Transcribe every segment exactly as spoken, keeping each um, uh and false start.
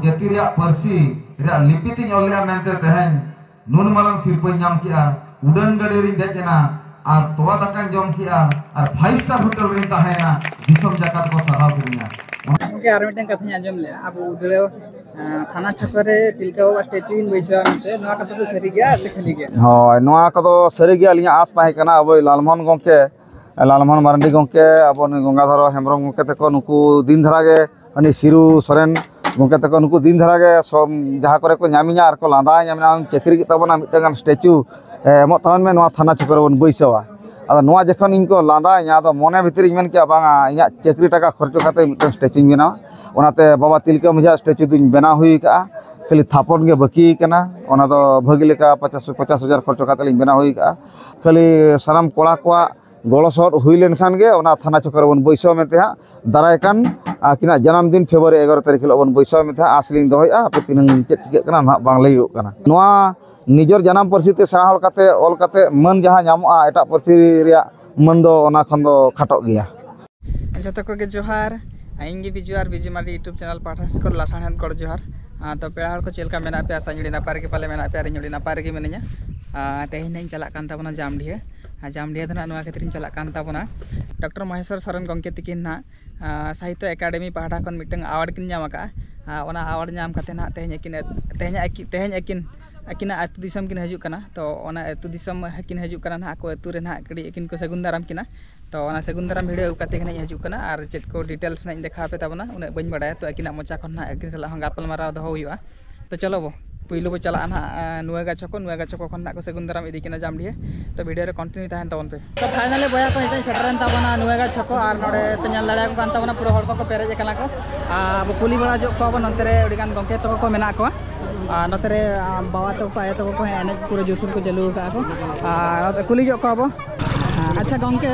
ᱡᱟᱹᱛᱤ ᱨᱮᱭᱟᱜ ᱯᱟᱹᱨᱥᱤ ᱨᱮᱭᱟᱜ ᱞᱤᱯᱤ ᱛᱤᱧ ᱚᱞ ᱞᱮᱜᱼᱟ ᱢᱮᱱᱛᱮ ᱛᱮᱦᱮᱧ ᱱᱩᱱ ᱢᱟᱨᱟᱝ ᱥᱤᱨᱯᱟᱹᱧ ᱧᱟᱢ ᱠᱮᱜᱼᱟ᱾ ᱩᱰᱟᱹᱱ ᱜᱟᱹᱰᱤ ᱨᱤᱧ ᱫᱮᱡ ᱮᱱᱟ ᱟᱨ ᱛᱚᱣᱟ ᱫᱟᱠᱟᱧ ᱡᱚᱢ ᱠᱮᱜᱼᱟ ᱟᱨ ᱯᱷᱟᱭᱤᱵᱷ ᱥᱴᱟᱨ ᱦᱳᱴᱮᱞ ᱨᱤᱧ ᱛᱟᱦᱮᱸᱭᱮᱱᱟ᱾ ᱫᱤᱥᱚᱢ ᱡᱟᱠᱟᱛ ᱠᱚ ᱥᱟᱨᱦᱟᱣ ᱠᱤᱫᱤᱧᱟ᱾ ᱜᱚᱢᱠᱮ, ᱟᱨ ᱢᱤᱫᱴᱟᱝ ᱠᱟᱛᱷᱟᱧ ᱟᱸᱡᱚᱢ ᱞᱮᱜᱼᱟ, ᱟᱵᱚ ᱩᱫᱽᱲᱟᱹ, ᱟᱸ, ᱛᱷᱟᱱᱟ ᱪᱷᱚᱠᱚ ᱨᱮ ᱛᱤᱞᱠᱟᱹ ᱵᱟᱵᱟ ᱥᱴᱮᱪᱩ ᱵᱤᱱ ᱵᱟᱹᱭᱥᱟᱹᱣᱟ ᱢᱮᱱᱛᱮ, ᱱᱚᱣᱟ ᱠᱟᱛᱷᱟ ᱫᱚ ᱥᱟᱹᱨᱤ ᱜᱮᱭᱟ ᱥᱮ ᱠᱷᱟᱹᱞᱤ ᱜᱮᱭᱟ? ᱦᱳᱭ, ᱱᱚᱣᱟ ᱠᱚᱫᱚ ᱥᱟᱹᱨᱤ ᱜᱮ᱾ ᱟᱹᱞᱤᱧᱟᱜ ᱟᱸᱥ ᱛᱟᱦᱮᱸ ᱠᱟᱱᱟ ᱟᱵᱚ ᱞᱟᱞᱢᱳᱦᱚᱱ ᱜᱚᱢᱠᱮ, ᱞᱟᱞᱢᱳᱦᱚᱱ ᱢᱟᱨᱟᱱᱰᱤ ᱜᱚᱢᱠᱮ, ᱟᱵᱚ ᱱᱩᱭ ᱜᱚᱝᱜᱟᱫᱷᱚᱨ ᱦᱮᱢᱵᱨᱚᱢ ᱜᱚᱢᱠᱮ ᱛᱟᱠᱚ, ᱱᱩᱠᱩ ᱫᱤᱱ ᱫᱷᱟᱨᱟ ᱜᱮ, ᱩᱱᱤ ᱥᱤᱨᱩ ᱥᱚᱨᱮᱱ ᱜᱚᱢᱠᱮ ᱛᱟᱠᱚ, ᱱᱩᱠᱩ ᱫᱤᱱ ᱫᱷᱟᱨᱟ ᱜᱮ ᱥᱚᱢ-, ᱡᱟᱦᱟᱸ ᱠᱚᱨᱮ ᱠᱚ ᱧᱟᱢᱤᱧᱟ ᱟᱨ ᱠᱚ ᱞᱟᱸᱫᱟᱧᱟ, ᱢᱮᱱᱟ, "ᱟᱢ ᱪᱟᱹᱠᱨᱤ ᱠᱮᱫ ᱛᱟᱵᱚᱱᱟ, ᱢᱤᱫᱴᱟᱝ ᱜᱟᱱ ᱥᱴᱮᱪᱩ, ᱮ, ᱮᱢᱚᱜ ᱛᱟᱵᱚᱱ ᱢᱮ, ᱱᱚᱣᱟ ᱛᱷᱟᱱᱟ ᱪᱷᱚᱠ ᱨᱮᱵᱚᱱ ᱵᱟᱹᱭᱥᱟᱹᱣᱟ᱾" ᱟᱫᱚ ᱱᱚᱣᱟ ᱡᱚᱠᱷᱚᱱ ᱤᱧ ᱠᱚ ᱞᱟᱸᱫᱟᱧᱟ, ᱟᱫᱚ ᱢᱚᱱᱮ ᱵᱷᱤᱛᱤᱨ ᱤᱧ ᱢᱮᱱ ᱠᱮᱜᱼᱟ, "ᱵᱟᱝᱟ, ᱤᱧᱟᱹᱜ ᱪᱟᱹᱠᱨᱤ ᱴᱟᱠᱟ ᱠᱷᱚᱨᱪᱚ ᱠᱟᱛᱮ ᱢᱤᱫᱴᱟᱝ ᱥᱴᱮᱪᱩᱧ ᱵᱮᱱᱟᱣᱟ᱾" ᱚᱱᱟᱛᱮ ᱵᱟᱵᱟ ᱛᱤᱞᱠᱟᱹ ᱢᱟᱹᱡᱷᱤᱭᱟᱜ ᱥᱴᱮᱪᱩ ᱫᱩᱧ ᱵᱮᱱᱟᱣ ᱦᱩᱭ ᱠᱟᱜᱼᱟ᱾ ᱠᱷᱟᱹᱞᱤ ᱛᱷᱟᱯᱚᱱ ᱜᱮ ᱵᱟᱹᱠᱤ ᱠᱟᱱᱟ᱾ ᱚᱱᱟ ᱫᱚ ᱵᱷᱟᱹᱜᱤ ᱞᱮᱠᱟ ᱯᱚᱪᱟᱥ, ᱯᱚᱪᱟᱥ ᱦᱟᱡᱟᱨ ᱠᱷᱚᱨᱪᱚ ᱠᱟᱛᱮ ᱞᱤᱧ ᱵᱮᱱᱟᱣ ᱦᱩᱭ ᱠᱟᱜᱼᱟ᱾ ᱠᱷᱟᱹᱞᱤ ᱥᱟᱱᱟᱢ ᱠᱚᱲᱟ ᱠᱚᱣᱟᱜ ᱜᱚᱲᱚ ᱥᱚᱦᱚᱫ ᱦᱩᱭ ᱞᱮᱱᱠᱷᱟᱱ ᱜᱮ ᱚᱱᱟ ᱛᱷᱟᱱᱟ ᱪᱷᱚᱠ ᱨᱮᱵᱚᱱ ᱵᱟᱹᱭᱥᱟᱹᱣ ᱢᱮᱱᱛᱮ ᱦᱟᱸᱜ, ᱫᱟᱨᱟᱭ ᱠᱟᱱ ᱟᱹᱠᱤᱱᱟᱜ ᱡᱟᱱᱟᱢ ᱫᱤᱱ ᱯᱷᱮᱵᱨᱩᱣᱟᱨᱤ ᱮᱜᱟᱨᱚ ᱛᱟᱹᱨᱤᱠᱷ ᱦᱤᱞᱳᱜ ᱵᱚᱱ ᱵᱟᱹᱭᱥᱟᱹᱣ ᱢᱮᱱᱛᱮ ᱦᱟᱸᱜ ᱟᱸᱥ ᱞᱤᱧ ᱫᱚᱦᱚᱭᱮᱫᱼᱟ᱾ ᱦᱟᱯᱮ ᱛᱤᱱᱟᱹᱝ ᱪᱮᱫ ᱪᱤᱠᱟᱹᱜ ᱠᱟᱱᱟ ᱱᱟᱦᱟᱜ ᱵᱟᱝ ᱞᱟᱹᱭᱚᱜ ᱠᱟᱱᱟ᱾ ᱱᱚᱣᱟ ᱱᱤᱡᱮᱨ ᱡᱟᱱᱟᱢ ᱯᱟᱹᱨᱥᱤ ᱛᱮ ᱥᱮᱬᱟ ᱦᱚᱲ ᱠᱟᱛᱮ ᱚᱞ ᱠᱟᱛᱮ ᱢᱟᱹᱱ ᱡᱟᱦᱟᱸ ᱧᱟᱢᱚᱜᱼᱟ, ᱮᱴᱟᱜ ᱯᱟᱹᱨᱥᱤ ᱨᱮᱭᱟᱜ ᱢᱟᱹᱱ ᱫᱚ ᱚᱱᱟ ᱠᱷᱚᱱ ᱫᱚ ᱠᱷᱟᱴᱚᱜ ᱜᱮᱭᱟ᱾ ᱡᱚᱛᱚ ᱠᱚᱜᱮ ᱡᱚᱦᱟᱨ᱾ ᱤᱧ ᱜᱮ ᱵᱤᱡᱩ ᱟᱨ ᱵᱤᱡᱩ ᱢᱟᱨᱰᱤ YouTube ᱪᱮᱱᱮᱞ ᱯᱟᱦᱴᱟ ᱥᱮᱫ ᱠᱷᱚᱱ ᱞᱟᱥᱟᱬᱦᱮᱫ ᱜᱚᱰ ᱡᱚᱦᱟᱨ᱾ ᱟᱨ ᱛᱚ ᱯᱮᱲᱟ ᱦᱚᱲ ᱠᱚ ᱪᱮᱫ ᱞᱮᱠᱟ ᱢᱮᱱᱟᱜ ᱯᱮᱭᱟ? ᱟᱥᱟᱧ ᱟᱹᱰᱤ ᱱᱟᱯᱟᱭ ᱨᱮᱜᱮ ᱯᱟᱞᱮ ᱢᱮᱱᱟᱜ ᱯᱮᱭᱟ ᱟᱨ ᱤᱧ ᱟᱹᱰᱤ ᱱᱟᱯᱟᱭ ᱨᱮᱜᱮ ᱢᱤᱱᱟᱹᱧᱟ᱾ ᱟᱨ ᱛᱮᱦᱮᱧ ᱱᱟᱜ ᱤᱧ ᱪᱟᱞᱟᱜ ᱠᱟᱱ ᱛᱟᱵᱚᱱᱟ ᱡᱟᱢᱰᱤᱦᱟᱹ᱾ ᱟᱨ ᱡᱟᱢᱰᱤᱦᱟᱹ ᱫᱚ ᱱᱟᱜ ᱱᱚᱣᱟ ᱠᱷᱟᱹᱛᱤᱨ ᱤᱧ ᱪᱟᱞᱟᱜ ᱠᱟᱱ ᱛᱟᱵᱚᱱᱟ, ᱰᱚᱠᱴᱚᱨ ᱢᱚᱦᱮᱥᱣᱚᱨ ᱥᱚᱨᱮᱱ ᱜᱚᱢᱠᱮ ᱛᱤᱠᱤᱱ ᱱᱟᱜ, ᱟᱨ ᱥᱟᱦᱤᱛᱛᱚ ᱮᱠᱟᱰᱮᱢᱤ ᱯᱟᱦᱴᱟ ᱠᱷᱚᱱ ᱢᱤᱫᱴᱟᱝ ᱟᱣᱟᱨᱰ ᱠᱤᱱ ᱧᱟᱢ ᱟᱠᱟᱫᱼᱟ᱾ ᱟᱨ ᱚᱱᱟ ᱟᱣᱟᱨᱰ ᱧᱟᱢ ᱠᱟᱛᱮ ᱱᱟᱜ ᱛᱮᱦᱮᱧ ᱟᱹᱠᱤᱱ, ᱛᱮᱦᱮᱧ ᱟᱹᱠᱤᱱ, ᱛᱮᱦᱮᱧ ᱟᱹᱠᱤᱱ ᱟᱹᱠᱤᱱᱟᱜ ᱟᱹᱛᱩ ᱫᱤᱥᱚᱢ ᱠᱤᱱ ᱦᱤᱡᱩᱜ ᱠᱟᱱᱟ᱾ ᱛᱚ ᱚᱱᱟ ᱟᱹᱛᱩ ᱫᱤᱥᱚᱢ ᱠᱤᱱ ᱦᱤᱡᱩᱜ ᱠᱟᱱᱟ ᱱᱟᱦᱟᱜ, ᱟᱠᱚ ᱟᱹᱛᱩ ᱨᱮ ᱱᱟᱦᱟᱜ ᱠᱟᱹᱴᱤᱡ ᱟᱹᱠᱤᱱ ᱠᱚ ᱥᱟᱹᱜᱩᱱ ᱫᱟᱨᱟᱢ ᱠᱤᱱᱟ᱾ ᱛᱚ ᱚᱱᱟ ᱥᱟᱹᱜᱩᱱ ᱫᱟᱨᱟᱢ ᱵᱷᱤᱰᱤᱭᱳ ᱟᱹᱜᱩ ᱠᱟᱛᱮ ᱜᱮ ᱱᱟᱦᱟᱜ ᱤᱧ ᱦᱤᱡᱩᱜ ᱠᱟᱱᱟ, ᱟᱨ ᱪᱮᱫ ᱠᱚ ᱰᱤᱴᱮᱞᱥ ᱱᱟᱦᱟᱜ ᱤᱧ ᱫᱮᱠᱷᱟᱣ ᱟᱯᱮ ᱛᱟᱵᱚᱱᱟ ᱩᱱᱟᱹᱜ ᱵᱟᱹᱧ ᱵᱟᱲᱟᱭᱟ᱾ ᱛᱚ ᱟᱹᱠᱤᱱᱟᱜ ᱢᱚᱪᱟ ᱠᱷᱚᱱ ᱱᱟᱦᱟᱜ ᱟᱹᱠᱤᱱ ᱥᱟᱞᱟᱜ ᱦᱚᱸ ᱜᱟᱯᱟᱞᱢᱟᱨᱟᱣ ᱫᱚᱦᱚ ᱦᱩᱭᱩᱜᱼᱟ᱾ ᱛᱚ ᱪᱚᱞᱚ ᱵᱚ, ᱯᱩᱭᱞᱩ ᱵᱚ ᱪᱟᱞᱟᱜᱼᱟ ᱱᱟᱦᱟᱜ, ᱟᱸ, ᱱᱩᱣᱟᱹᱜᱟ ᱪᱷᱚᱠᱚ, ᱱᱩᱣᱟᱹᱜᱟ ᱪᱷᱚᱠᱚ ᱠᱷᱚᱱ ᱱᱟᱦᱟᱜ ᱠᱚ ᱥᱟᱹᱜᱩᱱ ᱫᱟᱨᱟᱢ ᱤᱫᱤ ᱠᱤᱱᱟ ᱡᱟᱢᱰᱤᱦᱟᱹ᱾ ᱛᱚ ᱵᱷᱤᱰᱤᱭᱳ ᱨᱮ ᱠᱚᱱᱴᱤᱱᱤᱭᱩ ᱛᱟᱦᱮᱱ ᱛᱟᱵᱚᱱ ᱯᱮ᱾ ᱛᱚ ᱯᱷᱟᱭᱱᱟᱞᱤ ᱵᱚᱭᱦᱟ ᱠᱚ, ᱱᱤᱛᱚᱜ ᱤᱧ ᱥᱮᱴᱮᱨᱮᱱ ᱛᱟᱵᱚᱱᱟ ᱱᱩᱣᱟᱹᱜᱟ ᱪᱷᱚᱠᱚ, ᱟᱨ ᱱᱚᱰᱮ ᱯᱮ ᱧᱮᱞ ᱫᱟᱲᱮᱭᱟᱠᱚ ᱠᱟᱱ ᱛᱟᱵᱚᱱᱟ, ᱯᱩᱨᱟᱹ ᱦᱚᱲ ᱠᱚᱠᱚ ᱯᱮᱨᱮᱡ ᱟᱠᱟᱱᱟ ᱠᱚ᱾ ᱟᱨ ᱟᱵᱚ ᱠᱩᱞᱤ ᱵᱟᱲᱟ ᱚᱪᱚ ᱠᱚᱣᱟ ᱵᱚᱱ ᱱᱚᱱᱛᱮ ᱨᱮ ᱟᱹᱰᱤᱜᱟᱱ ᱜᱚᱢᱠᱮ ᱛᱟᱠᱚ ᱠᱚ ᱢᱮᱱᱟᱜ ᱠᱚᱣᱟ᱾ ᱟᱨ ᱱᱚᱛᱮ ᱨᱮ, ᱟᱸ, ᱵᱟᱵᱟ ᱛᱟᱠᱚ ᱠᱚ, ᱟᱭᱳ ᱛᱟᱠᱚ ᱠᱚ ᱦᱚᱸ ᱮᱱᱮᱡ ᱯᱩᱨᱟᱹ ᱡᱳᱨᱥᱳᱨ ᱠᱚ ᱪᱟᱹᱞᱩ ᱟᱠᱟᱫᱼᱟ ᱠᱚ᱾ ᱟᱨ ᱠᱩᱞᱤ ᱧᱚᱜ ᱠᱚᱣᱟ ᱵᱚ᱾ ᱟᱪᱪᱷᱟ ᱜᱚᱢᱠᱮ,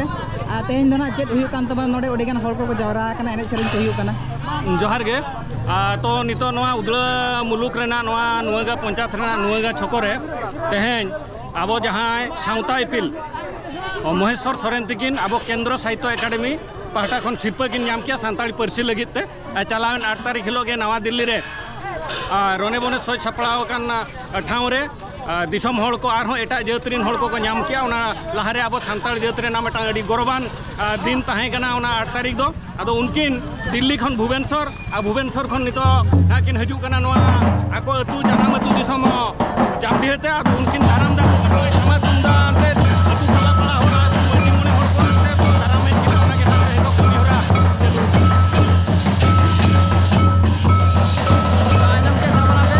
ᱟᱨ ᱛᱮᱦᱮᱧ ᱫᱚ ᱱᱟᱜ ᱪᱮᱫ ᱦᱩᱭᱩᱜ ᱠᱟᱱ ᱛᱟᱵᱚᱱᱟ? ᱱᱚᱰᱮ ᱟᱹᱰᱤᱜᱟᱱ ᱦᱚᱲ ᱠᱚᱠᱚ ᱡᱟᱣᱨᱟ ᱟᱠᱟᱱᱟ, ᱮᱱᱮᱡ ᱥᱮᱨᱮᱧ ᱠᱚ ᱦᱩᱭᱩᱜ ᱠᱟᱱᱟ᱾ ᱡᱚᱦᱟᱨ ᱜᱮ᱾ ᱟᱨ ᱛᱚ ᱱᱤᱛᱚᱜ ᱱᱚᱣᱟ ᱩᱫᱽᱲᱟᱹ ᱢᱩᱞᱩᱠ ᱨᱮᱱᱟᱜ ᱱᱚᱣᱟ ᱱᱩᱣᱟᱹᱜᱟ ᱯᱚᱧᱪᱟᱭᱮᱛ ᱨᱮᱱᱟᱜ ᱱᱩᱣᱟᱹᱜᱟ ᱪᱷᱚᱠᱚ ᱨᱮ ᱛᱮᱦᱮᱧ ᱟᱵᱚ ᱡᱟᱦᱟᱸᱭ ᱥᱟᱶᱛᱟ ᱤᱯᱤᱞ ᱢᱚᱦᱮᱥᱣᱚᱨ ᱥᱚᱨᱮᱱ ᱛᱤᱠᱤᱱ ᱟᱵᱚ ᱠᱮᱱᱫᱨᱚ ᱥᱟᱦᱤᱛᱛᱚ ᱮᱠᱟᱰᱮᱢᱤ ᱯᱟᱦᱴᱟ ᱠᱷᱚᱱ ᱥᱤᱨᱯᱟᱹ ᱠᱤᱱ ᱧᱟᱢ ᱠᱮᱜᱼᱟ ᱥᱟᱱᱛᱟᱲᱤ ᱯᱟᱹᱨᱥᱤ ᱞᱟᱹᱜᱤᱫ ᱛᱮ᱾ ᱟᱨ ᱪᱟᱞᱟᱣᱮᱱ ᱟᱴ ᱛᱟᱹᱨᱤᱠᱷ ᱦᱤᱞᱳᱜ ᱜᱮ ᱱᱟᱣᱟ ᱫᱤᱞᱞᱤ ᱨᱮ ᱟᱨ ᱨᱚᱱᱮ ᱵᱚᱱᱮ ᱥᱟᱡᱽ ᱥᱟᱯᱲᱟᱣ ᱟᱠᱟᱱ ᱴᱷᱟᱶ ᱨᱮ ᱟᱨ ᱫᱤᱥᱚᱢ ᱦᱚᱲ ᱠᱚ ᱟᱨᱦᱚᱸ ᱮᱴᱟᱜ ᱡᱟᱹᱛ ᱨᱮᱱ ᱦᱚᱲ ᱠᱚᱠᱚ ᱧᱟᱢ ᱠᱮᱜᱼᱟ᱾ ᱚᱱᱟ ᱞᱟᱦᱟᱨᱮ ᱟᱵᱚ ᱥᱟᱱᱛᱟᱲ ᱡᱟᱹᱛ ᱨᱮᱱᱟᱜ ᱢᱤᱫᱴᱟᱝ ᱟᱹᱰᱤ ᱜᱚᱨᱚᱵᱟᱱ ᱫᱤᱱ ᱛᱟᱦᱮᱸ ᱠᱟᱱᱟ ᱚᱱᱟ ᱟᱴ ᱛᱟᱹᱨᱤᱠᱷ ᱫᱚ᱾ ᱟᱫᱚ ᱩᱱᱠᱤᱱ ᱫᱤᱞᱞᱤ ᱠᱷᱚᱱ ᱵᱷᱩᱵᱮᱱᱥᱚᱨ ᱟᱨ ᱵᱷᱩᱵᱮᱱᱥᱚᱨ ᱠᱷᱚᱱ ᱱᱤᱛᱚᱜ ᱦᱟᱸᱜ ᱠᱤᱱ ᱦᱤᱡᱩᱜ ᱠᱟᱱᱟ ᱱᱚᱣᱟ ᱟᱠᱚ ᱟᱹᱛᱩ ᱡᱟᱱᱟᱢ ᱟᱹᱛᱩ ᱫᱤᱥᱚᱢ ᱡᱟᱢᱰᱤᱦᱟᱹ ᱛᱮ᱾ ᱟᱫᱚ ᱩᱱᱠᱤᱱ ᱫᱟᱨᱟᱢ ᱫᱟᱜ ᱠᱚ ᱱᱚᱜᱼᱚᱭ ᱴᱟᱢᱟᱠ ᱛᱩᱢᱫᱟᱜ ᱟᱛᱮ ᱟᱹᱛᱩ ᱴᱚᱞᱟ ᱯᱟᱲᱟ ᱦᱚᱲ ᱟᱹᱛᱩ ᱢᱟᱹᱡᱷᱤ ᱢᱚᱬᱮ ᱦᱚᱲ ᱠᱚ ᱟᱛᱮ ᱠᱚ ᱫᱟᱨᱟᱢᱮᱫ ᱠᱤᱱᱟ᱾ ᱚᱱᱟ ᱜᱮ ᱱᱟᱦᱟᱜ ᱱᱤᱛᱚᱜ ᱠᱟᱹᱢᱤ ᱦᱚᱨᱟ ᱪᱟᱹᱞᱩ᱾ ᱟᱸᱡᱚᱢ ᱠᱮᱫ ᱛᱟᱵᱚᱱᱟ ᱯᱮ,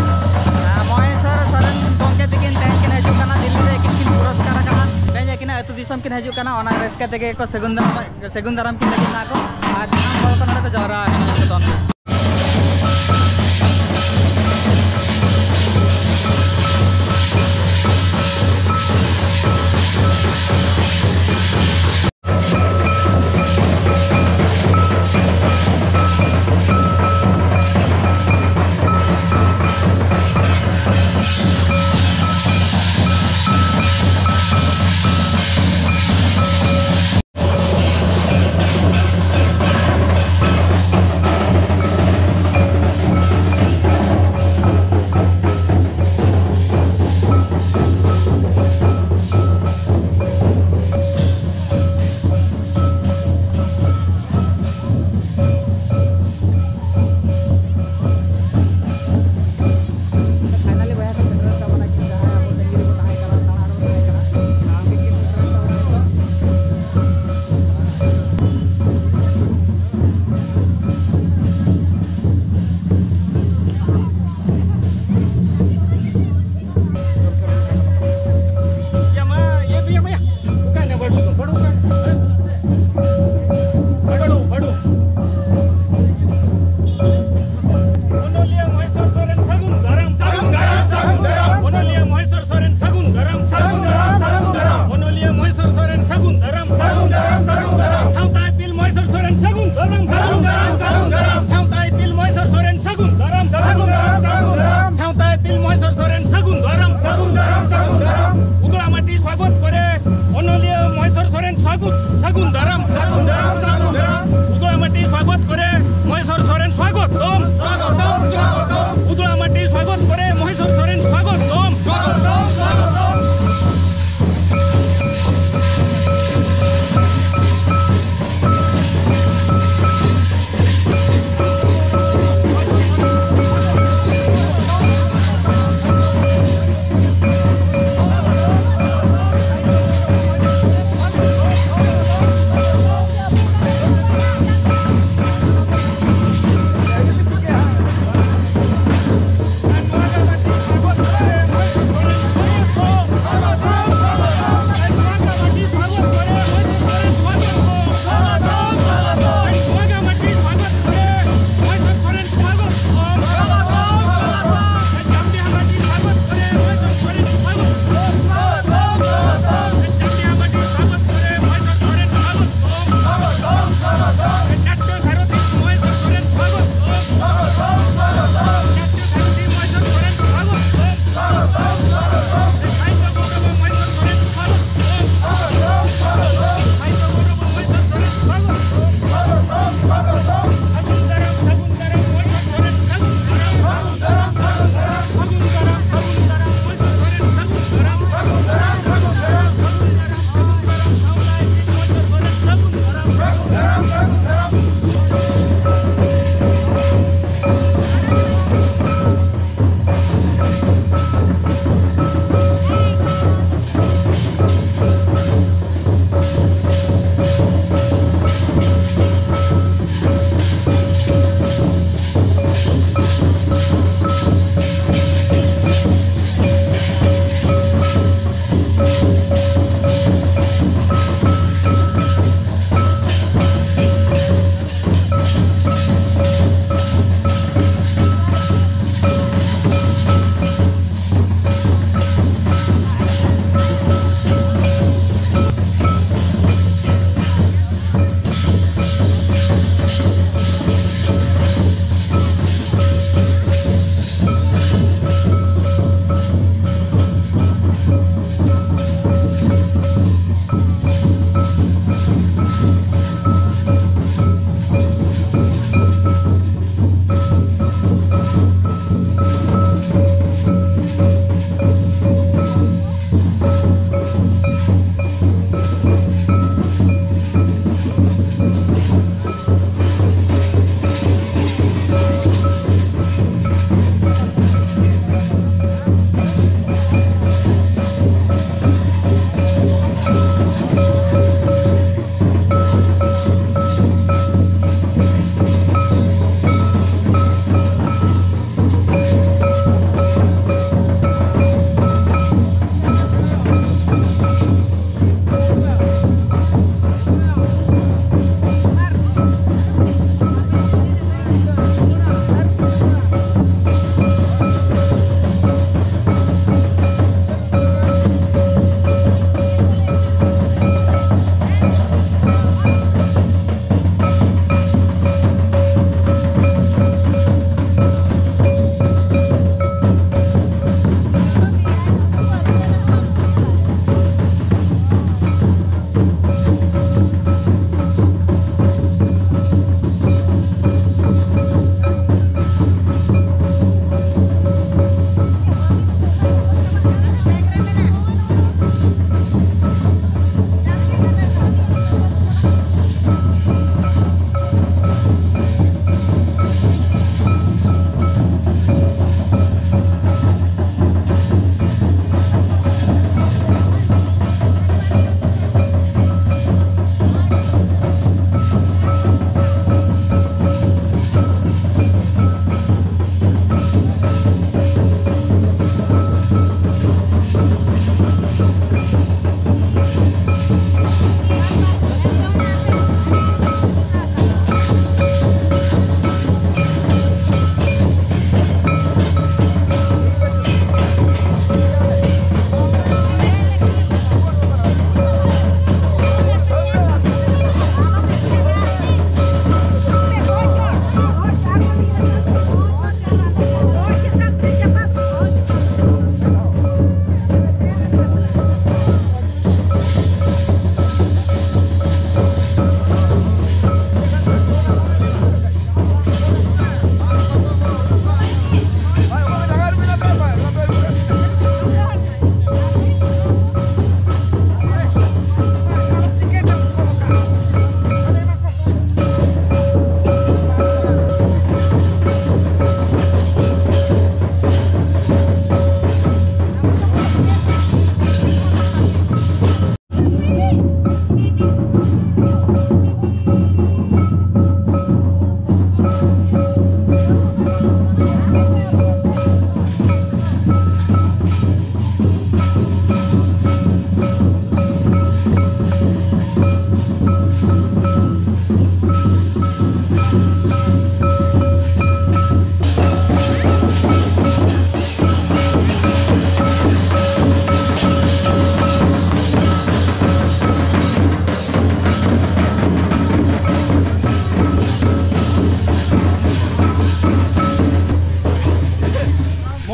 ᱟᱨ ᱢᱚᱦᱮᱥᱚᱨ ᱥᱚᱨᱮᱱ ᱜᱚᱢᱠᱮ ᱛᱟᱹᱠᱤᱱ ᱛᱮᱦᱮᱧ ᱠᱤᱱ ᱦᱤᱡᱩᱜ ᱠᱟᱱᱟ ᱫᱤᱞᱞᱤ ᱨᱮ, ᱟᱹᱠᱤᱱ ᱠᱤᱱ ᱯᱩᱨᱚᱥᱠᱟᱨ ᱟᱠᱟᱱᱟ᱾ ᱛᱮᱦᱮᱧ ᱟᱹᱠᱤᱱᱟᱜ ᱟᱹᱛᱩ ᱫᱤᱥᱚᱢ ᱠᱤᱱ ᱦᱤᱡᱩᱜ ᱠᱟᱱᱟ, ᱚᱱᱟ ᱨᱟᱹᱥᱠᱟᱹ ᱛᱮᱜᱮ ᱠᱚ ᱥᱟᱹᱜᱩᱱ ᱫᱟᱨᱟᱢ, ᱥᱟᱹᱜᱩᱱ ᱫᱟᱨᱟᱢ ᱠᱤᱱ ᱞᱟᱹᱜᱤᱫ ᱱᱟᱦᱟᱜ ᱠᱚ, ᱟᱨ ᱥᱟᱱᱟᱢ ᱦᱚᱲ ᱠᱚ ᱱᱚᱰᱮ ᱠᱚ ᱡᱟᱣᱨᱟ ᱟᱠᱟᱱᱟ ᱡᱚᱛᱚ᱾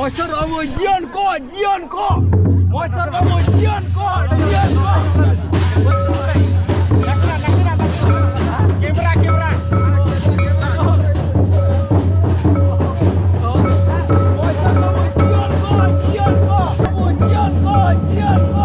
ᱢᱚᱭᱥᱚᱨ ᱵᱟᱹᱵᱩ ᱡᱤᱭᱚᱱ ᱠᱚ, ᱡᱤᱭᱚᱱ ᱠᱚ᱾ ᱢᱚᱭᱥᱚᱨ ᱵᱟᱹᱵᱩ ᱡᱤᱭᱚᱱ ᱠᱚ, ᱡᱤᱭᱚᱱ ᱠᱚ᱾ Camera, camera. ᱢᱚᱭᱥᱚᱨ ᱵᱟᱹᱵᱩ ᱡᱤᱭᱚᱱ ᱠᱚ, ᱡᱤᱭᱚᱱ ᱠᱚ᱾ ᱵᱟᱹᱵᱩ ᱡᱤᱭᱚᱱ ᱠᱚ, ᱡᱤᱭᱚᱱ ᱠᱚ᱾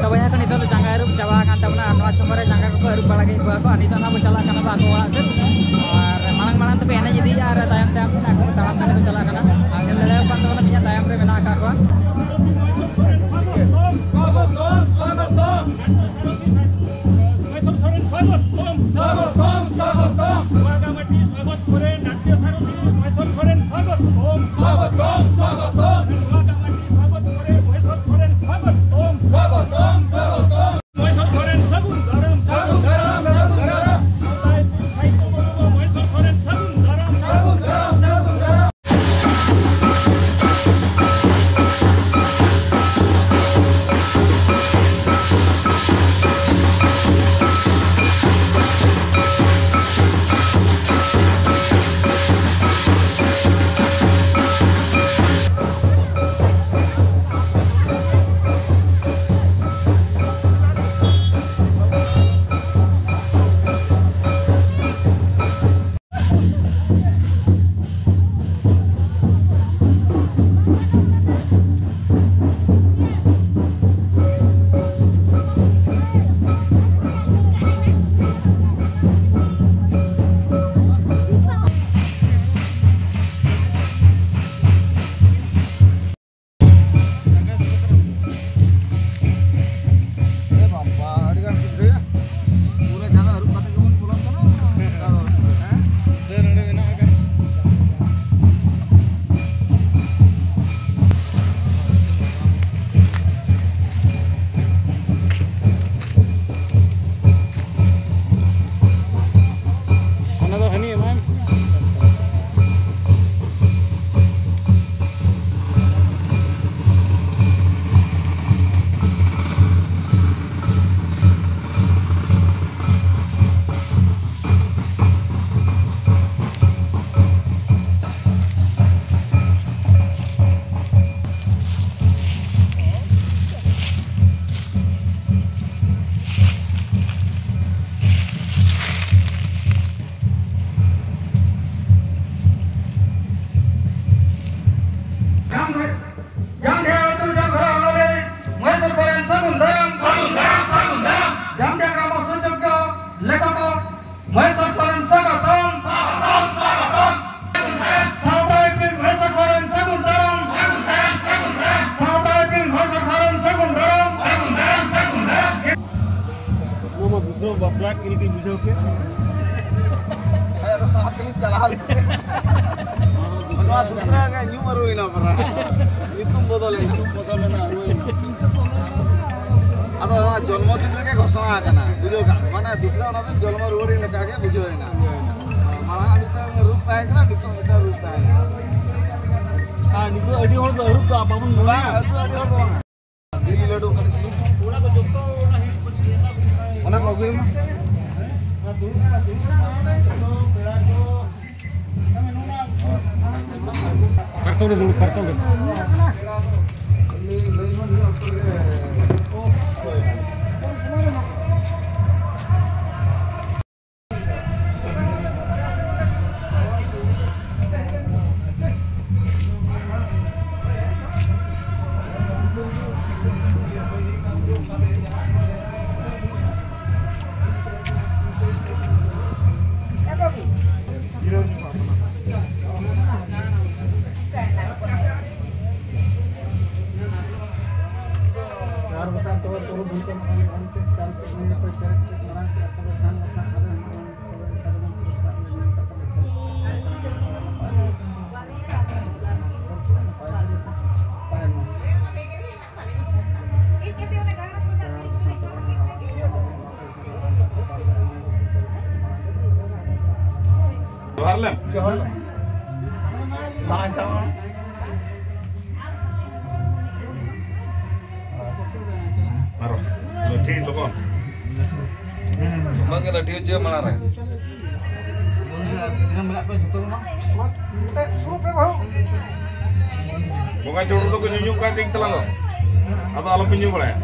ᱛᱚ ᱵᱚᱭᱦᱟ ᱠᱚ, ᱱᱤᱛᱚᱜ ᱫᱚ ᱡᱟᱸᱜᱟ ᱟᱹᱨᱩᱵ ᱪᱟᱵᱟ ᱟᱠᱟᱱ ᱛᱟᱵᱚᱱᱟ, ᱟᱨ ᱱᱚᱣᱟ ᱪᱷᱚᱠ ᱨᱮ ᱡᱟᱸᱜᱟ ᱠᱚᱠᱚ ᱟᱹᱨᱩᱵ ᱵᱟᱲᱟ ᱠᱮᱫ ᱠᱚᱣᱟ ᱠᱚ, ᱟᱨ ᱱᱤᱛᱚᱜ ᱱᱟᱦᱟᱜ ᱵᱚ ᱪᱟᱞᱟᱜ ᱠᱟᱱᱟ ᱵᱚ ᱟᱠᱚ ᱚᱲᱟᱜ ᱥᱮᱫ᱾ ᱟᱨ ᱢᱟᱲᱟᱝ ᱢᱟᱲᱟᱝ ᱛᱮᱯᱮ ᱮᱱᱮᱡ ᱤᱫᱤᱭᱮᱫᱼᱟ ᱟᱨ ᱛᱟᱭᱚᱢ ᱛᱟᱭᱚᱢ ᱛᱮ ᱟᱠᱚ ᱛᱟᱲᱟᱢ ᱛᱟᱲᱟᱢ ᱠᱚ ᱪᱟᱞᱟᱜ ᱠᱟᱱᱟ᱾ ᱟᱨ ᱧᱮᱞ ᱫᱟᱲᱮᱭᱟᱜ ᱠᱟᱱ ᱛᱟᱵᱚᱱᱟ ᱯᱮᱭᱟ ᱛᱟᱭᱚᱢ ᱨᱮ ᱢᱮᱱᱟᱜ ᱟᱠᱟᱫ ᱠᱚᱣᱟ᱾ ᱢᱚᱦᱮᱥᱚᱨ ᱥᱚᱨᱮᱱ ᱥᱟᱜᱚᱛ ᱛᱚᱢ᱾ ᱥᱟᱜᱚᱛ ᱛᱚᱢ, ᱥᱟᱜᱚᱛ ᱛᱚᱢ᱾ ᱱᱚᱣᱟ ᱜᱟᱢᱟᱴᱤ ᱥᱟᱜᱚᱛ ᱠᱚᱨᱮ ᱱᱟᱴᱭᱚ ᱥᱟᱨᱚᱛᱤ ᱢᱚᱦᱮᱥᱚᱨ ᱥᱚᱨᱮᱱ ᱥᱟᱜᱚᱛ ᱛᱚᱢ᱾ ᱥᱟᱜᱚᱛ ᱛᱚᱢ, ᱥᱟᱜᱚᱛ ᱛᱚᱢ᱾ ᱱᱚᱣᱟ ᱜᱟᱢᱟᱴᱤ ᱥᱟᱜᱚᱛ ᱠᱚᱨᱮ ᱢᱚᱦᱮᱥᱚᱨ ᱥᱚᱨᱮᱱ ᱥᱟᱜᱚᱛ ᱛᱚᱢ᱾ ᱥᱟᱜᱚᱛ ᱛᱚᱢ, ᱥᱟᱜᱚᱛ ᱛᱚᱢ᱾ ᱢᱚᱦᱮᱥᱚᱨ ᱥᱚᱨᱮᱱ ᱥᱟᱹᱜᱩᱱ ᱫᱟᱨᱟᱢ᱾ ᱥᱟᱹᱜᱩᱱ ᱫᱟᱨᱟᱢ, ᱥᱟᱹᱜᱩᱱ ᱫᱟᱨᱟᱢ᱾ ᱥᱟᱶᱛᱟ ᱮᱯᱤᱞ ᱥᱟᱦᱤᱛᱚ ᱵᱚᱱᱚᱫᱚᱞ ᱢᱚᱦᱮᱥᱚᱨ ᱥᱚᱨᱮᱱ ᱥᱟᱹᱜᱩᱱ ᱫᱟᱨᱟᱢ᱾ ᱥᱟᱹᱜᱩᱱ ᱫᱟᱨᱟᱢ, ᱥᱟᱹᱜᱩᱱ ᱫᱟᱨᱟᱢ᱾ ᱵᱟᱯᱞᱟ ᱠᱤᱱ ᱠᱤᱱ ᱵᱩᱡᱷᱟᱹᱣ ᱠᱮᱫ᱾ ᱦᱮᱸ, ᱟᱫᱚ ᱥᱟᱦᱟ ᱛᱮᱞᱤᱧ ᱪᱟᱞᱟᱣ ᱞᱮᱱᱟ᱾ ᱱᱚᱣᱟ ᱫᱩᱥᱨᱟ ᱜᱮ ᱧᱩᱢ ᱟᱹᱨᱩᱭᱮᱱᱟ ᱯᱟᱨᱟ᱾ ᱧᱩᱛᱩᱢ ᱵᱚᱫᱚᱞ ᱮᱱᱟ᱾ ᱧᱩᱛᱩᱢ ᱵᱚᱫᱚᱞ ᱮᱱᱟ, ᱟᱹᱨᱩᱭᱮᱱᱟ᱾ ᱟᱫᱚ ᱱᱚᱣᱟ ᱡᱚᱱᱢᱚ ᱫᱤᱱ ᱨᱮᱜᱮ ᱜᱷᱳᱥᱚᱱᱟ ᱟᱠᱟᱱᱟ, ᱵᱩᱡᱷᱟᱹᱣ ᱠᱟᱜ ᱢᱮ᱾ ᱢᱟᱱᱮ ᱫᱩᱥᱨᱟ ᱚᱱᱟ ᱫᱚ ᱡᱚᱱᱢᱚ ᱨᱩᱣᱟᱹᱲ ᱞᱮᱠᱟ ᱜᱮ ᱵᱩᱡᱷᱟᱹᱣ ᱮᱱᱟ᱾ ᱢᱟᱲᱟᱝ ᱢᱤᱫᱴᱟᱝ ᱨᱩᱯ ᱛᱟᱦᱮᱸ ᱠᱟᱱᱟ, ᱱᱤᱛᱚᱜ ᱢᱤᱫᱴᱟᱝ ᱨᱩᱯ ᱛᱟᱦᱮᱸ ᱠᱟᱱᱟ᱾ ᱟᱨ ᱱᱤᱛᱚᱜ ᱟᱹᱰᱤ ᱦᱚᱲ ᱫᱚ ᱟᱹᱨᱩᱵ ᱫᱚ ᱵᱟᱵᱚᱱ ᱢᱚᱱᱮᱭᱟ᱾ ᱵᱟᱝ, ᱟᱹᱛᱩ ᱟᱹᱰᱤ ᱦᱚᱲ ᱫᱚ ᱵᱟᱝ᱾ ᱫᱤᱞᱤ ᱞᱟᱹᱰᱩ ᱠᱟᱹᱴᱤᱡ ᱪᱩᱞᱩᱝ᱾ ᱚᱱᱟ ᱠᱚ ᱟᱹᱜᱩᱭ ᱢᱮ᱾ ᱯᱟᱨᱠᱚᱢ ᱨᱮ ᱫᱩᱲᱩᱵ, ᱯᱟᱨᱠᱚᱢ ᱨᱮ᱾ ᱪᱟᱨ ᱵᱚᱪᱷᱚᱨ ᱛᱚᱵᱮ ᱯᱩᱨᱟᱹ ᱵᱷᱩᱞ ᱠᱚ ᱢᱟᱱᱟᱣ ᱞᱮᱠᱷᱟᱱ ᱪᱮᱫ ᱪᱟᱞ ᱪᱮᱫ ᱱᱤᱭᱟᱹ ᱯᱮ ᱯᱮᱨᱮᱡ ᱪᱮᱫ ᱢᱟᱨᱟᱝ ᱪᱮᱫ ᱛᱚᱵᱮ ᱠᱷᱟᱱ ᱫᱚ ᱦᱟᱸᱜ ᱟᱞᱮ ᱦᱚᱸ ᱛᱚᱵᱮ ᱮᱴᱟᱜ ᱨᱮᱵᱚᱱ ᱯᱩᱨᱚᱥᱠᱟᱨ ᱞᱮ ᱧᱟᱢ ᱠᱟᱛᱮ ᱞᱮ ᱱᱟᱯᱟᱭ ᱛᱮᱜᱮ ᱥᱮ ᱛᱟᱦᱮᱱ ᱢᱟ᱾ ᱡᱚᱦᱟᱨ ᱞᱮ᱾ ᱡᱚᱦᱟᱨ ᱞᱮ᱾ ᱵᱟᱝ ᱪᱟᱵᱟ᱾ ᱟᱨᱚ ᱞᱟᱹᱴᱷᱤ ᱞᱚᱵᱚᱱ᱾ ᱩᱱᱟᱹᱜ ᱜᱮ ᱞᱟᱹᱴᱷᱤ ᱦᱚᱪᱚᱭᱟ ᱢᱟᱲᱟᱝ ᱨᱮ᱾ ᱛᱤᱱᱟᱹᱜ ᱢᱮᱱᱟᱜ ᱯᱮ ᱡᱚᱛᱚ ᱜᱮ ᱢᱟ? ᱥᱩᱨᱩᱜ ᱯᱮ ᱵᱟᱹᱦᱩ᱾ ᱵᱚᱸᱜᱟ ᱪᱚᱰᱚᱨ ᱫᱚᱠᱚ ᱧᱩᱧᱩ ᱠᱟᱜ ᱠᱟᱹᱡ ᱛᱟᱞᱟᱝ ᱫᱚ᱾ ᱟᱫᱚ ᱟᱞᱚᱯᱮ ᱧᱩ ᱵᱟᱲᱟᱭᱟ᱾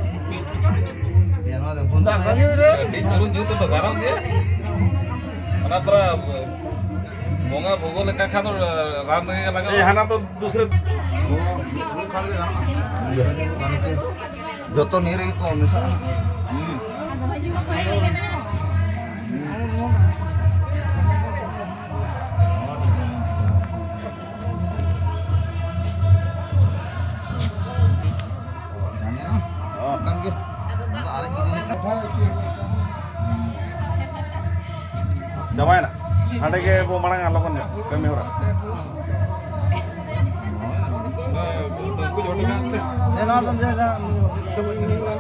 ᱤᱭᱟᱹ, ᱱᱚᱣᱟ ᱫᱚ ᱵᱚᱱᱫᱚ ᱠᱟᱹᱴᱤᱡ᱾ ᱠᱟᱹᱴᱤᱡ ᱪᱩᱞᱩᱝ ᱧᱩ ᱛᱮᱫᱚ ᱜᱟᱱᱚᱜ ᱜᱮᱭᱟ᱾ ᱚᱱᱟ ᱯᱚᱨᱮ ᱵᱚᱸᱜᱟ ᱵᱷᱳᱜ ᱞᱮᱠᱟ ᱠᱷᱟᱱ ᱫᱚ ᱨᱟᱱ ᱨᱮᱜᱮ ᱞᱟᱜᱟᱜᱼᱟ᱾ ᱮ, ᱦᱟᱱᱟ ᱫᱚ ᱫᱩᱥᱨᱟᱹ᱾ ᱡᱚᱛᱚ ᱱᱤᱭᱟᱹ ᱨᱮᱜᱮ ᱠᱚ ᱢᱮᱥᱟᱜᱼᱟ᱾ ᱦᱩᱸ᱾ ᱦᱚᱸ᱾ ᱠᱟᱱ ᱜᱮ᱾ ᱟᱫᱚ ᱟᱨᱮᱡ ᱜᱤᱰᱤ ᱞᱮᱠᱷᱟᱱ᱾ ᱪᱟᱵᱟᱭᱮᱱᱟ᱾ ᱦᱟᱸᱰᱮ ᱜᱮ ᱵᱚ ᱢᱟᱲᱟᱝᱟ ᱞᱚᱜᱚᱱ ᱧᱚᱜ ᱠᱟᱹᱢᱤ ᱦᱚᱨᱟ᱾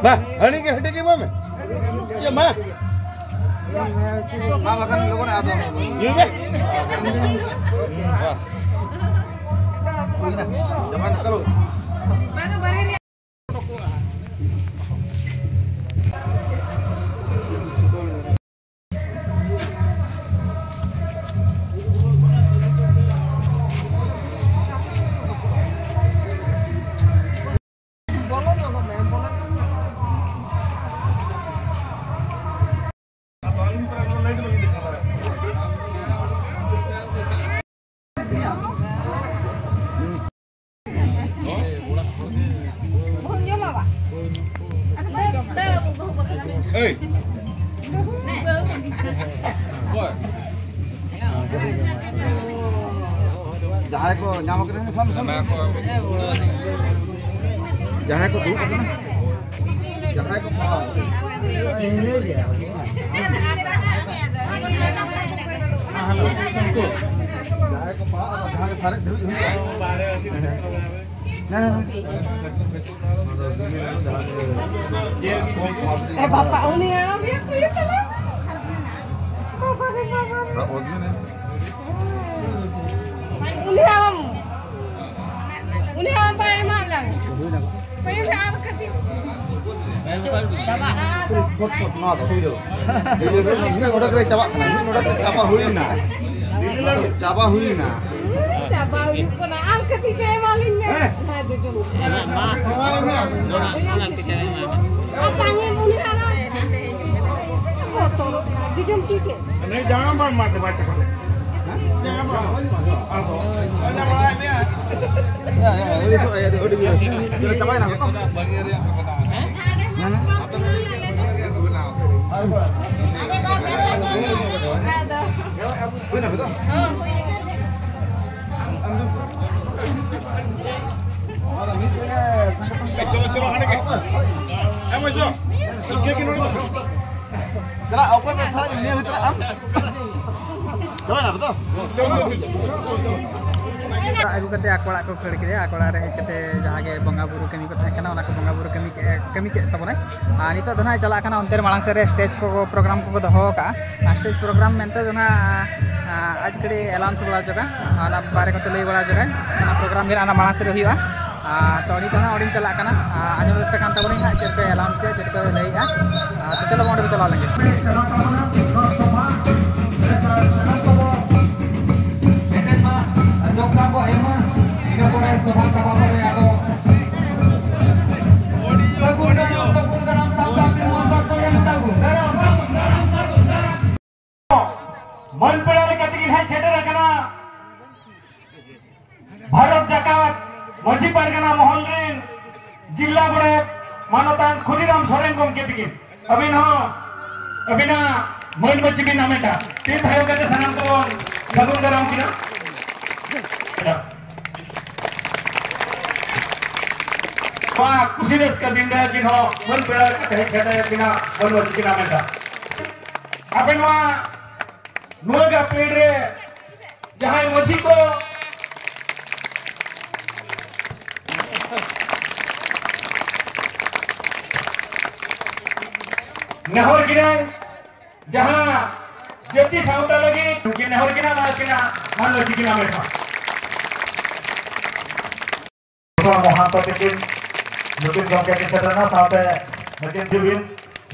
ᱢᱟ, ᱦᱟᱹᱱᱤ ᱜᱮ ᱦᱟᱹᱴᱤᱧ ᱮᱢᱟᱭ ᱢᱮ᱾ ᱤᱭᱟᱹ ᱢᱟ᱾ ᱢᱟ ᱵᱟᱠᱷᱟᱱ ᱞᱚᱜᱚᱱ ᱟᱫᱚ᱾ ᱤᱭᱟᱹ ᱜᱮ᱾ ᱵᱟᱥ᱾ ᱦᱩᱭᱱᱟ᱾ ᱪᱟᱵᱟᱭᱮᱱᱟ, ᱪᱚᱞᱚ᱾ ᱡᱟᱦᱟᱸᱭ ᱠᱚ ᱧᱟᱢ ᱠᱟᱱᱟ, ᱥᱟᱵ ᱢᱮ, ᱥᱟᱵ ᱢᱮ᱾ ᱡᱟᱦᱟᱸᱭ ᱠᱚ ᱫᱩᱲᱩᱵ ᱠᱟᱱᱟ, ᱡᱟᱦᱟᱸᱭ ᱠᱚ ᱯᱟᱲᱦᱟᱣ, ᱡᱟᱦᱟᱸᱭ ᱠᱚ ᱯᱟᱲᱦᱟᱣ, ᱡᱟᱦᱟᱸᱭ ᱠᱚ ᱥᱟᱨᱮᱡ ᱫᱷᱟᱹᱵᱤᱡ ᱦᱩᱭᱩᱜᱼᱟ᱾ ᱦᱮᱸ, ᱦᱮᱸ, ᱦᱮᱸ᱾ ᱮ ᱵᱟᱯᱟ, ᱩᱱᱤ ᱦᱟᱲᱟᱢ ᱜᱮ ᱠᱩᱞᱤ ᱠᱟᱱᱟ᱾ ᱵᱟᱵᱟ ᱨᱮ ᱵᱟᱵᱟ ᱨᱮ᱾ ᱥᱟᱵ ᱦᱚᱫ ᱢᱮ᱾ ᱩᱱᱤ ᱦᱟᱲᱟᱢ, ᱩᱱᱤ ᱦᱟᱲᱟᱢ ᱵᱟᱭ ᱮᱢᱟᱜ ᱞᱟᱝ᱾ ᱯᱟᱹᱭ ᱢᱮ ᱟᱨ ᱠᱟᱹᱴᱤᱡ᱾ ᱪᱟᱵᱟ᱾ ᱟᱫᱚ ᱱᱚᱣᱟ ᱫᱚ ᱵᱩᱡᱷᱟᱹᱣ᱾ ᱢᱤᱫ ᱱᱚᱰᱮ ᱜᱮ ᱪᱟᱵᱟᱜ ᱠᱟᱱᱟ, ᱢᱤᱫ ᱱᱚᱰᱮ ᱜᱮ ᱪᱟᱵᱟ ᱦᱩᱭᱱᱟ᱾ ᱪᱟᱵᱟ ᱦᱩᱭᱱᱟ᱾ ᱪᱟᱵᱟ ᱦᱩᱭᱩᱜ ᱠᱟᱱᱟ᱾ ᱟᱢ ᱠᱟᱹᱴᱤᱡ ᱪᱟ ᱮᱢᱟᱞᱤᱧ ᱢᱮ᱾ ᱦᱮᱸ᱾ ᱚᱱᱟ, ᱚᱱᱟ, ᱚᱱᱟ ᱛᱮᱜᱮ ᱮᱢᱟᱢᱟ᱾ ᱟᱨ ᱛᱟᱝᱜᱤ ᱩᱱᱤ ᱦᱟᱲᱟᱢ᱾ ᱵᱚᱛᱚᱨᱚᱜ ᱠᱟᱱᱟ᱾ ᱡᱚᱡᱚᱢ ᱛᱤ ᱛᱮ᱾ ᱱᱩᱭ ᱡᱟᱦᱟᱸ ᱵᱟᱝ ᱢᱟᱨ ᱫᱮᱵᱟ ᱪᱟᱠᱟ᱾ ᱦᱮᱸ? ᱡᱟᱦᱟᱸ ᱵᱟᱝ᱾ ᱟᱫᱚ, ᱚᱱᱟ ᱵᱟᱲᱟᱭ ᱢᱮᱭᱟ᱾ ᱭᱟ, ᱭᱟ, ᱟᱹᱰᱤ ᱥᱚ-, ᱟᱹᱰᱤ, ᱟᱹᱰᱤ ᱡᱳᱨ᱾ ᱪᱟᱵᱟᱭᱮᱱᱟ ᱠᱚ? ᱦᱮᱸ, ᱦᱮᱸ᱾ ᱦᱩᱭᱱᱟ ᱠᱚ ᱫᱚ? ᱪᱚᱞᱚ, ᱪᱚᱞᱚ, ᱦᱟᱸᱰᱮ ᱜᱮ᱾ ᱮ, ᱢᱚᱡᱚ᱾ ᱤᱱᱠᱟᱹ ᱜᱮ ᱱᱚᱰᱮ ᱫᱚ᱾ ᱪᱟᱞᱟᱜ, ᱚᱠᱚᱭ ᱯᱮ ᱥᱟᱨᱮᱡ ᱱᱤᱭᱟᱹ ᱵᱷᱤᱛᱨᱤ ᱟᱢ? ᱟᱹᱜᱩ ᱠᱟᱛᱮ ᱟᱠᱚ ᱚᱲᱟᱜ ᱠᱚ ᱠᱷᱟᱹᱲ ᱠᱮᱫᱮᱭᱟ᱾ ᱟᱠᱚ ᱚᱲᱟᱜ ᱨᱮ ᱦᱮᱡ ᱠᱟᱛᱮ ᱡᱟᱦᱟᱸ ᱜᱮ ᱵᱚᱸᱜᱟ ᱵᱩᱨᱩ ᱠᱟᱹᱢᱤ ᱠᱚ ᱛᱟᱦᱮᱸ ᱠᱟᱱᱟ, ᱚᱱᱟ ᱠᱚ ᱵᱚᱸᱜᱟ ᱵᱩᱨᱩ ᱠᱟᱹᱢᱤ ᱠᱮᱫ, ᱠᱟᱹᱢᱤ ᱠᱮᱫ ᱛᱟᱵᱚᱱᱟᱭ᱾ ᱟᱨ ᱱᱤᱛᱚᱜ ᱫᱚ ᱱᱟᱦᱟᱜ ᱪᱟᱞᱟᱜ ᱠᱟᱱᱟ ᱚᱱᱛᱮ ᱨᱮ ᱢᱟᱲᱟᱝ ᱥᱮᱫ ᱨᱮ ᱥᱴᱮᱡᱽ ᱠᱚ ᱯᱨᱳᱜᱨᱟᱢ ᱠᱚᱠᱚ ᱫᱚᱦᱚ ᱟᱠᱟᱫᱼᱟ᱾ ᱟᱨ ᱥᱴᱮᱡᱽ ᱯᱨᱳᱜᱨᱟᱢ ᱢᱮᱱᱛᱮ ᱫᱚ ᱱᱟᱦᱟᱜ, ᱟᱸ, ᱟᱡ ᱠᱟᱹᱴᱤᱡ ᱮᱞᱟᱣᱩᱱᱥ ᱵᱟᱲᱟ ᱦᱚᱪᱚ ᱠᱟᱜᱼᱟ, ᱚᱱᱟ ᱵᱟᱨᱮ ᱠᱚᱛᱮ ᱞᱟᱹᱭ ᱵᱟᱲᱟ ᱦᱚᱪᱚ ᱠᱟᱜᱼᱟ᱾ ᱚᱱᱟ ᱯᱨᱳᱜᱨᱟᱢ ᱜᱮ ᱱᱟᱦᱟᱜ ᱢᱟᱲᱟᱝ ᱥᱮᱫ ᱨᱮ ᱦᱩᱭᱩᱜᱼᱟ᱾ ᱟᱨ ᱛᱚ ᱱᱤᱛ ᱫᱚ ᱱᱟᱦᱟᱜ ᱚᱸᱰᱮᱧ ᱪᱟᱞᱟᱜ ᱠᱟᱱᱟ᱾ ᱟᱨ ᱟᱸᱡᱚᱢ ᱯᱮ ᱠᱟᱱ ᱛᱟᱵᱚᱱᱟᱹᱧ ᱦᱟᱸᱜ ᱪᱮᱫ ᱠᱚ ᱮᱞᱟᱣᱩᱱᱥ ᱮᱫᱼᱟ, ᱪᱮᱫ ᱠᱚ ᱞᱟᱹᱭᱮᱫᱼᱟ᱾ ᱟᱨ ᱛᱚ ᱪᱚᱞᱚ ᱚᱸᱰᱮ ᱵᱚᱱ ᱪᱟᱞᱟᱣ ᱞᱮᱱ ᱜᱮ᱾ ᱢᱟᱹᱱ ᱯᱮᱲᱟ ᱞᱮᱠᱟ ᱛᱮᱜᱮ ᱱᱟᱦᱟᱜ ᱥᱮᱴᱮᱨ ᱟᱠᱟᱱᱟ ᱵᱷᱟᱨᱚᱛ ᱡᱟᱠᱟᱛ ᱢᱟᱹᱡᱷᱤ ᱯᱟᱨᱜᱟᱱᱟ ᱢᱚᱦᱚᱞ ᱨᱮᱱ ᱡᱤᱞᱟ ᱜᱚᱰᱮᱛ ᱢᱟᱱᱚᱛᱟᱱ ᱠᱷᱩᱫᱤᱨᱟᱢ ᱥᱚᱨᱮᱱ ᱜᱚᱢᱠᱮ ᱛᱤᱠᱤᱱ᱾ ᱟᱹᱵᱤᱱ ᱦᱚᱸ ᱟᱹᱵᱤᱱᱟᱜ ᱢᱟᱹᱱ ᱢᱟᱹᱪᱤ ᱵᱤᱱ ᱦᱟᱢᱮᱴᱟ᱾ ᱛᱤ ᱛᱷᱟᱭᱚ ᱠᱟᱛᱮ ᱥᱟᱱᱟᱢ ᱠᱚᱵᱚᱱ ᱥᱟᱹᱜᱩᱱ ᱫᱟᱨᱟᱢ ᱠᱤᱱᱟ᱾ ᱱᱚᱣᱟ ᱠᱩᱥᱤ ᱨᱟᱹᱥᱠᱟᱹ ᱫᱤᱱ ᱨᱮ ᱟᱹᱵᱤᱱ ᱦᱚᱸ ᱢᱟᱹᱱ ᱯᱮᱲᱟ ᱠᱟᱛᱮ ᱦᱮᱡ ᱠᱟᱛᱮ ᱟᱹᱵᱤᱱᱟᱜ ᱢᱟᱹᱱ ᱢᱟᱹᱪᱤ ᱵᱤᱱ ᱦᱟᱢᱮᱴᱟ᱾ ᱟᱯᱮ ᱱᱚᱣᱟ ᱱᱚᱣᱟ ᱜᱮ ᱯᱤᱲ ᱨᱮ ᱡᱟᱦᱟᱸᱭ ᱢᱟᱹᱡᱷᱤ ᱠᱚ ᱱᱮᱦᱚᱨ ᱜᱤᱨᱟᱹ ᱡᱟᱦᱟᱸ ᱡᱟᱹᱛᱤ ᱥᱟᱶᱛᱟ ᱞᱟᱹᱜᱤᱫ ᱱᱩᱠᱤᱱ ᱱᱮᱦᱚᱨ ᱜᱤᱨᱟᱹ ᱱᱚᱣᱟ ᱠᱤᱱᱟᱜ ᱢᱟᱹᱱ ᱢᱟᱹᱡᱷᱤ ᱠᱤᱱ ᱟᱢᱮᱫ ᱢᱟ᱾ ᱢᱚᱦᱟᱱᱛᱚ ᱛᱤᱠᱤᱱ ᱱᱩᱠᱤᱱ ᱜᱚᱢᱠᱮ ᱠᱤᱱ ᱥᱮᱴᱮᱨ ᱮᱱᱟ, ᱥᱟᱶᱛᱮ ᱱᱩᱠᱤᱱ ᱡᱩᱵᱤᱱ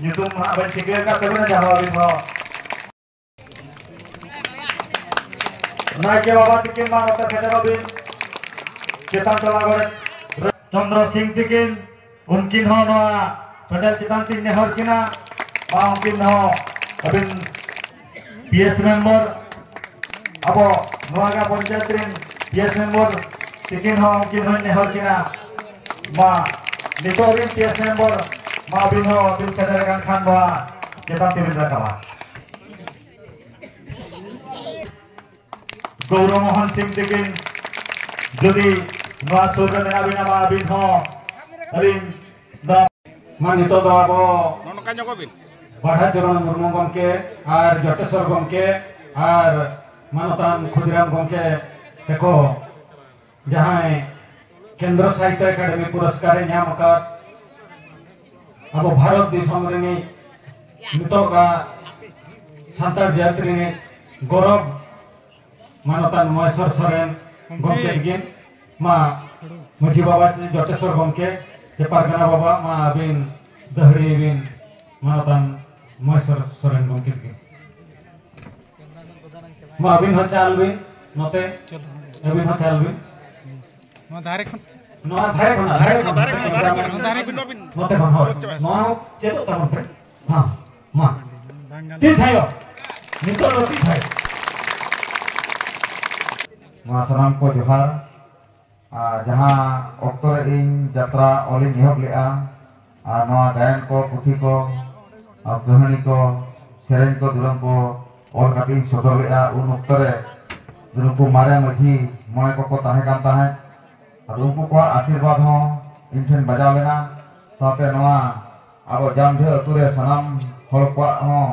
ᱧᱩᱛᱩᱢ ᱦᱟᱸᱜ ᱵᱟᱹᱧ ᱴᱷᱤᱠᱟᱹ ᱟᱠᱟᱫ ᱛᱟᱹᱵᱤᱱᱟ, ᱡᱟᱦᱟᱸ ᱟᱹᱵᱤᱱ ᱦᱚᱸ ᱱᱟᱭᱠᱮ ᱵᱟᱵᱟ ᱛᱤᱠᱤᱱ ᱢᱟ ᱱᱚᱛᱮ ᱥᱮᱴᱮᱨᱚᱜ ᱵᱤᱱ᱾ ᱪᱮᱛᱟᱱ ᱴᱚᱞᱟ ᱠᱚᱨᱮ ᱪᱚᱱᱫᱨᱚ ᱥᱤᱝ ᱛᱤᱠᱤᱱ, ᱩᱱᱠᱤᱱ ᱦᱚᱸ ᱱᱚᱣᱟ ᱯᱮᱱᱰᱮᱞ ᱪᱮᱛᱟᱱ ᱛᱤᱧ ᱱᱮᱦᱚᱨ ᱠᱤᱱᱟ, ᱢᱟ ᱩᱱᱠᱤᱱ ᱦᱚᱸ ᱟᱹᱵᱤᱱ ᱯᱤ ᱮᱥ ᱢᱮᱢᱵᱚᱨ, ᱟᱵᱚ ᱱᱚᱣᱟ ᱜᱟ ᱯᱚᱧᱪᱟᱭᱮᱛ ᱨᱮᱱ ᱯᱤ ᱮᱥ ᱢᱮᱢᱵᱚᱨ ᱛᱤᱠᱤᱱ ᱦᱚᱸ ᱩᱱᱠᱤᱱ ᱦᱚᱸᱧ ᱱᱮᱦᱚᱨ ᱠᱤᱱᱟ, ᱢᱟ ᱱᱤᱛᱚᱜ ᱨᱮᱱ ᱯᱤ ᱮᱥ ᱢᱮᱢᱵᱚᱨ, ᱢᱟ ᱟᱹᱵᱤᱱ ᱦᱚᱸ ᱟᱹᱵᱤᱱ ᱥᱮᱴᱮᱨ ᱟᱠᱟᱱ ᱠᱷᱟᱱ ᱱᱚᱣᱟ ᱪᱮᱛᱟᱱ ᱛᱮᱵᱤᱱ ᱨᱟᱠᱟᱵᱟ᱾ ᱜᱳᱣᱨᱚ ᱢᱳᱦᱚᱱ ᱥᱤᱝ ᱛᱤᱠᱤᱱ ᱡᱩᱫᱤ ᱱᱚᱣᱟ ᱥᱩᱨ ᱨᱮ ᱢᱮᱱᱟᱜ ᱵᱤᱱᱟ, ᱢᱟ ᱟᱹᱵᱤᱱ ᱦᱚᱸ ᱟᱹᱞᱤᱧ ᱫᱚ ᱢᱟ ᱱᱤᱛᱚᱜ ᱫᱚ ᱟᱵᱚ ᱱᱚᱜᱼᱚ ᱱᱚᱝᱠᱟ ᱧᱚᱜᱚᱜ ᱵᱤᱱ᱾ ᱵᱟᱰᱷᱟ ᱪᱚᱨᱚᱬ ᱢᱩᱨᱢᱩ ᱜᱚᱢᱠᱮ ᱟᱨ ᱡᱚᱴᱮᱥᱚᱨ ᱜᱚᱢᱠᱮ ᱟᱨ ᱢᱟᱱᱚᱛᱟᱱ ᱠᱷᱩᱫᱤᱨᱟᱢ ᱜᱚᱢᱠᱮ ᱛᱮᱠᱚ, ᱡᱟᱦᱟᱸᱭ ᱠᱮᱱᱫᱨᱚ ᱥᱟᱦᱤᱛᱛᱚ ᱮᱠᱟᱰᱮᱢᱤ ᱯᱩᱨᱚᱥᱠᱟᱨ ᱮ ᱧᱟᱢ ᱟᱠᱟᱫ, ᱟᱵᱚ ᱵᱷᱟᱨᱚᱛ ᱫᱤᱥᱚᱢ ᱨᱤᱱᱤᱡ ᱱᱤᱛᱚᱜᱟᱜ ᱥᱟᱱᱛᱟᱲ ᱡᱟᱹᱛ ᱨᱤᱱᱤᱡ ᱜᱚᱨᱚᱵᱽ ᱢᱟᱱᱚᱛᱟᱱ ᱢᱚᱦᱮᱥᱣᱚᱨ ᱥᱚᱨᱮᱱ ᱜᱚᱢᱠᱮ ᱛᱤᱠᱤᱱ᱾ ᱢᱟ ᱢᱟᱹᱡᱷᱤ ᱵᱟᱵᱟ ᱪᱮ ᱡᱚᱴᱮᱥᱚᱨ ᱜᱚᱢᱠᱮ ᱪᱮ ᱯᱟᱨᱜᱟᱱᱟ ᱵᱟᱵᱟ, ᱢᱟ ᱟᱹᱵᱤᱱ ᱫᱟᱹᱦᱲᱤ ᱵᱤᱱ ᱢᱟᱱᱚᱛᱟᱱ ᱢᱚᱦᱮᱥᱣᱚᱨ ᱥᱚᱨᱮᱱ ᱜᱚᱢᱠᱮ ᱛᱤᱠᱤᱱ᱾ ᱢᱟ ᱟᱹᱵᱤᱱ ᱦᱚᱸ ᱪᱟᱞ ᱵᱤᱱ ᱱᱚᱛᱮ, ᱟᱹᱵᱤᱱ ᱦᱚᱸ ᱪᱟᱞ ᱵᱤᱱ᱾ ᱱᱚᱣᱟ ᱫᱷᱟᱨᱮ ᱠᱷᱚᱱ᱾ ᱱᱚᱣᱟ ᱫᱷᱟᱨᱮ ᱠᱷᱚᱱᱟᱜ, ᱫᱷᱟᱨᱮ ᱠᱷᱚᱱ, ᱫᱷᱟᱨᱮ ᱠᱷᱚᱱ, ᱫᱷᱟᱨᱮ ᱠᱷᱚᱱ, ᱫᱷᱟᱨᱮ ᱠᱷᱚᱱ᱾ ᱱᱚᱛᱮ ᱠᱷᱚᱱ, ᱦᱳᱭ᱾ ᱱᱚᱣᱟ ᱦᱚᱸ ᱪᱮᱫᱚᱜ ᱛᱟᱵᱚᱱ ᱯᱮ᱾ ᱦᱮᱸ, ᱢᱟ᱾ ᱛᱤ ᱛᱷᱟᱭᱚ᱾ ᱱᱤᱛᱚᱜ ᱫᱚ ᱛᱤ ᱛᱷᱟᱭᱚ᱾ ᱱᱚᱣᱟ ᱥᱟᱱᱟᱢ ᱠᱚ ᱡᱚᱦᱟᱨ᱾ ᱟᱨ ᱡᱟᱦᱟᱸ ᱚᱠᱛᱚ ᱨᱮ ᱤᱧ ᱡᱟᱛᱨᱟ ᱚᱞᱤᱧ ᱮᱦᱚᱵ ᱞᱮᱫᱼᱟ, ᱟᱨ ᱱᱚᱣᱟ ᱜᱟᱭᱟᱱ ᱠᱚ, ᱯᱩᱛᱷᱤ ᱠᱚ, ᱟᱨ ᱠᱟᱹᱦᱱᱤ ᱠᱚ, ᱥᱮᱨᱮᱧ ᱠᱚ, ᱫᱩᱨᱟᱹᱝ ᱠᱚ ᱚᱞ ᱠᱟᱛᱮ ᱤᱧ ᱥᱚᱫᱚᱨ ᱞᱮᱫᱼᱟ, ᱩᱱ ᱚᱠᱛᱚ ᱨᱮ ᱱᱩᱠᱩ ᱢᱟᱨᱮ ᱢᱟᱹᱡᱷᱤ ᱢᱚᱬᱮ ᱠᱚᱠᱚ ᱛᱟᱦᱮᱸ ᱠᱟᱱ ᱛᱟᱦᱮᱸᱫ᱾ ᱟᱫᱚ ᱩᱱᱠᱩ ᱠᱚᱣᱟᱜ ᱟᱥᱤᱨᱵᱟᱫᱽ ᱦᱚᱸ ᱤᱧ ᱴᱷᱮᱱ ᱵᱟᱡᱟᱣ ᱞᱮᱱᱟ᱾ ᱥᱟᱶᱛᱮ ᱱᱚᱣᱟ ᱟᱵᱚ ᱡᱟᱢᱰᱷᱟᱹ ᱟᱹᱛᱩ ᱨᱮ ᱥᱟᱱᱟᱢ ᱦᱚᱲ ᱠᱚᱣᱟᱜ ᱦᱚᱸ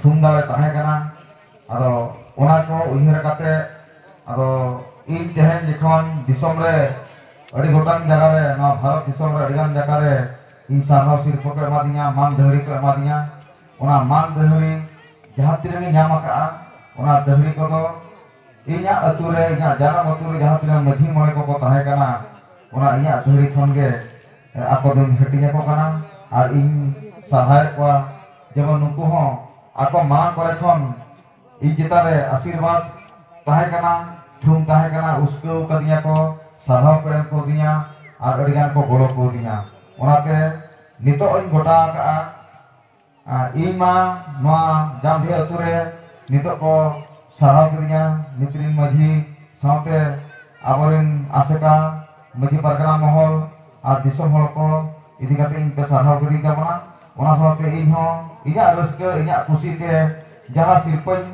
ᱛᱷᱩᱢ ᱫᱟᱲᱮ ᱛᱟᱦᱮᱸ ᱠᱟᱱᱟ᱾ ᱟᱫᱚ ᱚᱱᱟ ᱠᱚ ᱩᱭᱦᱟᱹᱨ ᱠᱟᱛᱮ, ᱟᱫᱚ ᱤᱧ ᱛᱮᱦᱮᱧ ᱡᱚᱠᱷᱚᱱ ᱫᱤᱥᱚᱢ ᱨᱮ ᱟᱹᱰᱤ ᱜᱚᱴᱟᱝ ᱡᱟᱭᱜᱟ ᱨᱮ, ᱱᱚᱣᱟ ᱵᱷᱟᱨᱚᱛ ᱫᱤᱥᱚᱢ ᱨᱮ ᱟᱹᱰᱤ ᱜᱟᱱ ᱡᱟᱭᱜᱟ ᱨᱮ ᱤᱧ ᱥᱟᱨᱦᱟᱣ ᱥᱤᱨᱯᱷᱟᱹ ᱠᱚ ᱮᱢᱟᱫᱤᱧᱟ, ᱢᱟᱱ ᱫᱟᱹᱦᱲᱤ ᱠᱚ ᱮᱢᱟᱫᱤᱧᱟ, ᱚᱱᱟ ᱢᱟᱱ ᱫᱟᱹᱦᱲᱤ ᱡᱟᱦᱟᱸ ᱛᱤᱱᱟᱹᱜ ᱤᱧ ᱧᱟᱢ ᱟᱠᱟᱫᱼᱟ, ᱚᱱᱟ ᱫᱟᱹᱦᱲᱤ ᱠᱚᱫᱚ ᱤᱧᱟᱹᱜ ᱟᱹᱛᱩ ᱨᱮ, ᱤᱧᱟᱹᱜ ᱡᱟᱱᱟᱢ ᱟᱹᱛᱩ ᱨᱮ ᱡᱟᱦᱟᱸ ᱛᱤᱱᱟᱹᱜ ᱢᱟᱹᱡᱷᱤ ᱢᱚᱬᱮ ᱠᱚᱠᱚ ᱛᱟᱦᱮᱸ ᱠᱟᱱᱟ, ᱚᱱᱟ ᱤᱧᱟᱹᱜ ᱫᱟᱹᱦᱲᱤ ᱠᱷᱚᱱ ᱜᱮ, ᱮ, ᱟᱠᱚ ᱫᱚᱧ ᱦᱟᱹᱴᱤᱧ ᱟᱠᱚ ᱠᱟᱱᱟ᱾ ᱟᱨ ᱤᱧ ᱥᱟᱨᱦᱟᱣᱮᱫ ᱠᱚᱣᱟ, ᱡᱮᱢᱚᱱ ᱱᱩᱠᱩ ᱦᱚᱸ ᱟᱠᱚ ᱢᱟᱲᱟᱝ ᱠᱚᱨᱮ ᱠᱷᱚᱱ ᱤᱧ ᱪᱮᱛᱟᱱ ᱨᱮ ᱟᱥᱤᱨᱵᱟᱫᱽ ᱛᱟᱦᱮᱸ ᱠᱟᱱᱟ, ᱛᱷᱩᱢ ᱛᱟᱦᱮᱸ ᱠᱟᱱᱟ, ᱩᱥᱠᱟᱹᱣ ᱠᱟᱫᱤᱧᱟ ᱠᱚ, ᱥᱟᱨᱦᱟᱣ ᱠᱚ ᱮᱢ ᱠᱟᱣᱫᱤᱧᱟ, ᱟᱨ ᱟᱹᱰᱤ ᱜᱟᱱ ᱠᱚ ᱜᱚᱲᱚ ᱠᱟᱣᱫᱤᱧᱟ᱾ ᱚᱱᱟᱛᱮ ᱱᱤᱛᱚᱜ ᱤᱧ ᱜᱚᱴᱟ ᱟᱠᱟᱫᱼᱟ, ᱟᱨ ᱤᱧ ᱢᱟ ᱱᱚᱣᱟ ᱡᱟᱢᱰᱷᱟᱹ ᱟᱹᱛᱩ ᱨᱮ ᱱᱤᱛᱚᱜ ᱠᱚ ᱥᱟᱨᱦᱟᱣ ᱠᱤᱫᱤᱧᱟ, ᱱᱤᱛ ᱨᱤᱱ ᱢᱟᱹᱡᱷᱤ ᱥᱟᱶᱛᱮ ᱟᱵᱚᱨᱮᱱ ᱟᱥᱮᱠᱟ, ᱢᱟᱹᱡᱷᱤ ᱯᱟᱨᱜᱟᱱᱟ ᱢᱚᱦᱚᱞ ᱟᱨ ᱫᱤᱥᱚᱢ ᱦᱚᱲ ᱠᱚ ᱤᱫᱤ ᱠᱟᱛᱮ ᱤᱧ ᱯᱮ ᱥᱟᱨᱦᱟᱣ ᱠᱤᱫᱤᱧ ᱛᱟᱵᱚᱱᱟ᱾ ᱚᱱᱟ ᱥᱟᱶᱛᱮ ᱤᱧ ᱦᱚᱸ ᱤᱧᱟᱹᱜ ᱨᱟᱹᱥᱠᱟᱹ, ᱤᱧᱟᱹᱜ ᱠᱩᱥᱤ ᱛᱮ ᱡᱟᱦᱟᱸ ᱥᱤᱨᱯᱟᱹᱧ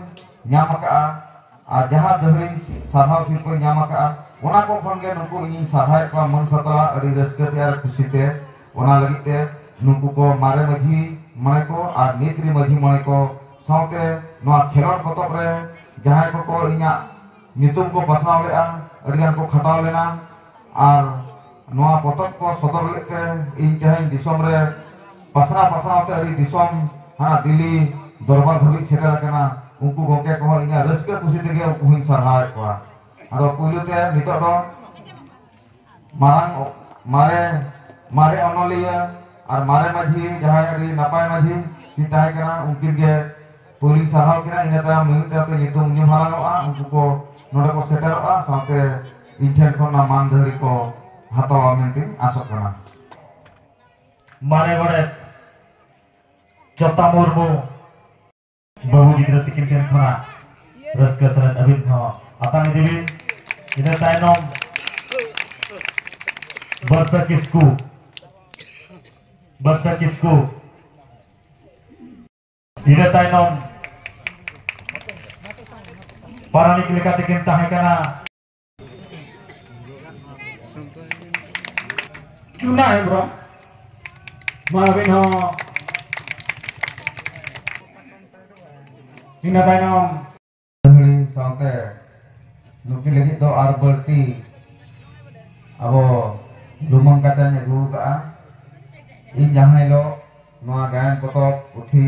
ᱧᱟᱢ ᱟᱠᱟᱫᱼᱟ, ᱟᱨ ᱡᱟᱦᱟᱸ ᱫᱟᱹᱦᱲᱤ ᱥᱟᱨᱦᱟᱣ ᱥᱤᱨᱯᱟᱹᱧ ᱧᱟᱢ ᱟᱠᱟᱫᱼᱟ, ᱚᱱᱟ ᱠᱚ ᱠᱷᱚᱱ ᱜᱮ ᱱᱩᱠᱩ ᱤᱧᱤᱧ ᱥᱟᱨᱦᱟᱣᱮᱫ ᱠᱚᱣᱟ ᱢᱟᱹᱱ ᱥᱟᱛᱞᱟ, ᱟᱹᱰᱤ ᱨᱟᱹᱥᱠᱟᱹ ᱛᱮ ᱟᱨ ᱠᱩᱥᱤ ᱛᱮ᱾ ᱚᱱᱟ ᱞᱟᱹᱜᱤᱫ ᱛᱮ ᱱᱩᱠᱩ ᱠᱚ ᱢᱟᱨᱮ ᱢᱟᱹᱡᱷᱤ ᱢᱚᱬᱮ ᱠᱚ ᱟᱨ ᱱᱤᱛ ᱨᱮ ᱢᱟᱹᱡᱷᱤ ᱢᱚᱬᱮ ᱠᱚ ᱥᱟᱶᱛᱮ ᱱᱚᱣᱟ ᱠᱷᱮᱞᱳᱰ ᱯᱚᱛᱚᱵ ᱨᱮ ᱡᱟᱦᱟᱸᱭ ᱠᱚᱠᱚ ᱤᱧᱟᱹᱜ ᱧᱩᱛᱩᱢ ᱠᱚ ᱯᱟᱥᱱᱟᱣ ᱞᱮᱫᱼᱟ, ᱟᱹᱰᱤ ᱜᱟᱱ ᱠᱚ ᱠᱷᱟᱴᱟᱣ ᱞᱮᱱᱟ᱾ ᱟᱨ ᱱᱚᱣᱟ ᱯᱚᱛᱚᱵ ᱠᱚ ᱥᱚᱫᱚᱨ ᱞᱟᱹᱜᱤᱫ ᱛᱮ ᱤᱧ ᱛᱮᱦᱮᱧ ᱫᱤᱥᱚᱢ ᱨᱮ ᱯᱟᱥᱱᱟᱣ ᱯᱟᱥᱱᱟᱣ ᱛᱮ ᱟᱹᱰᱤ ᱫᱤᱥᱚᱢ ᱦᱟᱱᱟ ᱫᱤᱞᱞᱤ ᱫᱚᱨᱵᱟᱨ ᱫᱷᱟᱹᱵᱤᱡ ᱥᱮᱴᱮᱨ ᱟᱠᱟᱱᱟ᱾ ᱩᱱᱠᱩ ᱜᱚᱢᱠᱮ ᱠᱚᱦᱚᱸ ᱤᱧᱟᱹᱜ ᱨᱟᱹᱥᱠᱟᱹ ᱠᱩᱥᱤ ᱛᱮᱜᱮ ᱩᱱᱠᱩ ᱦᱚᱸᱧ ᱥᱟᱨᱦᱟᱣᱮᱫ ᱠᱚᱣᱟ᱾ ᱟᱫᱚ ᱯᱩᱭᱞᱩ ᱛᱮ ᱱᱤᱛᱚᱜ ᱫᱚ ᱢᱟᱨᱟᱝ ᱚ-, ᱢᱟᱨᱮ, ᱢᱟᱨᱮ ᱚᱱᱚᱞᱤᱭᱟᱹ ᱟᱨ ᱢᱟᱨᱮ ᱢᱟᱹᱡᱷᱤ, ᱡᱟᱦᱟᱸᱭ ᱟᱹᱰᱤ ᱱᱟᱯᱟᱭ ᱢᱟᱹᱡᱷᱤ ᱠᱤᱱ ᱛᱟᱦᱮᱸ ᱠᱟᱱᱟ, ᱩᱱᱠᱤᱱ ᱜᱮ ᱯᱩᱭᱞᱩᱧ ᱥᱟᱨᱦᱟᱣ ᱠᱤᱱᱟ᱾ ᱤᱱᱟᱹ ᱛᱟᱭᱚᱢ ᱢᱤᱢᱤᱫ ᱛᱮ ᱧᱩᱛᱩᱢ ᱧᱩᱢ ᱦᱟᱞᱟᱝᱚᱜᱼᱟ, ᱩᱱᱠᱩ ᱠᱚ ᱱᱚᱰᱮ ᱠᱚ ᱥᱮᱴᱮᱨᱚᱜᱼᱟ, ᱥᱟᱶᱛᱮ ᱤᱧ ᱴᱷᱮᱱ ᱠᱷᱚᱱ ᱚᱱᱟ ᱢᱟᱹᱱ ᱫᱟᱹᱦᱲᱤ ᱠᱚ ᱦᱟᱛᱟᱣᱟ ᱢᱮᱱᱛᱮᱧ ᱟᱥᱚᱜ ᱠᱟᱱᱟ᱾ ᱢᱟᱨᱮ ᱜᱚᱰᱮᱛ ᱪᱚᱛᱟ ᱢᱩᱨᱢᱩ, ᱵᱟᱹᱵᱩ ᱜᱤᱫᱽᱨᱟᱹ ᱛᱤᱠᱤᱱ ᱴᱷᱮᱱ ᱠᱷᱚᱱᱟᱜ ᱨᱟᱹᱥᱠᱟᱹ ᱥᱮᱞᱮᱫ ᱟᱹᱵᱤᱱ ᱦᱚᱸ ᱟᱛᱟᱝ ᱤᱫᱤ ᱵᱤᱱ᱾ ᱤᱱᱟᱹ ᱛᱟᱭᱱᱚᱢ ᱵᱟᱹᱨᱥᱟᱹ ᱠᱤᱥᱠᱩ, ᱵᱟᱹᱨᱥᱟᱹ ᱠᱤᱥᱠᱩ᱾ ᱤᱱᱟᱹ ᱛᱟᱭᱱᱚᱢ ᱯᱟᱨᱟᱱᱤᱠ ᱞᱮᱠᱟᱛᱮ ᱠᱤᱱ ᱛᱟᱦᱮᱸ ᱠᱟᱱᱟ ᱪᱩᱱᱟ ᱦᱮᱢᱵᱨᱚᱢ, ᱢᱟ ᱟᱹᱵᱤᱱ ᱦᱚᱸ᱾ ᱤᱱᱟᱹ ᱛᱟᱭᱱᱚᱢ ᱫᱟᱹᱦᱲᱤ ᱥᱟᱶᱛᱮ ᱱᱩᱠᱤᱱ ᱞᱟᱹᱜᱤᱫ ᱫᱚ ᱟᱨ ᱵᱟᱹᱲᱛᱤ ᱟᱵᱚ ᱞᱩᱢᱟᱹᱝ ᱠᱟᱛᱮᱧ ᱟᱹᱜᱩ ᱟᱠᱟᱫᱼᱟ᱾ ᱤᱧ ᱡᱟᱦᱟᱸ ᱦᱤᱞᱳᱜ ᱱᱚᱣᱟ ᱜᱟᱭᱟᱱ ᱯᱚᱛᱚᱵ ᱯᱩᱛᱷᱤ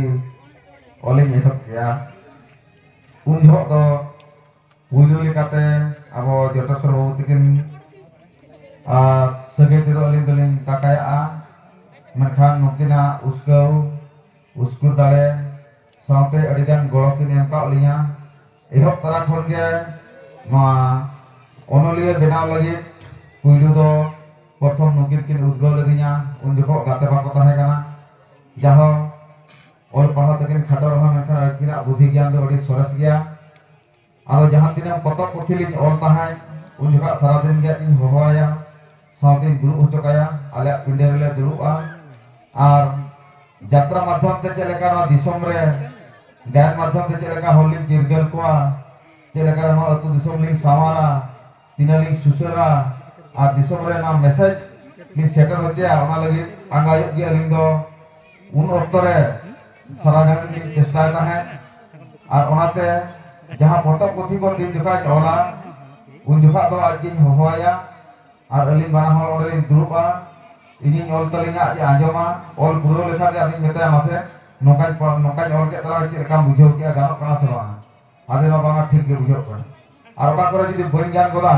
ᱚᱞᱤᱧ ᱮᱦᱚᱵ ᱠᱮᱜᱼᱟ, ᱩᱱ ᱡᱚᱦᱚᱜ ᱫᱚ ᱯᱩᱭᱞᱩ ᱞᱮᱠᱟᱛᱮ ᱟᱵᱚ ᱡᱚᱴᱮᱥᱚᱨ ᱵᱟᱹᱵᱩ ᱛᱤᱠᱤᱱ ᱟᱨ ᱥᱟᱹᱜᱟᱹᱭ ᱛᱮᱫᱚ ᱟᱹᱞᱤᱧ ᱫᱚᱞᱤᱧ ᱛᱟᱠᱟᱭᱟᱜᱼᱟ, ᱢᱮᱱᱠᱷᱟᱱ ᱱᱩᱠᱤᱱᱟᱜ ᱩᱥᱠᱟᱹᱣ, ᱩᱥᱠᱩᱨ ᱫᱟᱲᱮ ᱥᱟᱶᱛᱮ ᱟᱹᱰᱤᱜᱟᱱ ᱜᱚᱲᱚ ᱠᱤᱱ ᱮᱢ ᱠᱟᱜ ᱞᱤᱧᱟ᱾ ᱮᱦᱚᱵ ᱛᱚᱨᱟ ᱠᱷᱚᱱ ᱜᱮ ᱱᱚᱣᱟ ᱚᱱᱚᱞᱤᱭᱟᱹ ᱵᱮᱱᱟᱣ ᱞᱟᱹᱜᱤᱫ ᱯᱩᱭᱞᱩ ᱫᱚ ᱯᱨᱚᱛᱷᱚᱢ ᱱᱩᱠᱤᱱ ᱠᱤᱱ ᱩᱫᱽᱜᱟᱹᱣ ᱞᱤᱫᱤᱧᱟ᱾ ᱩᱱ ᱡᱚᱠᱷᱚᱱ ᱜᱟᱛᱮ ᱵᱟᱠᱚ ᱛᱟᱦᱮᱸ ᱠᱟᱱᱟ, ᱡᱟᱦᱳ ᱚᱞ ᱯᱟᱲᱦᱟᱣ ᱛᱮᱠᱤᱱ ᱠᱷᱟᱴᱚ ᱨᱮᱦᱚᱸ, ᱢᱮᱱᱠᱷᱟᱱ ᱟᱹᱠᱤᱱᱟᱜ ᱵᱩᱫᱷᱤ ᱜᱮᱭᱟᱱ ᱫᱚ ᱟᱹᱰᱤ ᱥᱚᱨᱮᱥ ᱜᱮᱭᱟ᱾ ᱟᱫᱚ ᱡᱟᱦᱟᱸ ᱛᱤᱱᱟᱹᱜ ᱯᱚᱛᱚᱵ ᱯᱩᱛᱷᱤ ᱞᱤᱧ ᱚᱞ ᱛᱟᱦᱮᱸᱫ, ᱩᱱ ᱡᱚᱠᱷᱚᱱ ᱥᱟᱨᱟᱫᱤᱱ ᱜᱮ ᱤᱧ ᱦᱚᱦᱚᱣᱟᱭᱟ, ᱥᱟᱶᱛᱮᱧ ᱫᱩᱲᱩᱵ ᱦᱚᱪᱚ ᱠᱟᱭᱟ, ᱟᱞᱮᱭᱟᱜ ᱯᱤᱸᱰᱟᱹ ᱨᱮᱞᱮ ᱫᱩᱲᱩᱵᱼᱟ᱾ ᱟᱨ ᱡᱟᱛᱨᱟ ᱢᱟᱫᱽᱫᱷᱚᱢ ᱛᱮ ᱪᱮᱫ ᱞᱮᱠᱟ ᱱᱚᱣᱟ ᱫᱤᱥᱚᱢ ᱨᱮ, ᱜᱟᱭᱟᱱ ᱢᱟᱫᱽᱫᱷᱚᱢ ᱛᱮ ᱪᱮᱫ ᱞᱮᱠᱟ ᱦᱚᱲ ᱞᱤᱧ ᱪᱤᱨᱜᱟᱹᱞ ᱠᱚᱣᱟ, ᱪᱮᱫ ᱞᱮᱠᱟ ᱱᱚᱣᱟ ᱟᱹᱛᱩ ᱫᱤᱥᱚᱢ ᱞᱤᱧ ᱥᱟᱶᱟᱨᱟ, ᱛᱤᱱᱟᱹᱜ ᱞᱤᱧ ᱥᱩᱥᱟᱹᱨᱟ, ᱟᱨ ᱫᱤᱥᱚᱢ ᱨᱮ ᱱᱚᱣᱟ ᱢᱮᱥᱮᱡᱽ ᱞᱤᱧ ᱥᱮᱴᱮᱨ ᱦᱚᱪᱚᱭᱟ, ᱚᱱᱟ ᱞᱟᱹᱜᱤᱫ ᱟᱸᱜᱟᱭᱚᱜ ᱜᱮ ᱟᱹᱞᱤᱧ ᱫᱚ᱾ ᱩᱱ ᱚᱠᱛᱚ ᱨᱮ ᱥᱟᱨᱟ ᱜᱷᱟᱹᱲᱤᱡ ᱞᱤᱧ ᱪᱮᱥᱴᱟᱭ ᱛᱟᱦᱮᱸᱫ᱾ ᱟᱨ ᱚᱱᱟᱛᱮ ᱡᱟᱦᱟᱸ ᱯᱚᱛᱚᱵ ᱯᱩᱛᱷᱤ ᱠᱚ ᱛᱤᱱ ᱡᱚᱠᱷᱟᱡ ᱚᱞᱟ, ᱩᱱ ᱡᱚᱠᱷᱟᱡ ᱫᱚ ᱟᱡ ᱜᱤᱧ ᱦᱚᱦᱚᱣᱟᱭᱟ᱾ ᱟᱨ ᱟᱹᱞᱤᱧ ᱵᱟᱱᱟ ᱦᱚᱲ ᱚᱸᱰᱮ ᱞᱤᱧ ᱫᱩᱲᱩᱵᱼᱟ᱾ ᱤᱧᱤᱧ ᱚᱞ ᱛᱟᱹᱞᱤᱧᱟ, ᱟᱡ ᱮ ᱟᱸᱡᱚᱢᱟ᱾ ᱚᱞ ᱯᱩᱨᱟᱹᱣ ᱞᱮᱠᱷᱟᱱ ᱜᱮ ᱟᱫᱚᱧ ᱢᱮᱛᱟᱭᱟ, "ᱢᱟᱥᱮ, ᱱᱚᱝᱠᱟᱧ ᱯᱟ-, ᱱᱚᱝᱠᱟᱧ ᱚᱞ ᱠᱮᱫ ᱛᱟᱞᱟᱝᱟ, ᱪᱮᱫ ᱞᱮᱠᱟᱢ ᱵᱩᱡᱷᱟᱹᱣ ᱠᱮᱫᱼᱟ, ᱜᱟᱱᱚᱜ ᱠᱟᱱᱟ ᱥᱮ ᱵᱟᱝ?" ᱟᱫᱚ ᱱᱚᱣᱟ ᱵᱟᱝᱟ, ᱴᱷᱤᱠ ᱜᱮ ᱵᱩᱡᱷᱟᱹᱜ ᱠᱟᱱᱟ᱾ ᱟᱨ ᱚᱠᱟ ᱠᱚᱨᱮ ᱡᱩᱫᱤ ᱵᱟᱹᱧ ᱜᱟᱱ ᱜᱚᱫᱟ,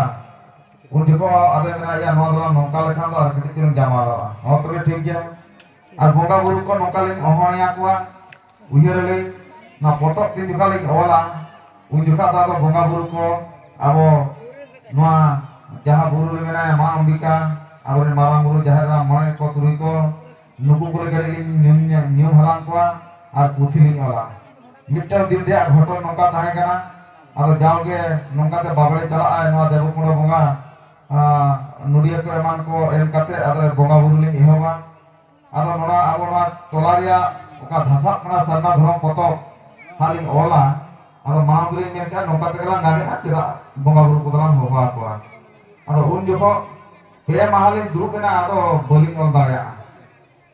ᱩᱱ ᱡᱚᱠᱷᱚᱱ ᱟᱫᱚᱭ ᱢᱮᱱᱟ, "ᱭᱟ, ᱱᱚᱣᱟ ᱫᱚ ᱱᱚᱝᱠᱟ ᱞᱮᱠᱷᱟᱱ ᱫᱚ ᱟᱨ ᱠᱟᱹᱴᱤᱡ ᱪᱩᱞᱩᱝ ᱡᱟᱢᱟᱞᱚᱜᱼᱟ᱾" ᱦᱚᱸ, ᱛᱚᱵᱮ ᱴᱷᱤᱠ ᱜᱮᱭᱟ᱾ ᱟᱨ ᱵᱚᱸᱜᱟ ᱵᱩᱨᱩ ᱠᱚ ᱱᱚᱝᱠᱟ ᱞᱤᱧ ᱦᱚᱦᱚ ᱟᱭᱟ ᱠᱚᱣᱟ, ᱩᱭᱦᱟᱹᱨ ᱟᱹᱞᱤᱧ, ᱱᱚᱣᱟ ᱯᱚᱛᱚᱵ ᱛᱤᱱ ᱡᱚᱠᱷᱟ ᱞᱤᱧ ᱚᱞᱟ, ᱩᱱ ᱡᱚᱠᱷᱟ ᱫᱚ ᱟᱫᱚ ᱵᱚᱸᱜᱟ ᱵᱩᱨᱩ ᱠᱚ, ᱟᱵᱚ ᱱᱚᱣᱟ ᱡᱟᱦᱟᱸ ᱵᱩᱨᱩ ᱨᱮ ᱢᱮᱱᱟᱭᱟ ᱢᱟ ᱚᱢᱵᱤᱠᱟ, ᱟᱵᱚᱨᱮᱱ ᱢᱟᱨᱟᱝ ᱵᱩᱨᱩ, ᱡᱟᱦᱮᱨ ᱮᱨᱟ, ᱢᱚᱬᱮ ᱠᱚ, ᱛᱩᱨᱩᱭ ᱠᱚ, ᱱᱩᱠᱩ ᱠᱚᱨᱮ ᱠᱟᱹᱴᱤᱡ ᱞᱤᱧ ᱧᱩᱢ, ᱧᱩᱢ ᱦᱟᱞᱟᱝ ᱠᱚᱣᱟ ᱟᱨ ᱯᱩᱛᱷᱤ ᱞᱤᱧ ᱚᱞᱟ᱾ ᱢᱤᱫᱴᱟᱝ ᱫᱤᱱ ᱨᱮᱭᱟᱜ ᱜᱷᱚᱴᱚᱱ ᱱᱚᱝᱠᱟ ᱛᱟᱦᱮᱸ ᱠᱟᱱᱟ᱾ ᱟᱫᱚ ᱡᱟᱣᱜᱮ ᱱᱚᱝᱠᱟᱛᱮ ᱵᱟᱵᱲᱮ ᱪᱟᱞᱟᱜᱼᱟ, ᱱᱚᱣᱟ ᱫᱮᱵᱚᱠᱩᱸᱰᱟ ᱵᱚᱸᱜᱟ, ᱟᱸ, ᱱᱚᱰᱤᱭᱟᱹ ᱠᱚ ᱮᱢᱟᱱ ᱠᱚ ᱮᱢ ᱠᱟᱛᱮ ᱟᱫᱚ ᱵᱚᱸᱜᱟ ᱵᱩᱨᱩ ᱞᱤᱧ ᱮᱦᱚᱵᱟ᱾ ᱟᱫᱚ ᱱᱚᱣᱟ ᱟᱵᱚ ᱱᱚᱣᱟ ᱴᱚᱞᱟ ᱨᱮᱭᱟᱜ ᱚᱠᱟ ᱫᱷᱟᱥᱟᱜ ᱠᱟᱱᱟ ᱥᱟᱨᱱᱟ ᱫᱷᱚᱨᱚᱢ ᱯᱚᱛᱚᱵ ᱦᱟᱸᱜ ᱞᱤᱧ ᱚᱞᱟ᱾ ᱟᱫᱚ ᱢᱟᱲᱟᱝ ᱫᱚᱞᱤᱧ ᱢᱮᱱ ᱠᱮᱜᱼᱟ, ᱱᱚᱝᱠᱟ ᱛᱮᱜᱮ ᱞᱟᱝ ᱜᱟᱱᱮᱜᱼᱟ, ᱪᱮᱫᱟᱜ ᱵᱚᱸᱜᱟ ᱵᱩᱨᱩ ᱠᱚᱫᱚ ᱞᱟᱝ ᱦᱚᱦᱚ ᱟᱠᱚᱣᱟ᱾ ᱟᱫᱚ ᱩᱱ ᱡᱚᱠᱷᱚᱱ ᱯᱮ ᱢᱟᱦᱟ ᱞᱤᱧ ᱫᱩᱲᱩᱵ ᱮᱱᱟ, ᱟᱫᱚ ᱵᱟᱹᱞᱤᱧ ᱚᱞ ᱫᱟᱲᱮᱭᱟᱜᱼᱟ᱾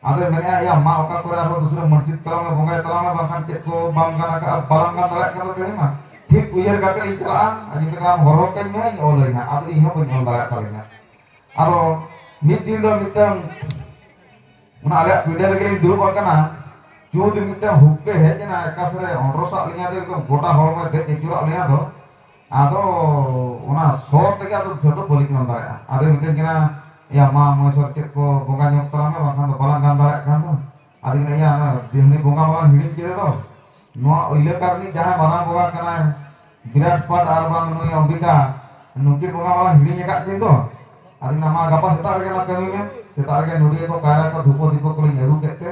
ᱟᱫᱚᱭ ᱢᱮᱱᱮᱜᱼᱟ, "ᱭᱟ ᱢᱟ, ᱚᱠᱟ ᱠᱚᱨᱮ ᱟᱨᱦᱚᱸ ᱫᱩᱥᱨᱟᱹ ᱢᱟᱹᱥᱡᱤᱫ ᱛᱟᱞᱟᱝ ᱢᱮ, ᱵᱚᱸᱜᱟᱭ ᱛᱟᱞᱟᱝ ᱢᱮ, ᱵᱟᱝᱠᱷᱟᱱ ᱪᱮᱫ ᱠᱚ ᱵᱟᱢ ᱜᱟᱱ ᱟᱠᱟᱫᱼᱟ, ᱵᱟᱞᱟᱝ ᱜᱟᱱ ᱫᱟᱲᱮᱭᱟᱜ ᱠᱟᱱᱟ ᱛᱮᱦᱮᱧ ᱢᱟ᱾" ᱴᱷᱤᱠ ᱩᱭᱦᱟᱹᱨ ᱠᱟᱛᱮ ᱞᱤᱧ ᱪᱟᱞᱟᱜᱼᱟ, ᱟᱨ ᱡᱩᱫᱤ ᱠᱚ ᱦᱚᱨᱦᱚ ᱠᱟᱹᱧ ᱢᱮ, ᱤᱧ ᱚᱞᱟᱹᱧ ᱦᱟᱸᱜ᱾ ᱟᱫᱚ ᱤᱧ ᱦᱚᱸ ᱵᱟᱹᱧ ᱚᱞ ᱫᱟᱲᱮᱭᱟᱜ ᱛᱟᱹᱞᱤᱧᱟ᱾ ᱟᱫᱚ ᱢᱤᱫ ᱫᱤᱱ ᱫᱚ ᱢᱤᱫᱴᱟᱝ, ᱚᱱᱟ ᱟᱞᱮᱭᱟᱜ ᱯᱤᱸᱰᱟᱹ ᱨᱮᱜᱮ ᱞᱤᱧ ᱫᱩᱲᱩᱵ ᱟᱠᱟᱱᱟ, ᱪᱩᱛ ᱢᱤᱫᱴᱟᱝ ᱦᱩᱠ ᱜᱮ ᱦᱮᱡ ᱮᱱᱟ, ᱮᱠᱟᱛᱨᱮ ᱚᱸᱰᱨᱚᱥᱟᱜ ᱞᱤᱧᱟ ᱫᱚ, ᱮᱠᱫᱚᱢ ᱜᱚᱴᱟ ᱦᱚᱲᱢᱚ ᱫᱮᱡ ᱟᱹᱪᱩᱨᱟᱜ ᱞᱤᱧᱟ ᱫᱚ᱾ ᱟᱫᱚ ᱚᱱᱟ ᱥᱚ ᱛᱮᱜᱮ ᱟᱫᱚ ᱡᱷᱚᱛᱚ ᱵᱟᱹᱞᱤᱧ ᱚᱞ ᱫᱟᱲᱮᱭᱟᱜᱼᱟ᱾ ᱟᱫᱚᱭ ᱢᱤᱛᱟᱹᱧ ᱠᱟᱱᱟ, "ᱭᱟ ᱢᱟ, ᱢᱚᱦᱮᱥᱣᱚᱨ, ᱪᱮᱫ ᱠᱚ ᱵᱚᱸᱜᱟ ᱧᱚᱜ ᱛᱟᱞᱟᱝ ᱢᱮ, ᱵᱟᱝᱠᱷᱟᱱ ᱫᱚ ᱵᱟᱞᱟᱝ ᱜᱟᱱ ᱫᱟᱲᱮᱭᱟᱜ ᱠᱟᱱ ᱫᱚ᱾" ᱟᱫᱚᱧ ᱢᱮᱱᱟ, "ᱭᱟ, ᱚᱱᱟ ᱵᱤᱦᱱᱤ ᱵᱚᱸᱜᱟ ᱢᱟᱞᱟᱝ ᱦᱤᱲᱤᱧ ᱠᱮᱫ ᱫᱚ, ᱱᱚᱣᱟ ᱤᱞᱟᱹᱠᱟ ᱨᱤᱱᱤᱡ ᱡᱟᱦᱟᱸᱭ ᱢᱟᱨᱟᱝ ᱵᱚᱸᱜᱟ ᱠᱟᱱᱟᱭ, ᱵᱤᱨᱟᱴ ᱯᱟᱴ ᱟᱨ ᱵᱟᱝ ᱱᱩᱭ ᱚᱢᱵᱤᱠᱟ, ᱱᱩᱠᱤᱱ ᱵᱚᱸᱜᱟ ᱢᱟᱞᱟᱝ ᱦᱤᱲᱤᱧ ᱟᱠᱟᱫ ᱠᱤᱱ ᱫᱚ᱾ ᱟᱫᱚᱧ ᱢᱮᱱᱟ, ᱢᱟ, ᱜᱟᱯᱟ ᱥᱮᱛᱟᱜ ᱨᱮᱜᱮ ᱢᱟ ᱠᱟᱹᱢᱤ ᱢᱮ᱾" ᱥᱮᱛᱟᱜ ᱨᱮᱜᱮ ᱱᱚᱰᱤᱭᱟᱹ ᱠᱚ, ᱠᱟᱭᱨᱟ ᱠᱚ, ᱫᱷᱩᱯᱚ ᱫᱤᱯᱚ ᱠᱚᱞᱤᱧ ᱟᱹᱜᱩ ᱠᱮᱫ ᱛᱮ,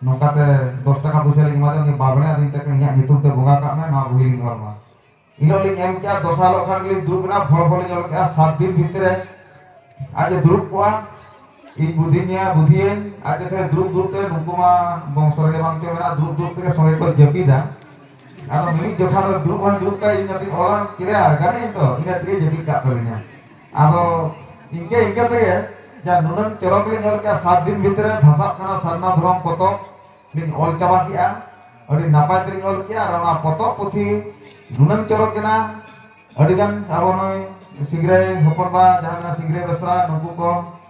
ᱱᱚᱝᱠᱟᱛᱮ ᱫᱚᱥ ᱴᱟᱠᱟ ᱯᱚᱭᱥᱟ ᱞᱤᱧ ᱮᱢᱟᱫᱮᱭᱟ, ᱩᱱᱤ ᱵᱟᱵᱲᱮ, ᱟᱫᱚᱧ ᱢᱮᱛᱟᱭ ᱠᱟᱱᱟ, "ᱤᱧᱟᱹᱜ ᱧᱩᱛᱩᱢ ᱛᱮ ᱵᱚᱸᱜᱟ ᱠᱟᱜ ᱢᱮ, ᱱᱚᱣᱟ ᱵᱳᱭ ᱞᱤᱧ ᱚᱞ ᱢᱟ᱾" ᱤᱱᱟᱹ ᱞᱤᱧ ᱮᱢ ᱠᱮᱜᱼᱟ, ᱫᱚᱥᱟᱨ ᱦᱤᱞᱳᱜ ᱠᱷᱟᱱ ᱜᱮᱞᱤᱧ ᱫᱩᱲᱩᱵ ᱮᱱᱟ, ᱯᱷᱚᱞ ᱯᱷᱚᱞᱤᱧ ᱚᱞ ᱠᱮᱜᱼᱟ, ᱥᱟᱛ ᱫᱤᱱ ᱵᱷᱤᱛᱨᱤ ᱨᱮ ᱟᱡ ᱮ ᱫᱩᱲᱩᱵ ᱠᱚᱜᱼᱟ᱾ ᱤᱧ ᱵᱩᱫᱷᱤᱧᱟ, ᱵᱩᱫᱷᱤᱭᱟᱹᱧ, ᱟᱡ ᱡᱚᱠᱷᱚᱱ ᱫᱩᱲᱩᱵ ᱫᱩᱲᱩᱵ ᱛᱮ, ᱱᱩᱠᱩ ᱢᱟ ᱵᱚᱝᱥᱚ ᱨᱮᱜᱮ ᱵᱟᱝ ᱪᱚ ᱢᱮᱱᱟᱜ, ᱫᱩᱲᱩᱵ ᱫᱩᱲᱩᱵ ᱛᱮᱜᱮ ᱥᱚᱸᱜᱮ ᱠᱚ ᱡᱟᱹᱯᱤᱫᱟ᱾ ᱟᱫᱚ ᱢᱤᱫ ᱡᱚᱠᱷᱟ ᱫᱚ ᱫᱩᱲᱩᱵ ᱦᱚᱸ ᱫᱩᱲᱩᱵ ᱠᱟᱭ, ᱤᱧ ᱠᱟᱹᱴᱤᱡ ᱚᱞᱟᱢ ᱠᱮᱫᱟ, ᱜᱟᱱᱮ ᱤᱧ ᱫᱚ, ᱤᱱᱟᱹ ᱛᱮᱜᱮ ᱡᱟᱹᱯᱤᱫ ᱠᱟᱜ ᱛᱟᱹᱞᱤᱧᱟ᱾ ᱟᱫᱚ ᱤᱱᱠᱟᱹ ᱤᱱᱠᱟᱹ ᱛᱮᱜᱮ ᱡᱟ ᱱᱩᱱᱟᱹᱝ ᱪᱚᱨᱚᱠ ᱞᱤᱧ ᱚᱞ ᱠᱮᱜᱼᱟ, ᱥᱟᱛ ᱫᱤᱱ ᱵᱷᱤᱛᱨᱤ ᱨᱮ ᱫᱷᱟᱥᱟᱜ ᱠᱟᱱᱟ ᱥᱟᱨᱱᱟ ᱫᱷᱚᱨᱚᱢ ᱯᱚᱛᱚᱵ᱾ ᱞᱤᱧ ᱚᱞ ᱪᱟᱵᱟ ᱠᱮᱜᱼᱟ᱾ ᱟᱹᱰᱤ ᱱᱟᱯᱟᱭ ᱛᱮᱞᱤᱧ ᱚᱞ ᱠᱮᱜᱼᱟ᱾ ᱟᱨ ᱚᱱᱟ ᱯᱚᱛᱚᱵ ᱯᱩᱛᱷᱤ ᱱᱩᱱᱟᱹᱝ ᱪᱚᱨᱚᱠ ᱮᱱᱟ᱾ ᱟᱹᱰᱤ ᱜᱟᱱ ᱟᱵᱚ ᱱᱩᱭ ᱥᱤᱝᱨᱟᱹᱭ ᱦᱚᱯᱚᱱ ᱵᱟ, ᱡᱟᱦᱟᱸ ᱢᱮᱱᱟᱜ ᱥᱤᱝᱨᱟᱹᱭ ᱵᱮᱥᱨᱟ, ᱱᱩᱠᱩ ᱠᱚ,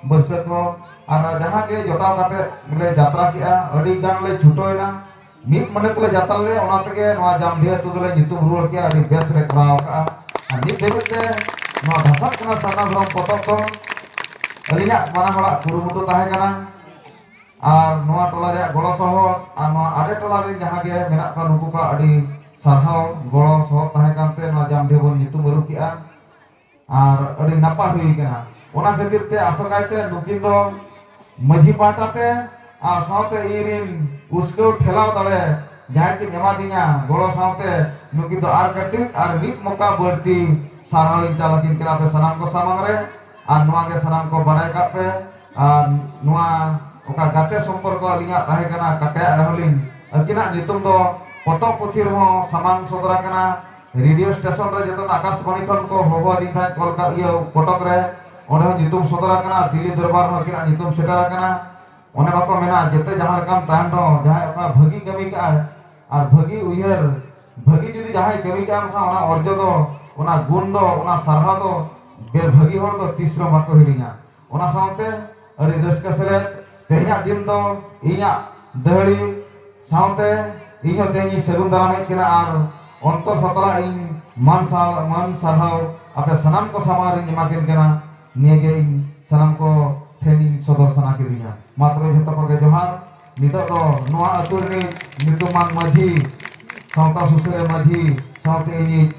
ᱵᱟᱹᱨᱥᱟᱹ ᱠᱚ, ᱟᱨ ᱡᱟᱦᱟᱸ ᱜᱮ ᱡᱚᱴᱟᱣ ᱠᱟᱛᱮ ᱞᱮ ᱡᱟᱛᱨᱟ ᱠᱮᱜᱼᱟ, ᱟᱹᱰᱤ ᱜᱟᱱ ᱞᱮ ᱪᱷᱩᱴᱟᱹᱣ ᱮᱱᱟ᱾ ᱢᱤᱫ ᱢᱚᱱᱮ ᱛᱮᱞᱮ ᱡᱟᱛᱨᱟ ᱞᱮᱫ, ᱚᱱᱟ ᱛᱮᱜᱮ ᱱᱚᱣᱟ ᱡᱟᱢᱰᱤᱦᱟᱹ ᱟᱹᱛᱩ ᱫᱚᱞᱮ ᱧᱩᱛᱩᱢ ᱨᱩᱣᱟᱹᱲ ᱠᱮᱜᱼᱟ᱾ ᱟᱹᱰᱤ ᱵᱮᱥ ᱞᱮ ᱠᱚᱨᱟᱣ ᱠᱟᱜᱼᱟ᱾ ᱟᱨ ᱱᱤᱛ ᱫᱷᱟᱹᱵᱤᱡ ᱛᱮ ᱱᱚᱣᱟ ᱫᱷᱟᱥᱟᱜ ᱠᱟᱱᱟ ᱥᱟᱨᱱᱟ ᱫᱷᱚᱨᱚᱢ ᱯᱚᱛᱚᱵ ᱫᱚ ᱟᱹᱞᱤᱧᱟᱜ ᱵᱟᱱᱟ ᱦᱚᱲᱟᱜ ᱠᱩᱨᱩᱢᱩᱴᱩ ᱛᱟᱦᱮᱸ ᱠᱟᱱᱟ᱾ ᱟᱨ ᱱᱚᱣᱟ ᱴᱚᱞᱟ ᱨᱮᱭᱟᱜ ᱜᱚᱲᱚ ᱥᱚᱦᱚᱫ ᱟᱨ ᱱᱚᱣᱟ ᱟᱰᱮ ᱴᱚᱞᱟ ᱨᱮᱱ ᱡᱟᱦᱟᱸ ᱜᱮ ᱢᱮᱱᱟᱜ ᱠᱚᱣᱟ, ᱱᱩᱠᱩ ᱠᱚᱣᱟᱜ ᱟᱹᱰᱤ ᱥᱟᱨᱦᱟᱣ ᱜᱚᱲᱚ ᱥᱚᱦᱚᱫ ᱛᱟᱦᱮᱸ ᱠᱟᱱᱛᱮ ᱱᱚᱣᱟ ᱡᱟᱢᱰᱤᱦᱟᱹ ᱵᱚᱱ ᱧᱩᱛᱩᱢ ᱟᱹᱨᱩ ᱠᱮᱜᱼᱟ᱾ ᱟᱨ ᱟᱹᱰᱤ ᱱᱟᱯᱟᱭ ᱦᱩᱭ ᱠᱟᱱᱟ᱾ ᱚᱱᱟ ᱠᱷᱟᱹᱛᱤᱨ ᱛᱮ ᱟᱥᱚᱠᱟᱭᱛᱮ ᱱᱩᱠᱤᱱ ᱫᱚ ᱢᱟᱹᱡᱷᱤ ᱯᱟᱦᱴᱟ ᱛᱮ ᱟᱨ ᱥᱟᱶᱛᱮ ᱤᱧ ᱨᱤᱱ ᱩᱥᱠᱟᱹᱣ ᱴᱷᱮᱞᱟᱣ ᱫᱟᱲᱮ ᱡᱟᱦᱟᱸᱭ ᱠᱤᱱ ᱮᱢᱟᱫᱤᱧᱟ ᱜᱚᱲᱚ ᱥᱟᱶᱛᱮ, ᱱᱩᱠᱤᱱ ᱫᱚ ᱟᱨ ᱠᱟᱹᱴᱤᱡ ᱟᱨ ᱢᱤᱫ ᱢᱚᱠᱟ ᱵᱟᱹᱲᱛᱤ ᱥᱟᱨᱦᱟᱣ ᱤᱧ ᱪᱟᱞ ᱟᱹᱠᱤᱱ ᱠᱟᱱᱟ ᱟᱯᱮ ᱥᱟᱱᱟᱢ ᱠᱚ ᱥᱟᱢᱟᱝ ᱨᱮ᱾ ᱟᱨ ᱱᱚᱣᱟ ᱜᱮ ᱥᱟᱱᱟᱢ ᱠᱚ ᱵᱟᱲᱟᱭ ᱠᱟᱜ ᱯᱮ᱾ ᱟᱨ ᱱᱚᱣᱟ ᱚᱠᱟ ᱜᱟᱛᱮ ᱥᱚᱢᱯᱚᱨᱠᱚ ᱟᱹᱞᱤᱧᱟᱜ ᱛᱟᱦᱮᱸ ᱠᱟᱱᱟ, ᱠᱟᱴᱟᱭᱟᱜ ᱨᱮᱦᱚᱸ ᱞᱤᱧ, ᱟᱹᱠᱤᱱᱟᱜ ᱧᱩᱛᱩᱢ ᱫᱚ ᱯᱚᱛᱚᱵ ᱯᱩᱛᱷᱤ ᱨᱮᱦᱚᱸ ᱥᱟᱢᱟᱝ ᱥᱚᱫᱚᱨ ᱟᱠᱟᱱᱟ᱾ ᱨᱮᱰᱤᱭᱳ ᱥᱴᱮᱥᱚᱱ ᱨᱮ ᱡᱚᱛᱚ ᱟᱠᱟᱥᱵᱟᱬᱤ ᱠᱷᱚᱱ ᱠᱚ ᱦᱚᱦᱚ ᱟᱹᱫᱤᱧ ᱛᱟᱦᱮᱸᱫ ᱠᱚᱞᱠᱟ-, ᱤᱭᱟᱹ, ᱠᱚᱴᱚᱠ ᱨᱮ, ᱚᱸᱰᱮ ᱦᱚᱸ ᱧᱩᱛᱩᱢ ᱥᱚᱫᱚᱨ ᱟᱠᱟᱱᱟ, ᱫᱤᱞᱞᱤ ᱫᱚᱨᱵᱟᱨ ᱨᱮᱦᱚᱸ ᱟᱹᱠᱤᱱᱟᱜ ᱧᱩᱛᱩᱢ ᱥᱮᱴᱮᱨ ᱟᱠᱟᱱᱟ᱾ ᱚᱱᱮ ᱵᱟᱠᱚ ᱢᱮᱱᱟ, ᱡᱮᱛᱮ ᱡᱟᱦᱟᱸ ᱞᱮᱠᱟᱢ ᱛᱟᱦᱮᱱ ᱨᱮᱦᱚᱸ, ᱡᱟᱦᱟᱸᱭ ᱚᱠᱟ ᱵᱷᱟᱹᱜᱤ ᱠᱟᱹᱢᱤ ᱠᱟᱜᱼᱟᱭ ᱟᱨ ᱵᱷᱟᱹᱜᱤ ᱩᱭᱦᱟᱹᱨ, ᱵᱷᱟᱹᱜᱤ ᱡᱩᱫᱤ ᱡᱟᱦᱟᱸᱭ ᱠᱟᱹᱢᱤ ᱠᱟᱜᱼᱟ, ᱮᱱᱠᱷᱟᱱ ᱚᱱᱟ ᱚᱨᱡᱚ ᱫᱚ, ᱚᱱᱟ ᱜᱩᱱ ᱫᱚ, ᱚᱱᱟ ᱥᱟᱨᱦᱟᱣ ᱫᱚ ᱵᱮ-, ᱵᱷᱟᱹᱜᱤ ᱦᱚᱲ ᱫᱚ ᱛᱤᱥ ᱨᱮᱦᱚᱸ ᱵᱟᱠᱚ ᱦᱤᱲᱤᱧᱟ᱾ ᱚᱱᱟ ᱥᱟᱶᱛᱮ ᱟᱹᱰᱤ ᱨᱟᱹᱥᱠᱟᱹ ᱥᱮᱞᱮᱫ ᱛᱮᱦᱮᱧᱟᱜ ᱫᱤᱱ ᱫᱚ ᱤᱧᱟᱜ ᱫᱟᱹᱦᱲᱤ ᱥᱟᱶᱛᱮ ᱤᱧ ᱦᱚᱸ ᱛᱮᱦᱮᱧ ᱤᱧ ᱥᱟᱹᱜᱩᱱ ᱫᱟᱨᱟᱢᱮᱫ ᱠᱤᱱᱟ ᱟᱨ ᱚᱱᱛᱚᱨ ᱥᱟᱛᱞᱟ ᱤᱧ ᱢᱟᱱ ᱥᱟ-, ᱢᱟᱱ ᱥᱟᱨᱦᱟᱣ ᱟᱯᱮ ᱥᱟᱱᱟᱢ ᱠᱚ ᱥᱟᱢᱟᱝ ᱨᱤᱧ ᱮᱢᱟ ᱠᱤᱱ ᱠᱟᱱᱟ᱾ ᱱᱤᱭᱟᱹ ᱜᱮ ᱤᱧ ᱥᱟᱱᱟᱢ ᱠᱚ ᱴᱷᱮᱱ ᱤᱧ ᱥᱚᱫᱚᱨ ᱥᱟᱱᱟ ᱠᱤᱫᱤᱧᱟ᱾ ᱢᱟ ᱛᱚᱵᱮ ᱡᱷᱚᱛᱚ ᱠᱚᱜᱮ ᱡᱚᱦᱟᱨ᱾ ᱱᱤᱛᱚᱜ ᱫᱚ ᱱᱚᱣᱟ ᱟᱹᱛᱩ ᱨᱤᱱᱤᱡ ᱧᱩᱛᱩᱢᱟᱱ ᱢᱟᱹᱡᱷᱤ, ᱥᱟᱶᱛᱟ ᱥᱩᱥᱟᱹᱨᱤᱭᱟᱹ ᱢᱟᱹᱡᱷᱤ ᱥᱟᱶᱛᱮ ᱤᱧᱤᱡ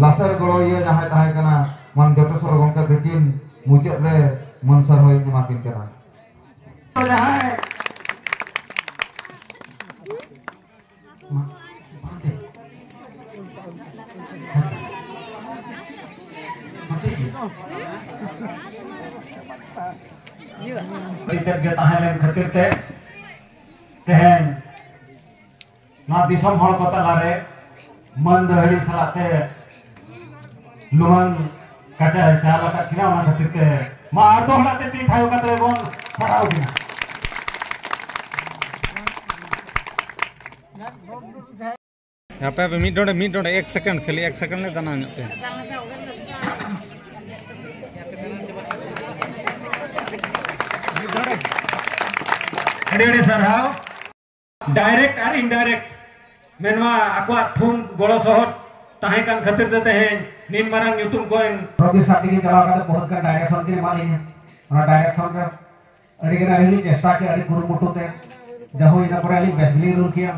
ᱞᱟᱥᱮᱨ ᱜᱚᱲᱚᱭᱤᱭᱟᱹ ᱡᱟᱦᱟᱸᱭ ᱛᱟᱦᱮᱸ ᱠᱟᱱᱟ, ᱢᱟᱱ ᱡᱚᱴᱮᱥᱚᱨ ᱜᱚᱢᱠᱮ ᱛᱟᱹᱠᱤᱱ ᱢᱩᱪᱟᱹᱫ ᱨᱮ ᱢᱟᱹᱱ ᱥᱟᱨᱦᱟᱣ ᱤᱧ ᱮᱢᱟ ᱠᱤᱱ ᱠᱟᱱᱟ᱾ ᱡᱟᱦᱟᱸᱭ ᱟᱹᱰᱤ ᱛᱮᱫ ᱜᱮ ᱛᱟᱦᱮᱸ ᱞᱮᱱ ᱠᱷᱟᱹᱛᱤᱨ ᱛᱮ ᱛᱮᱦᱮᱧ ᱱᱚᱣᱟ ᱫᱤᱥᱚᱢ ᱦᱚᱲ ᱠᱚ ᱛᱟᱞᱟᱨᱮ ᱢᱟᱹᱱ ᱫᱟᱹᱦᱲᱤ ᱥᱟᱞᱟᱜ ᱛᱮ ᱞᱩᱢᱟᱹᱝ ᱠᱟᱴᱟ ᱪᱟᱞ ᱟᱠᱟᱫ ᱠᱤᱱᱟ, ᱚᱱᱟ ᱠᱷᱟᱹᱛᱤᱨ ᱛᱮ ᱢᱟ ᱟᱨ ᱫᱚᱦᱲᱟ ᱛᱮ ᱛᱤ ᱛᱷᱟᱭᱚ ᱠᱟᱛᱮ ᱵᱚᱱ ᱥᱟᱨᱦᱟᱣ ᱠᱤᱱᱟ᱾ ᱦᱟᱯᱮ ᱦᱟᱯᱮ, ᱢᱤᱫ ᱰᱚᱸᱰᱮ ᱢᱤᱫ ᱰᱚᱸᱰᱮ ᱮᱠ ᱥᱮᱠᱮᱱᱰ ᱠᱷᱟᱹᱞᱤ, ᱮᱠ ᱥᱮᱠᱮᱱᱰ ᱞᱮ ᱫᱟᱱᱟ ᱧᱚᱜ ᱯᱮ᱾ ᱟᱹᱰᱤ ᱟᱹᱰᱤ ᱥᱟᱨᱦᱟᱣ᱾ ᱰᱟᱭᱨᱮᱠᱴ ᱟᱨ ᱤᱱᱰᱟᱭᱨᱮᱠᱴ ᱢᱮᱱᱢᱟ ᱟᱠᱚᱣᱟᱜ ᱛᱷᱩᱢ ᱜᱚᱲᱚ ᱥᱚᱦᱚᱫ ᱛᱟᱦᱮᱸ ᱠᱟᱱ ᱠᱷᱟᱹᱛᱤᱨ ᱛᱮ ᱛᱮᱦᱮᱧ ᱱᱤᱱ ᱢᱟᱨᱟᱝ ᱧᱩᱛᱩᱢ ᱠᱚ ᱮᱢ᱾ ᱯᱨᱚᱫᱤᱥ ᱥᱟᱨ ᱛᱤᱠᱤᱱ ᱪᱟᱞᱟᱣ ᱠᱟᱛᱮ ᱵᱚᱦᱩᱛ ᱜᱟᱱ ᱰᱟᱭᱨᱮᱠᱥᱚᱱ ᱠᱤᱱ ᱮᱢᱟᱫ ᱞᱤᱧᱟ᱾ ᱚᱱᱟ ᱰᱟᱭᱨᱮᱠᱥᱚᱱ ᱨᱮ ᱟᱹᱰᱤ ᱜᱟᱱ ᱟᱹᱞᱤᱧ ᱞᱤᱧ ᱪᱮᱥᱴᱟ ᱠᱮᱫᱼᱟ, ᱟᱹᱰᱤ ᱠᱩᱨᱩᱢᱩᱴᱩ ᱛᱮ᱾ ᱡᱟᱦᱳ, ᱤᱱᱟᱹ ᱯᱚᱨᱮ ᱟᱹᱞᱤᱧ ᱵᱮᱥ ᱜᱮᱞᱤᱧ ᱨᱩᱞ ᱠᱮᱜᱼᱟ᱾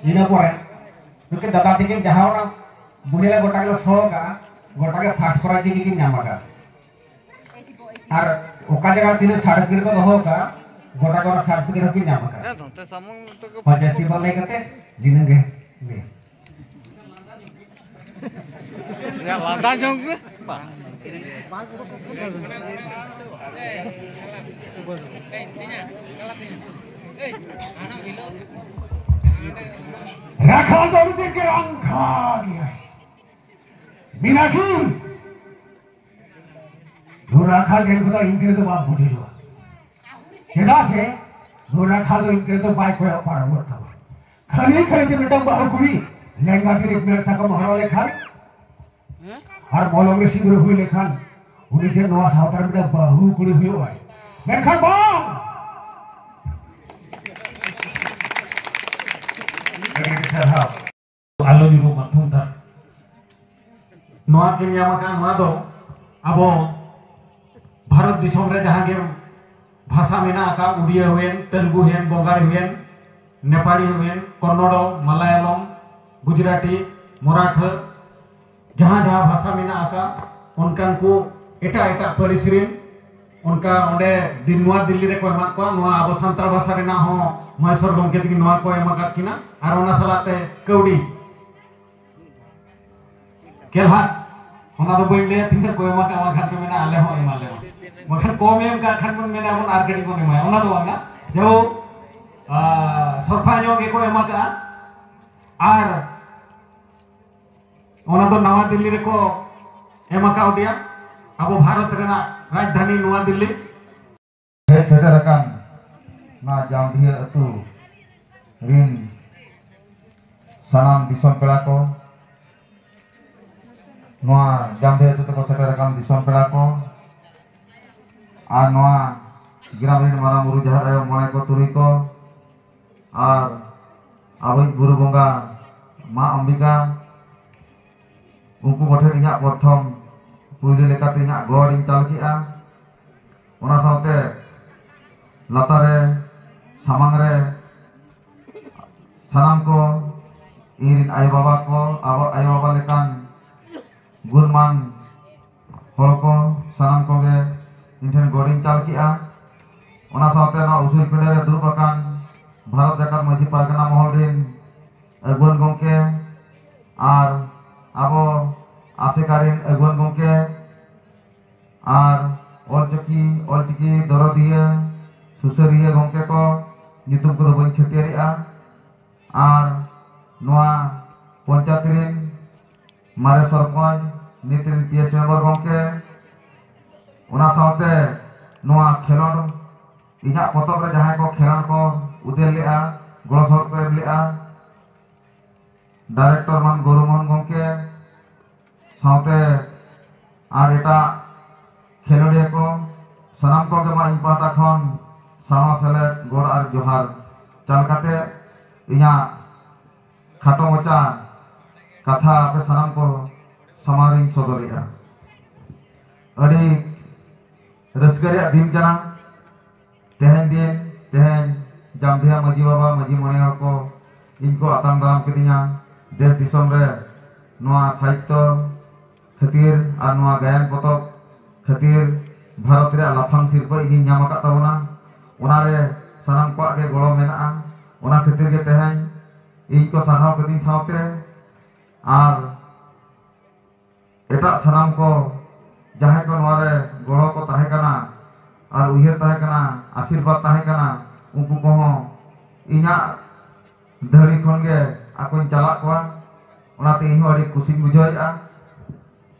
ᱤᱱᱟᱹ ᱯᱚᱨᱮ ᱱᱩᱠᱤᱱ ᱫᱟᱫᱟ ᱛᱤᱠᱤᱱ ᱡᱟᱦᱟᱸ ᱚᱱᱟ ᱵᱩᱲᱦᱤ ᱞᱮ ᱜᱚᱴᱟ ᱜᱮᱞᱮ ᱥᱚ ᱟᱠᱟᱫᱼᱟ, ᱜᱚᱴᱟ ᱜᱮ ᱯᱷᱟᱥᱴ ᱯᱨᱟᱭᱤᱡᱽ ᱜᱮᱠᱤᱱ ᱧᱟᱢ ᱟᱠᱟᱫᱼᱟ᱾ ᱟᱨ ᱚᱠᱟ ᱡᱟᱭᱜᱟ ᱨᱮ ᱛᱤᱱᱟᱹᱜ ᱥᱟᱨᱴᱤᱯᱷᱤᱠᱮᱴ ᱠᱚ ᱫᱚᱦᱚ ᱟᱠᱟᱫᱼᱟ, ᱜᱚᱴᱟ ᱜᱚᱴᱟ ᱥᱟᱨᱴᱤᱯᱷᱤᱠᱮᱴ ᱦᱚᱸᱠᱤᱱ ᱧᱟᱢ ᱟᱠᱟᱫᱼᱟ᱾ ᱦᱮᱸ, ᱱᱚᱛᱮ ᱥᱟᱢᱟᱝ ᱛᱮᱜᱮ ᱦᱳᱭ, ᱡᱟᱹᱥᱛᱤ ᱵᱟᱝ ᱞᱟᱹᱭ ᱠᱟᱛᱮ ᱫᱤᱱᱟᱹᱢ ᱜᱮ ᱞᱟᱹᱭ᱾ ᱭᱟ, ᱞᱟᱸᱫᱟ ᱡᱚᱝ ᱢᱮ᱾ ᱨᱟᱠᱷᱟ ᱫᱚ ᱢᱤᱫᱴᱮᱱ ᱜᱮ ᱨᱟᱝᱠᱷᱟ ᱜᱮᱭᱟᱭ᱾ ᱢᱤᱱᱟᱠᱤ, ᱱᱚᱣᱟ ᱨᱟᱠᱷᱟ ᱜᱮ ᱠᱚᱫᱚ ᱤᱱᱠᱟᱹ ᱫᱚ ᱵᱟᱢ ᱯᱷᱩᱴᱤᱞᱚᱜᱼᱟ᱾ ᱪᱮᱫᱟᱜ ᱥᱮ ᱱᱚᱣᱟ ᱨᱟᱠᱷᱟ ᱫᱚ ᱤᱱᱠᱟᱹ ᱫᱚ ᱵᱟᱭ ᱠᱚᱭᱚᱜ ᱯᱟᱨᱚᱢᱚᱜ ᱛᱟᱢᱟ᱾ ᱠᱷᱟᱹᱞᱤ ᱠᱷᱟᱹᱞᱤ ᱛᱮ ᱢᱤᱫᱴᱟᱝ ᱵᱟᱹᱦᱩ ᱠᱩᱲᱤ ᱞᱮᱸᱜᱟ ᱛᱤ ᱨᱮ ᱢᱮᱲ ᱥᱟᱠᱟᱢ ᱦᱚᱨᱚᱜ ᱞᱮᱠᱷᱟᱱ ᱟᱨ ᱢᱚᱞᱚᱝ ᱨᱮ ᱥᱤᱸᱫᱩᱨ ᱦᱩᱭ ᱞᱮᱠᱷᱟᱱ ᱩᱱᱤ ᱡᱮ ᱱᱚᱣᱟ ᱥᱟᱶᱛᱟ ᱨᱮ ᱢᱤᱫᱴᱟᱝ ᱵᱟᱹᱦᱩ ᱠᱩᱲᱤ ᱦᱩᱭᱩᱜᱼᱟᱭ, ᱢᱮᱱᱠᱷᱟᱱ ᱵᱟᱝ᱾ ᱟᱹᱰᱤ ᱟᱹᱰᱤ ᱥᱟᱨᱦᱟᱣ᱾ ᱟᱞᱚ ᱧᱩᱨᱩᱜ ᱢᱟ ᱛᱷᱩᱢ ᱛᱷᱟᱢ᱾ ᱱᱚᱣᱟ ᱠᱤᱱ ᱧᱟᱢ ᱟᱠᱟᱫ, ᱱᱚᱣᱟ ᱫᱚ ᱟᱵᱚ ᱵᱷᱟᱨᱚᱛ ᱫᱤᱥᱚᱢ ᱨᱮ ᱡᱟᱦᱟᱸ ᱜᱮ ᱵᱷᱟᱥᱟ ᱢᱮᱱᱟᱜ ᱟᱠᱟᱫ, ᱩᱰᱤᱭᱟ ᱦᱩᱭᱮᱱ, ᱛᱮᱞᱮᱜᱩ ᱦᱩᱭᱮᱱ, ᱵᱚᱝᱜᱟᱞᱤ ᱦᱩᱭᱮᱱ, ᱱᱮᱯᱟᱞᱤ ᱦᱩᱭᱮᱱ, ᱠᱚᱱᱱᱚᱲᱚ, ᱢᱟᱞᱟᱭᱟᱞᱚᱢ, ᱜᱩᱡᱽᱨᱟᱴᱤ, ᱢᱚᱨᱟᱴᱷ, ᱡᱟᱦᱟᱸ ᱡᱟᱦᱟᱸ ᱵᱷᱟᱥᱟ ᱢᱮᱱᱟᱜ ᱟᱠᱟᱫ, ᱚᱱᱠᱟᱱ ᱠᱚ ᱮᱴᱟᱜ ᱮᱴᱟᱜ ᱯᱟᱹᱨᱤᱥ ᱨᱮᱱ ᱚᱱᱠᱟ ᱚᱸᱰᱮ ᱫᱤᱱ, ᱱᱚᱣᱟ ᱫᱤᱞᱞᱤ ᱨᱮᱠᱚ ᱮᱢᱟᱜ ᱠᱚᱣᱟ᱾ ᱱᱚᱣᱟ ᱟᱵᱚ ᱥᱟᱱᱛᱟᱲ ᱵᱷᱟᱥᱟ ᱨᱮᱱᱟᱜ ᱦᱚᱸ ᱢᱚᱦᱮᱥᱚᱨ ᱜᱚᱢᱠᱮ ᱛᱟᱹᱠᱤᱱ ᱱᱚᱣᱟ ᱠᱚ ᱮᱢ ᱟᱠᱟᱫ ᱠᱤᱱᱟ᱾ ᱟᱨ ᱚᱱᱟ ᱥᱟᱞᱟᱜ ᱛᱮ ᱠᱟᱹᱣᱰᱤ ᱠᱮᱞᱦᱟᱴ, ᱚᱱᱟ ᱫᱚ ᱵᱟᱹᱧ ᱞᱟᱹᱭᱟ ᱛᱤᱱᱟᱹᱜ ᱠᱚ ᱮᱢ ᱟᱠᱟᱫ, ᱚᱱᱟ ᱠᱷᱟᱱ ᱠᱚ ᱢᱮᱱᱟ ᱟᱞᱮ ᱦᱚᱸ ᱮᱢᱟ ᱞᱮ ᱢᱟ᱾ ᱵᱟᱠᱷᱟᱱ ᱠᱚᱢ ᱮᱢ ᱠᱟᱜ ᱠᱷᱟᱱ ᱵᱚᱱ ᱢᱮᱱᱟ ᱵᱚᱱ ᱟᱨ ᱠᱟᱹᱴᱤᱡ ᱵᱚᱱ ᱮᱢᱟᱭᱟ, ᱚᱱᱟ ᱫᱚ ᱵᱟᱝᱟ᱾ ᱡᱟᱭᱦᱳᱠ, ᱟᱨ ᱥᱚᱨᱯᱷᱟ ᱧᱚᱜ ᱜᱮᱠᱚ ᱮᱢ ᱟᱠᱟᱫᱼᱟ᱾ ᱟᱨ ᱚᱱᱟ ᱫᱚ ᱱᱟᱣᱟ ᱫᱤᱞᱞᱤ ᱨᱮᱠᱚ ᱮᱢ ᱟᱠᱟᱣᱫᱮᱭᱟ, ᱟᱵᱚ ᱵᱷᱟᱨᱚᱛ ᱨᱮᱱᱟᱜ ᱨᱟᱡᱽᱫᱷᱟᱱᱤ ᱱᱚᱣᱟ ᱫᱤᱞᱞᱤ᱾ ᱦᱮᱡ ᱥᱮᱴᱮᱨ ᱟᱠᱟᱱ ᱱᱚᱣᱟ ᱡᱟᱢᱰᱤᱦᱟᱹ ᱟᱹᱛᱩ ᱨᱤᱱ ᱥᱟᱱᱟᱢ ᱫᱤᱥᱚᱢ ᱯᱮᱲᱟ ᱠᱚ, ᱱᱚᱣᱟ ᱡᱟᱢᱵᱷᱮ ᱟᱹᱛᱩ ᱛᱮᱠᱚ ᱥᱮᱴᱮᱨ ᱟᱠᱟᱱ ᱫᱤᱥᱚᱢ ᱯᱮᱲᱟ ᱠᱚ, ᱟᱨ ᱱᱚᱣᱟ ᱜᱨᱟᱢ ᱨᱮᱱ ᱢᱟᱨᱟᱝ ᱵᱩᱨᱩ, ᱡᱟᱦᱮᱨ ᱟᱭᱳ, ᱢᱚᱬᱮ ᱠᱚ, ᱛᱩᱨᱩᱭ ᱠᱚ, ᱟᱨ ᱟᱵᱚᱭᱤᱡ ᱵᱩᱨᱩ ᱵᱚᱸᱜᱟ ᱢᱟ ᱚᱢᱵᱤᱠᱟ, ᱩᱱᱠᱩ ᱠᱚᱴᱷᱮᱱ ᱤᱧᱟᱹᱜ ᱯᱨᱚᱛᱷᱚᱢ ᱯᱩᱭᱞᱩ ᱞᱮᱠᱟᱛᱮ ᱤᱧᱟᱹᱜ ᱜᱚᱰ ᱤᱧ ᱪᱟᱞ ᱠᱮᱜᱼᱟ᱾ ᱚᱱᱟ ᱥᱟᱶᱛᱮ ᱞᱟᱛᱟᱨ ᱨᱮ, ᱥᱟᱢᱟᱝ ᱨᱮ ᱥᱟᱱᱟᱢ ᱠᱚ, ᱤᱧ ᱨᱮᱱ ᱟᱭᱳᱼᱵᱟᱵᱟ ᱠᱚ, ᱟᱵᱚ ᱟᱭᱳᱼᱵᱟᱵᱟ ᱞᱮᱠᱟᱱ ᱜᱩᱱᱢᱟᱱ ᱦᱚᱲ ᱠᱚ, ᱥᱟᱱᱟᱢ ᱠᱚᱜᱮ ᱤᱧ ᱴᱷᱮᱱ ᱜᱚᱰ ᱤᱧ ᱪᱟᱞ ᱠᱮᱜᱼᱟ᱾ ᱚᱱᱟ ᱥᱟᱶᱛᱮ ᱱᱚᱣᱟ ᱩᱥᱩᱞ ᱯᱤᱸᱰᱟᱹ ᱨᱮ ᱫᱩᱲᱩᱵ ᱟᱠᱟᱱ ᱵᱷᱟᱨᱚᱛ ᱡᱟᱠᱟᱛ ᱢᱟᱹᱡᱷᱤ ᱯᱟᱨᱜᱟᱱᱟ ᱢᱚᱦᱚᱞ ᱨᱮᱱ ᱟᱹᱜᱩᱣᱟᱹᱱ ᱜᱚᱢᱠᱮ ᱟᱨ ᱟᱵᱚ ᱟᱥᱮᱠᱟ ᱨᱮᱱ ᱟᱹᱜᱩᱣᱟᱹᱱ ᱜᱚᱢᱠᱮ ᱟᱨ ᱚᱞᱪᱤᱠᱤ, ᱚᱞᱪᱤᱠᱤ ᱫᱚᱨᱚᱫᱤᱭᱟᱹ, ᱥᱩᱥᱟᱹᱨᱤᱭᱟᱹ ᱜᱚᱢᱠᱮ ᱠᱚ, ᱧᱩᱛᱩᱢ ᱠᱚᱫᱚ ᱵᱟᱹᱧ ᱪᱷᱟᱹᱴᱭᱟᱹᱨᱮᱜᱼᱟ᱾ ᱟᱨ ᱱᱚᱣᱟ ᱯᱚᱧᱪᱟᱭᱮᱛ ᱨᱮᱱ ᱢᱟᱨᱮ ᱥᱚᱨᱯᱚᱧᱪ, ᱱᱤᱛ ᱨᱮᱱ ᱯᱤ ᱮᱥ ᱢᱮᱢᱵᱟᱨ ᱜᱚᱢᱠᱮ, ᱚᱱᱟ ᱥᱟᱶᱛᱮ ᱱᱚᱣᱟ ᱠᱷᱮᱞᱳᱰ, ᱤᱧᱟᱹᱜ ᱯᱚᱛᱚᱵ ᱨᱮ ᱡᱟᱦᱟᱸᱭ ᱠᱚ ᱠᱷᱮᱞᱳᱰ ᱠᱚ ᱩᱫᱮᱞ ᱞᱮᱜᱼᱟ, ᱜᱚᱲᱚ ᱥᱚᱦᱚᱫ ᱠᱚ ᱮᱢ ᱞᱮᱜᱼᱟ, ᱰᱟᱭᱨᱮᱠᱴᱚᱨ ᱢᱟᱱ ᱜᱳᱨᱩ ᱢᱳᱦᱚᱱ ᱜᱚᱢᱠᱮ, ᱥᱟᱶᱛᱮ ᱟᱨ ᱮᱴᱟᱜ ᱠᱷᱮᱞᱳᱰᱤᱭᱟᱹ ᱠᱚ, ᱥᱟᱱᱟᱢ ᱠᱚᱜᱮ ᱢᱟ ᱤᱧ ᱯᱟᱦᱴᱟ ᱠᱷᱚᱱ ᱥᱟᱨᱦᱟᱣ ᱥᱮᱞᱮᱫ, ᱜᱚᱰ ᱟᱨ ᱡᱚᱦᱟᱨ ᱪᱟᱞ ᱠᱟᱛᱮ ᱤᱧᱟᱹᱜ ᱠᱷᱟᱴᱚ ᱢᱟᱪᱷᱟ ᱠᱟᱛᱷᱟ ᱟᱯᱮ ᱥᱟᱱᱟᱢ ᱠᱚ ᱥᱟᱢᱟᱝ ᱨᱤᱧ ᱥᱚᱫᱚᱨᱮᱜᱼᱟ᱾ ᱟᱹᱰᱤ ᱨᱟᱹᱥᱠᱟᱹ ᱨᱮᱭᱟᱜ ᱫᱤᱱ ᱠᱟᱱᱟ᱾ ᱛᱮᱦᱮᱧ ᱫᱤᱱ, ᱛᱮᱦᱮᱧ ᱡᱟᱢᱵᱷᱤᱭᱟ ᱢᱟᱹᱡᱷᱤ ᱵᱟᱵᱟ, ᱢᱟᱹᱡᱷᱤ ᱢᱚᱬᱮ ᱦᱚᱲ ᱠᱚ ᱤᱧ ᱠᱚ ᱟᱛᱟᱝ ᱫᱟᱨᱟᱢ ᱠᱤᱫᱤᱧᱟ ᱫᱮᱥ ᱫᱤᱥᱚᱢ ᱨᱮ ᱱᱚᱣᱟ ᱥᱟᱦᱤᱛᱛᱚ ᱠᱷᱟᱹᱛᱤᱨ ᱟᱨ ᱱᱚᱣᱟ ᱜᱟᱭᱟᱱ ᱯᱚᱛᱚᱵ ᱠᱷᱟᱹᱛᱤᱨ ᱵᱷᱟᱨᱚᱛ ᱨᱮᱭᱟᱜ ᱞᱟᱯᱷᱟᱝ ᱥᱤᱨᱯᱟᱹ ᱤᱧᱤᱧ ᱧᱟᱢ ᱟᱠᱟᱫ ᱛᱟᱵᱚᱱᱟ᱾ ᱚᱱᱟᱨᱮ ᱥᱟᱱᱟᱢ ᱠᱚᱣᱟᱜ ᱜᱮ ᱜᱚᱲᱚ ᱢᱮᱱᱟᱜᱼᱟ᱾ ᱚᱱᱟ ᱠᱷᱟᱹᱛᱤᱨ ᱜᱮ ᱛᱮᱦᱮᱧ ᱤᱧ ᱠᱚ ᱥᱟᱨᱦᱟᱣ ᱠᱤᱫᱤᱧ ᱥᱟᱶᱛᱮ ᱟᱨ ᱮᱴᱟᱜ ᱥᱟᱱᱟᱢ ᱠᱚ ᱡᱟᱦᱟᱸᱭ ᱠᱚ ᱱᱚᱣᱟ ᱨᱮ ᱜᱚᱲᱚ ᱠᱚ ᱛᱟᱦᱮᱸ ᱠᱟᱱᱟ ᱟᱨ ᱩᱭᱦᱟᱹᱨ ᱛᱟᱦᱮᱸ ᱠᱟᱱᱟ, ᱟᱥᱤᱨᱵᱟᱫᱽ ᱛᱟᱦᱮᱸ ᱠᱟᱱᱟ, ᱩᱱᱠᱩ ᱠᱚᱦᱚᱸ ᱤᱧᱟᱹᱜ ᱫᱷᱟᱹᱲᱤ ᱠᱷᱚᱱ ᱜᱮ ᱟᱠᱚᱧ ᱪᱟᱞᱟᱜ ᱠᱚᱣᱟ᱾ ᱚᱱᱟᱛᱮ ᱤᱧ ᱦᱚᱸ ᱟᱹᱰᱤ ᱠᱩᱥᱤᱧ ᱵᱩᱡᱷᱟᱹᱣᱮᱫᱼᱟ᱾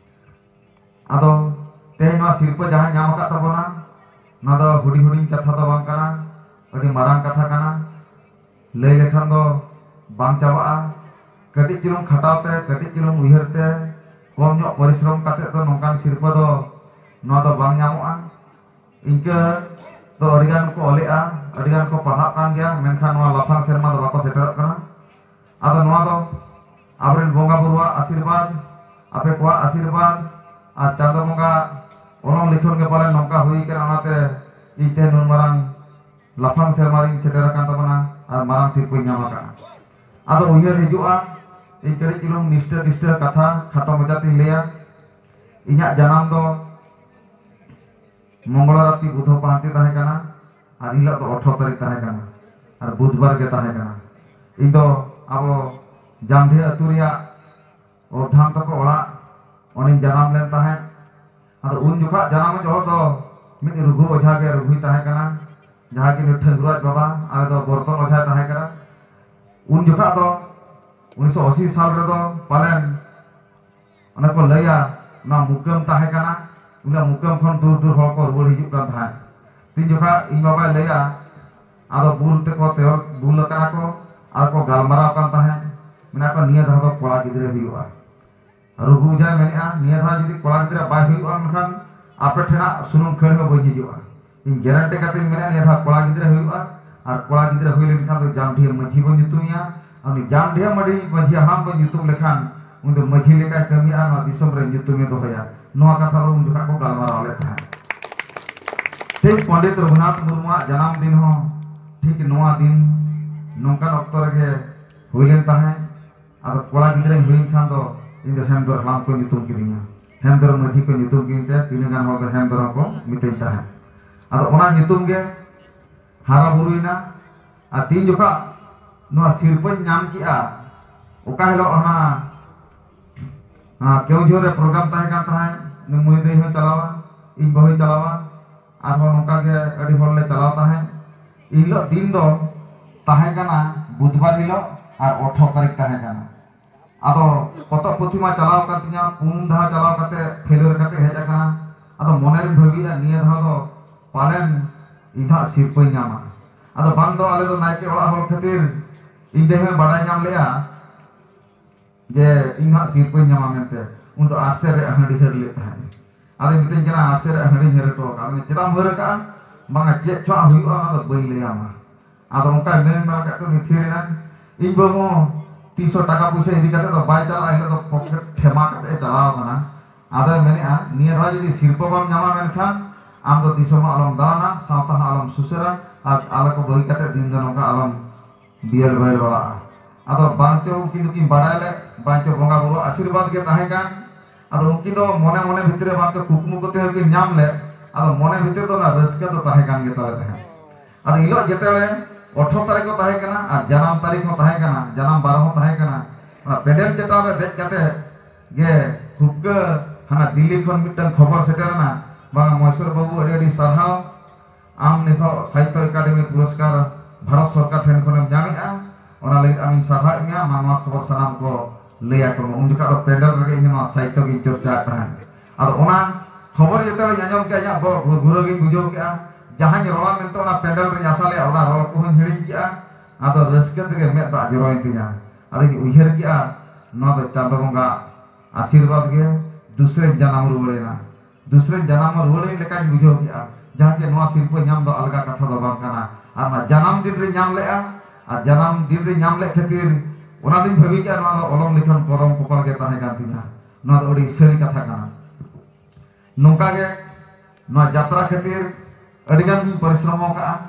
ᱟᱫᱚ ᱛᱮᱦᱮᱧ ᱱᱚᱣᱟ ᱥᱤᱨᱯᱟᱹ ᱡᱟᱦᱟᱸ ᱧᱟᱢ ᱟᱠᱟᱫ ᱛᱟᱵᱚᱱᱟ, ᱱᱚᱣᱟ ᱫᱚ ᱦᱩᱰᱤᱧ ᱦᱩᱰᱤᱧ ᱠᱟᱛᱷᱟ ᱫᱚ ᱵᱟᱝ ᱠᱟᱱᱟ, ᱟᱹᱰᱤ ᱢᱟᱨᱟᱝ ᱠᱟᱛᱷᱟ ᱠᱟᱱᱟ, ᱞᱟᱹᱭ ᱞᱮᱠᱷᱟᱱ ᱫᱚ ᱵᱟᱝ ᱪᱟᱵᱟᱜᱼᱟ᱾ ᱠᱟᱹᱴᱤᱡ ᱪᱩᱞᱩᱝ ᱠᱷᱟᱴᱟᱣ ᱛᱮ, ᱠᱟᱹᱴᱤᱡ ᱪᱩᱞᱩᱝ ᱩᱭᱦᱟᱹᱨ ᱛᱮ, ᱠᱚᱢ ᱧᱚᱜ ᱯᱚᱨᱤᱥᱨᱚᱢ ᱠᱟᱛᱮ ᱫᱚ ᱱᱚᱝᱠᱟᱱ ᱥᱤᱨᱯᱟᱹ ᱫᱚ ᱱᱚᱣᱟ ᱫᱚ ᱵᱟᱝ ᱧᱟᱢᱚᱜᱼᱟ᱾ ᱤᱱᱠᱟᱹ ᱫᱚ ᱟᱹᱰᱤ ᱜᱟᱱ ᱠᱚ ᱚᱞᱮᱜᱼᱟ, ᱟᱹᱰᱤ ᱜᱟᱱ ᱠᱚ ᱯᱟᱲᱦᱟᱜ ᱠᱟᱱ ᱜᱮᱭᱟ, ᱢᱮᱱᱠᱷᱟᱱ ᱱᱚᱣᱟ ᱞᱟᱯᱷᱟᱝ ᱥᱮᱨᱢᱟ ᱫᱚ ᱵᱟᱠᱚ ᱥᱮᱴᱮᱨᱚᱜ ᱠᱟᱱᱟ᱾ ᱟᱫᱚ ᱱᱚᱣᱟ ᱫᱚ ᱟᱵᱚᱨᱮᱱ ᱵᱚᱸᱜᱟ ᱵᱩᱨᱩᱣᱟᱜ ᱟᱥᱤᱨᱵᱟᱫᱽ, ᱟᱯᱮ ᱠᱚᱣᱟᱜ ᱟᱥᱤᱨᱵᱟᱫᱽ ᱟᱨ ᱪᱟᱸᱫᱚ ᱵᱚᱸᱜᱟ ᱚᱞᱚᱝ ᱞᱤᱠᱷᱚᱱ ᱜᱮ ᱯᱟᱞᱮᱱ ᱱᱚᱝᱠᱟ ᱦᱩᱭ ᱠᱟᱱᱟ, ᱚᱱᱟᱛᱮ ᱤᱧ ᱛᱮᱦᱮᱧ ᱱᱩᱱ ᱢᱟᱨᱟᱝ ᱞᱟᱯᱷᱟᱝ ᱥᱮᱨᱢᱟ ᱨᱤᱧ ᱥᱮᱴᱮᱨ ᱟᱠᱟᱱ ᱛᱟᱵᱚᱱᱟ ᱟᱨ ᱢᱟᱨᱟᱝ ᱥᱤᱨᱯᱟᱹᱧ ᱧᱟᱢ ᱟᱠᱟᱫᱼᱟ᱾ ᱟᱫᱚ ᱩᱭᱦᱟᱹᱨ ᱦᱤᱡᱩᱜᱼᱟ, ᱤᱧ ᱠᱟᱹᱴᱤᱡ ᱪᱩᱞᱩᱝ ᱱᱤᱥᱴᱟᱹ ᱱᱤᱥᱴᱟᱹ ᱠᱟᱛᱷᱟ ᱠᱷᱟᱴᱚ ᱢᱟᱪᱷᱟ ᱛᱤᱧ ᱞᱟᱹᱭᱟ᱾ ᱤᱧᱟᱹᱜ ᱡᱟᱱᱟᱢ ᱫᱚ ᱢᱚᱝᱜᱚᱞ ᱨᱟᱛᱤ ᱵᱩᱫᱷᱚ ᱯᱟᱦᱟᱱᱛᱤ ᱛᱟᱦᱮᱸ ᱠᱟᱱᱟ, ᱟᱨ ᱤᱧ ᱦᱤᱞᱳᱜ ᱫᱚ ᱟᱴᱷᱨᱚ ᱛᱟᱹᱨᱤᱠᱷ ᱛᱟᱦᱮᱸ ᱠᱟᱱᱟ, ᱟᱨ ᱵᱩᱫᱷᱵᱟᱨ ᱜᱮ ᱛᱟᱦᱮᱸ ᱠᱟᱱᱟ᱾ ᱤᱧ ᱫᱚ ᱟᱵᱚ ᱡᱟᱢᱰᱷᱤ ᱟᱹᱛᱩ ᱨᱮᱭᱟᱜ ᱚᱨᱫᱷᱟᱱ ᱛᱟᱠᱚ ᱚᱲᱟᱜ, ᱚᱸᱰᱮᱧ ᱡᱟᱱᱟᱢ ᱞᱮᱱ ᱛᱟᱦᱮᱸᱫ᱾ ᱟᱫᱚ ᱩᱱ ᱡᱚᱠᱷᱟᱜ ᱡᱟᱱᱟᱢ ᱡᱚᱦᱚᱜ ᱫᱚ ᱢᱤᱫ ᱨᱩᱜᱷᱩ ᱚᱡᱷᱟ ᱜᱮ ᱨᱩᱜᱷᱩᱭ ᱛᱟᱦᱮᱸ ᱠᱟᱱᱟ, ᱡᱟᱦᱟᱸᱭ ᱠᱤ ᱱᱩᱭ ᱴᱷᱟᱹᱠᱩᱨᱟᱡ ᱵᱟᱵᱟ, ᱟᱞᱮ ᱫᱚ ᱵᱚᱨᱛᱚᱱ ᱚᱡᱷᱟᱭ ᱛᱟᱦᱮᱸ ᱠᱟᱱᱟ᱾ ᱩᱱ ᱡᱚᱠᱷᱟᱜ ᱫᱚ ᱩᱱᱤᱥᱥᱚ ᱟᱥᱤ ᱥᱟᱞ ᱨᱮᱫᱚ ᱯᱟᱞᱮᱱ ᱚᱱᱟ ᱠᱚ ᱞᱟᱹᱭᱟ, ᱚᱱᱟ ᱢᱩᱠᱟᱹᱢ ᱛᱟᱦᱮᱸ ᱠᱟᱱᱟ, ᱚᱱᱟ ᱢᱩᱠᱟᱹᱢ ᱠᱷᱚᱱ ᱫᱩᱨ ᱫᱩᱨ ᱦᱚᱲ ᱠᱚ ᱨᱩᱣᱟᱹᱲ ᱦᱤᱡᱩᱜ ᱠᱟᱱ ᱛᱟᱦᱮᱸᱫ᱾ ᱛᱤᱱ ᱡᱚᱠᱷᱟᱜ ᱤᱧ ᱵᱟᱵᱟᱭ ᱞᱟᱹᱭᱟ, ᱟᱫᱚ ᱵᱩᱞ ᱛᱮᱠᱚ ᱛᱮᱦᱚᱸ ᱵᱩᱞ ᱟᱠᱟᱱᱟ ᱠᱚ, ᱟᱨ ᱠᱚ ᱜᱟᱞᱢᱟᱨᱟᱣ ᱠᱟᱱ ᱛᱟᱦᱮᱸᱫ, ᱢᱮᱱᱟ ᱠᱚ, "ᱱᱤᱭᱟᱹ ᱫᱷᱟᱣ ᱫᱚ ᱠᱚᱲᱟ ᱜᱤᱫᱽᱨᱟᱹ ᱦᱩᱭᱩᱜᱼᱟ᱾" ᱨᱩᱜᱷᱩ ᱚᱡᱷᱟᱭ ᱢᱮᱱᱮᱫᱼᱟ, "ᱱᱤᱭᱟᱹ ᱫᱷᱟᱣ ᱡᱩᱫᱤ ᱠᱚᱲᱟ ᱜᱤᱫᱽᱨᱟᱹ ᱵᱟᱭ ᱦᱩᱭᱩᱜᱼᱟ, ᱢᱮᱱᱠᱷᱟᱱ ᱟᱯᱮ ᱴᱷᱮᱱᱟᱜ ᱥᱩᱱᱩᱢ ᱠᱷᱟᱹᱲ ᱦᱚᱸ ᱵᱟᱹᱧ ᱦᱤᱡᱩᱜᱼᱟ᱾ ᱤᱧ ᱜᱮᱨᱮᱱᱴᱤ ᱠᱟᱛᱮᱧ ᱢᱮᱱᱟ, ᱱᱤᱭᱟᱹ ᱫᱷᱟᱣ ᱠᱚᱲᱟ ᱜᱤᱫᱽᱨᱟᱹ ᱦᱩᱭᱩᱜᱼᱟ, ᱟᱨ ᱠᱚᱲᱟ ᱜᱤᱫᱽᱨᱟᱹ ᱦᱩᱭ ᱞᱮᱱᱠᱷᱟᱱ ᱫᱚ ᱡᱟᱢᱰᱷᱤᱭᱟᱹ ᱢᱟᱹᱡᱷᱤ ᱵᱚᱱ ᱧᱩᱛᱩᱢᱮᱭᱟ, ᱟᱨ ᱩᱱᱤ ᱡᱟᱢᱰᱷᱤᱭᱟᱹ ᱢᱟᱹᱡᱷᱤ, ᱢᱟᱹᱡᱷᱤ ᱦᱟᱲᱟᱢ ᱵᱚᱱ ᱧᱩᱛᱩᱢ ᱞᱮᱠᱷᱟᱱ ᱩᱱᱤ ᱫᱚ ᱢᱟᱹᱡᱷᱤ ᱞᱮᱠᱟᱭ ᱠᱟᱹᱢᱤᱭᱟ ᱟᱨ ᱱᱚᱣᱟ ᱫᱤᱥᱚᱢ ᱨᱮ ᱧᱩᱛᱩᱢᱮ ᱫᱚᱦᱚᱭᱟ᱾" ᱱᱚᱣᱟ ᱠᱟᱛᱷᱟ ᱫᱚ ᱩᱱ ᱡᱚᱠᱷᱟᱜ ᱠᱚ ᱜᱟᱞᱢᱟᱨᱟᱣ ᱞᱮᱫ ᱛᱟᱦᱮᱸᱫ᱾ ᱴᱷᱤᱠ ᱯᱚᱱᱰᱤᱛ ᱨᱚᱜᱷᱩᱱᱟᱛᱷ ᱢᱩᱨᱢᱩᱣᱟᱜ ᱡᱟᱱᱟᱢ ᱫᱤᱱ ᱦᱚᱸ ᱴᱷᱤᱠ ᱱᱚᱣᱟ ᱫᱤᱱ ᱱᱚᱝᱠᱟᱱ ᱚᱠᱛᱚ ᱨᱮᱜᱮ ᱦᱩᱭ ᱞᱮᱱ ᱛᱟᱦᱮᱸᱫ᱾ ᱟᱫᱚ ᱠᱚᱲᱟ ᱜᱤᱫᱽᱨᱟᱹᱧ ᱦᱩᱭᱮᱱ ᱠᱷᱟᱱ ᱫᱚ ᱤᱧ ᱫᱚ ᱦᱮᱢᱫᱚᱨ ᱦᱟᱲᱟᱢ ᱠᱚ ᱧᱩᱛᱩᱢ ᱠᱤᱫᱤᱧᱟ, ᱦᱮᱢᱫᱚᱨ ᱢᱟᱹᱡᱷᱤ ᱠᱚ ᱧᱩᱛᱩᱢ ᱠᱤᱫᱤᱧ ᱛᱮ ᱛᱤᱱᱟᱹᱜ ᱜᱟᱱ ᱦᱚᱲ ᱫᱚ ᱦᱮᱢᱫᱚᱨ ᱦᱚᱸᱠᱚ ᱢᱤᱛᱟᱹᱧ ᱛᱟᱦᱮᱸᱫ᱾ ᱟᱫᱚ ᱚᱱᱟ ᱧᱩᱛᱩᱢ ᱜᱮ ᱦᱟᱨᱟ ᱵᱩᱨᱩᱭᱮᱱᱟ᱾ ᱟᱨ ᱛᱤᱱ ᱡᱚᱠᱷᱟᱜ ᱱᱚᱣᱟ ᱥᱤᱨᱯᱟᱹᱧ ᱧᱟᱢ ᱠᱮᱜᱼᱟ, ᱚᱠᱟ ᱦᱤᱞᱳᱜ ᱦᱟᱱᱟ, ᱦᱟᱱᱟ ᱠᱮᱣᱡᱷᱳᱨ ᱨᱮ ᱯᱨᱳᱜᱨᱟᱢ ᱛᱟᱦᱮᱸ ᱠᱟᱱ ᱛᱟᱦᱮᱸᱫ, ᱩᱱᱤ ᱢᱟᱹᱭ ᱫᱟᱹᱭ ᱦᱚᱸᱭ ᱪᱟᱞᱟᱣᱟ, ᱤᱧ ᱵᱟᱹᱦᱩᱭ ᱪᱟᱞᱟᱣᱟ, ᱟᱨᱦᱚᱸ ᱱᱚᱝᱠᱟ ᱜᱮ ᱟᱹᱰᱤ ᱦᱚᱲ ᱞᱮ ᱪᱟᱞᱟᱣ ᱛᱟᱦᱮᱸᱫ᱾ ᱮᱱ ᱦᱤᱞᱳᱜ ᱫᱤᱱ ᱫᱚ ᱛᱟᱦᱮᱸ ᱠᱟᱱᱟ ᱵᱩᱫᱷᱵᱟᱨ ᱦᱤᱞᱳᱜ, ᱟᱨ ᱟᱴᱷᱨᱚ ᱛᱟᱹᱨᱤᱠᱷ ᱛᱟᱦᱮᱸ ᱠᱟᱱᱟ᱾ ᱟᱫᱚ ᱯᱚᱛᱚᱵ ᱯᱩᱛᱷᱤ ᱢᱟ ᱪᱟᱞᱟᱣ ᱟᱠᱟᱱ ᱛᱤᱧᱟ, ᱯᱩᱱ ᱫᱷᱟᱣ ᱪᱟᱞᱟᱣ ᱠᱟᱛᱮ ᱯᱷᱮᱞᱳᱨ ᱠᱟᱛᱮ ᱦᱮᱡ ᱟᱠᱟᱱᱟ᱾ ᱟᱫᱚ ᱢᱚᱱᱮ ᱨᱤᱧ ᱵᱷᱟᱹᱵᱤᱭᱮᱫᱼᱟ, ᱱᱤᱭᱟᱹ ᱫᱷᱟᱣ ᱫᱚ ᱯᱟᱞᱮᱱ ᱤᱧ ᱦᱟᱸᱜ ᱥᱤᱨᱯᱟᱹᱧ ᱧᱟᱢᱟ᱾ ᱟᱫᱚ ᱵᱟᱝ ᱫᱚ ᱟᱞᱮ ᱫᱚ ᱱᱟᱭᱠᱮ ᱚᱲᱟᱜ ᱦᱚᱲ ᱠᱷᱟᱹᱛᱤᱨ ᱤᱧ ᱫᱟᱹᱭ ᱦᱚᱸᱭ ᱵᱟᱰᱟᱭ ᱧᱟᱢ ᱞᱮᱜᱼᱟ᱾ ᱡᱮ ᱤᱧ ᱦᱟᱸᱜ ᱥᱤᱨᱯᱟᱹᱧ ᱧᱟᱢᱟ ᱢᱮᱱᱛᱮ᱾ ᱩᱱ ᱫᱚ ᱟᱨᱥᱮᱫ ᱨᱮ ᱦᱟᱺᱰᱤ ᱦᱟᱹᱨ ᱞᱮᱫ ᱛᱟᱦᱮᱸᱫ᱾ ᱟᱫᱚᱭ ᱢᱤᱛᱟᱹᱧ ᱠᱟᱱᱟ, "ᱟᱨᱥᱮᱫ ᱨᱮ ᱦᱟᱺᱰᱤᱧ ᱦᱟᱹᱨ ᱦᱚᱴᱚ ᱟᱠᱟᱫ ᱢᱮ, ᱪᱮᱫᱟᱜ ᱮᱢ ᱦᱟᱹᱨ ᱟᱠᱟᱫᱼᱟ?" "ᱵᱟᱝᱟ, ᱪᱮᱫ ᱪᱚ ᱦᱟᱸᱜ ᱦᱩᱭᱩᱜᱼᱟ, ᱚᱱᱟ ᱫᱚ ᱵᱟᱹᱧ ᱞᱟᱹᱭᱟᱢᱟ᱾" ᱟᱫᱚ ᱚᱱᱠᱟᱭ ᱢᱮᱱ ᱵᱟᱲᱟ ᱠᱟᱛᱮ ᱩᱱᱤ ᱛᱷᱤᱨ ᱮᱱᱟ᱾ ᱤᱧ ᱵᱟᱹᱵᱩ ᱦᱚᱸ ᱛᱤᱥ ᱦᱚᱸ ᱴᱟᱠᱟ ᱯᱚᱭᱥᱟ ᱤᱫᱤ ᱠᱟᱛᱮ ᱫᱚ ᱵᱟᱭ ᱪᱟᱞᱟᱜᱼᱟ, ᱦᱤᱞᱳᱜ ᱫᱚ ᱯᱚᱠᱮᱴ ᱴᱷᱮᱢᱟ ᱠᱟᱛᱮ ᱮ ᱪᱟᱞᱟᱣ ᱟᱠᱟᱱᱟ᱾ ᱟᱫᱚᱭ ᱢᱮᱱᱮᱫᱼᱟ, "ᱱᱤᱭᱟᱹ ᱫᱷᱟᱣ ᱡᱩᱫᱤ ᱥᱤᱨᱯᱟᱹ ᱵᱟᱢ ᱧᱟᱢᱟ, ᱢᱮᱱᱠᱷᱟᱱ ᱟᱢ ᱫᱚ ᱫᱤᱥᱚᱢ ᱦᱚᱸ ᱟᱞᱚᱢ ᱫᱟᱬᱟᱱᱟ, ᱥᱟᱶᱛᱟ ᱦᱚᱸ ᱟᱞᱚᱢ ᱥᱩᱥᱟᱹᱨᱟ, ᱟᱨ ᱟᱞᱮ ᱠᱚ ᱵᱟᱹᱜᱤ ᱠᱟᱛᱮ ᱫᱤᱱ ᱫᱚ ᱱᱚᱝᱠᱟ ᱟᱞᱚᱢ ᱵᱤᱭᱮᱞ ᱵᱟᱭᱮᱞ ᱵᱟᱲᱟᱜᱼᱟ᱾" ᱟᱫᱚ ᱵᱟᱝ ᱪᱚ ᱩᱱᱠᱤᱱ ᱫᱚᱠᱤᱱ ᱵᱟᱰᱟᱭ ᱞᱮᱫ, ᱵᱟᱝ ᱪᱚ ᱵᱚᱸᱜᱟ ᱵᱩᱨᱩ ᱟᱥᱤᱨᱵᱟᱫᱽ ᱜᱮ ᱛᱟᱦᱮᱸ ᱠᱟᱱ᱾ ᱟᱫᱚ ᱩᱱᱠᱤᱱ ᱫᱚ ᱢᱚᱱᱮ ᱢᱚᱱᱮ ᱵᱷᱤᱛᱨᱤ ᱨᱮ ᱵᱟᱝ ᱪᱚ ᱠᱩᱠᱢᱩ ᱠᱚᱛᱮ ᱦᱚᱸᱠᱤᱱ ᱧᱟᱢ ᱞᱮᱫ, ᱟᱫᱚ ᱢᱚᱱᱮ ᱵᱷᱤᱛᱨᱤ ᱫᱚ ᱚᱱᱟ ᱨᱟᱹᱥᱠᱟᱹ ᱫᱚ ᱛᱟᱦᱮᱸ ᱠᱟᱱ ᱜᱮ ᱛᱟᱞᱮ ᱛᱟᱦᱮᱸᱫ᱾ ᱟᱫᱚ ᱤᱞᱚᱜ ᱡᱮᱛᱮ ᱚᱴᱷᱨᱚ ᱛᱟᱹᱨᱤᱠᱷ ᱦᱚᱸ ᱛᱟᱦᱮᱸ ᱠᱟᱱᱟ ᱟᱨ ᱡᱟᱱᱟᱢ ᱛᱟᱹᱨᱤᱠᱷ ᱦᱚᱸ ᱛᱟᱦᱮᱸ ᱠᱟᱱᱟ, ᱡᱟᱱᱟᱢ ᱵᱟᱨ ᱦᱚᱸ ᱛᱟᱦᱮᱸ ᱠᱟᱱᱟ᱾ ᱚᱱᱟ ᱯᱮᱱᱰᱮᱞ ᱪᱮᱛᱟᱱ ᱨᱮ ᱫᱮᱡ ᱠᱟᱛᱮ ᱜᱮ ᱦᱩᱯᱠᱟᱹ ᱦᱟᱱᱟ ᱫᱤᱞᱞᱤ ᱠᱷᱚᱱ ᱢᱤᱫᱴᱟᱝ ᱠᱷᱚᱵᱚᱨ ᱥᱮᱴᱮᱨ ᱮᱱᱟ, "ᱵᱟᱝᱟ ᱢᱚᱦᱮᱥᱣᱚᱨ ᱵᱟᱹᱵᱩ, ᱟᱹᱰᱤ ᱟᱹᱰᱤ ᱥᱟᱨᱦᱟᱣ, ᱟᱢ ᱱᱤᱛᱚᱜ ᱥᱟᱦᱤᱛᱛᱚ ᱮᱠᱟᱰᱮᱢᱤ ᱯᱩᱨᱚᱥᱠᱟᱨ ᱵᱷᱟᱨᱚᱛ ᱥᱚᱨᱠᱟᱨ ᱴᱷᱮᱱ ᱠᱷᱚᱱᱮᱢ ᱧᱟᱢᱮᱜᱼᱟ, ᱚᱱᱟ ᱞᱟᱹᱜᱤᱫ ᱟᱢᱤᱧ ᱥᱟᱨᱦᱟᱣᱮᱫ ᱢᱮᱭᱟ, ᱢᱟ ᱱᱚᱣᱟ ᱠᱷᱚᱵᱚᱨ ᱥᱟᱱᱟᱢ ᱠᱚ ᱞᱟᱹᱭ ᱟᱠᱚ ᱢᱮ᱾" ᱩᱱ ᱡᱚᱠᱷᱟᱜ ᱫᱚ ᱯᱮᱱᱰᱮᱞ ᱨᱮᱜᱮ ᱤᱧ ᱱᱚᱣᱟ ᱥᱟᱦᱤᱛᱛᱚ ᱜᱤᱧ ᱪᱚᱨᱪᱟᱭᱮᱫ ᱛᱟᱦᱮᱸᱫ᱾ ᱟᱫᱚ ᱚᱱᱟ ᱠᱷᱚᱵᱚᱨ ᱡᱚᱛᱚ ᱦᱚᱲᱤᱧ ᱟᱸᱡᱚᱢ ᱠᱮᱜᱼᱟ, ᱤᱧᱟᱹᱜ ᱵᱚᱦᱚᱜ ᱜᱷᱩᱨ-, ᱜᱷᱩᱨᱟᱹ ᱜᱤᱧ ᱵᱩᱡᱷᱟᱹᱣ ᱠᱮᱜᱼᱟ᱾ ᱡᱟᱦᱟᱸᱧ ᱨᱚᱲᱟ ᱢᱮᱱᱛᱮ ᱚᱱᱟ ᱯᱮᱱᱰᱮᱞ ᱨᱤᱧ ᱟᱥᱟ ᱞᱮᱜᱼᱟ, ᱚᱱᱟ ᱨᱚᱲ ᱠᱚᱦᱚᱸᱧ ᱦᱤᱲᱤᱧ ᱠᱮᱜᱼᱟ᱾ ᱟᱫᱚ ᱨᱟᱹᱥᱠᱟᱹ ᱛᱮᱜᱮ ᱢᱮᱫ ᱫᱟᱜ ᱡᱚᱨᱚᱭᱮᱱ ᱛᱤᱧᱟ᱾ ᱟᱫᱚᱧ ᱩᱭᱦᱟᱹᱨ ᱠᱮᱜᱼᱟ, ᱱᱚᱣᱟ ᱫᱚ ᱪᱟᱸᱫᱚ ᱵᱚᱸᱜᱟ ᱟᱥᱤᱨᱵᱟᱫᱽ ᱜᱮ, ᱫᱩᱥᱨᱟᱹᱧ ᱡᱟᱱᱟᱢ ᱨᱩᱣᱟᱹᱲᱮᱱᱟ᱾ ᱫᱩᱥᱨᱟᱹᱧ ᱡᱟᱱᱟᱢ ᱨᱩᱣᱟᱹᱲᱮᱱ ᱞᱮᱠᱟᱧ ᱵᱩᱡᱷᱟᱹᱣ ᱠᱮᱜᱼᱟ᱾ ᱡᱟᱦᱟᱸ ᱪᱮ ᱱᱚᱣᱟ ᱥᱤᱨᱯᱟᱹ ᱧᱟᱢ ᱫᱚ ᱟᱞᱜᱟ ᱠᱟᱛᱷᱟ ᱫᱚ ᱵᱟᱝ ᱠᱟᱱᱟ᱾ ᱟᱨ ᱚᱱᱟ ᱡᱟᱱᱟᱢ ᱫᱤᱱ ᱨᱤᱧ ᱧᱟᱢ ᱞᱮᱜᱼᱟ, ᱟᱨ ᱡᱟᱱᱟᱢ ᱫᱤᱱ ᱨᱤᱧ ᱧᱟᱢ ᱞᱮᱫ ᱠᱷᱟᱹᱛᱤᱨ ᱚᱱᱟ ᱫᱚᱧ ᱵᱷᱟᱹᱵᱤ ᱠᱮᱜᱼᱟ, ᱱᱚᱣᱟ ᱫᱚ ᱚᱞᱚᱢ ᱞᱤᱠᱷᱚᱱ ᱠᱚᱨᱚᱢ ᱠᱚᱯᱟᱞ ᱜᱮ ᱛᱟᱦᱮᱸ ᱠᱟᱱ ᱛᱤᱧᱟ᱾ ᱱᱚᱣᱟ ᱫᱚ ᱟᱹᱰᱤ ᱥᱟᱹᱨᱤ ᱠᱟᱛᱷᱟ ᱠᱟᱱᱟ᱾ ᱱᱚᱝᱠᱟ ᱜᱮ ᱱᱚᱣᱟ ᱡᱟᱛᱨᱟ ᱠᱷᱟᱹᱛᱤᱨ ᱟᱹᱰᱤ ᱜᱟᱱ ᱜᱤᱧ ᱯᱚᱨᱤᱥᱨᱚᱢ ᱟᱠᱟᱜᱼᱟ᱾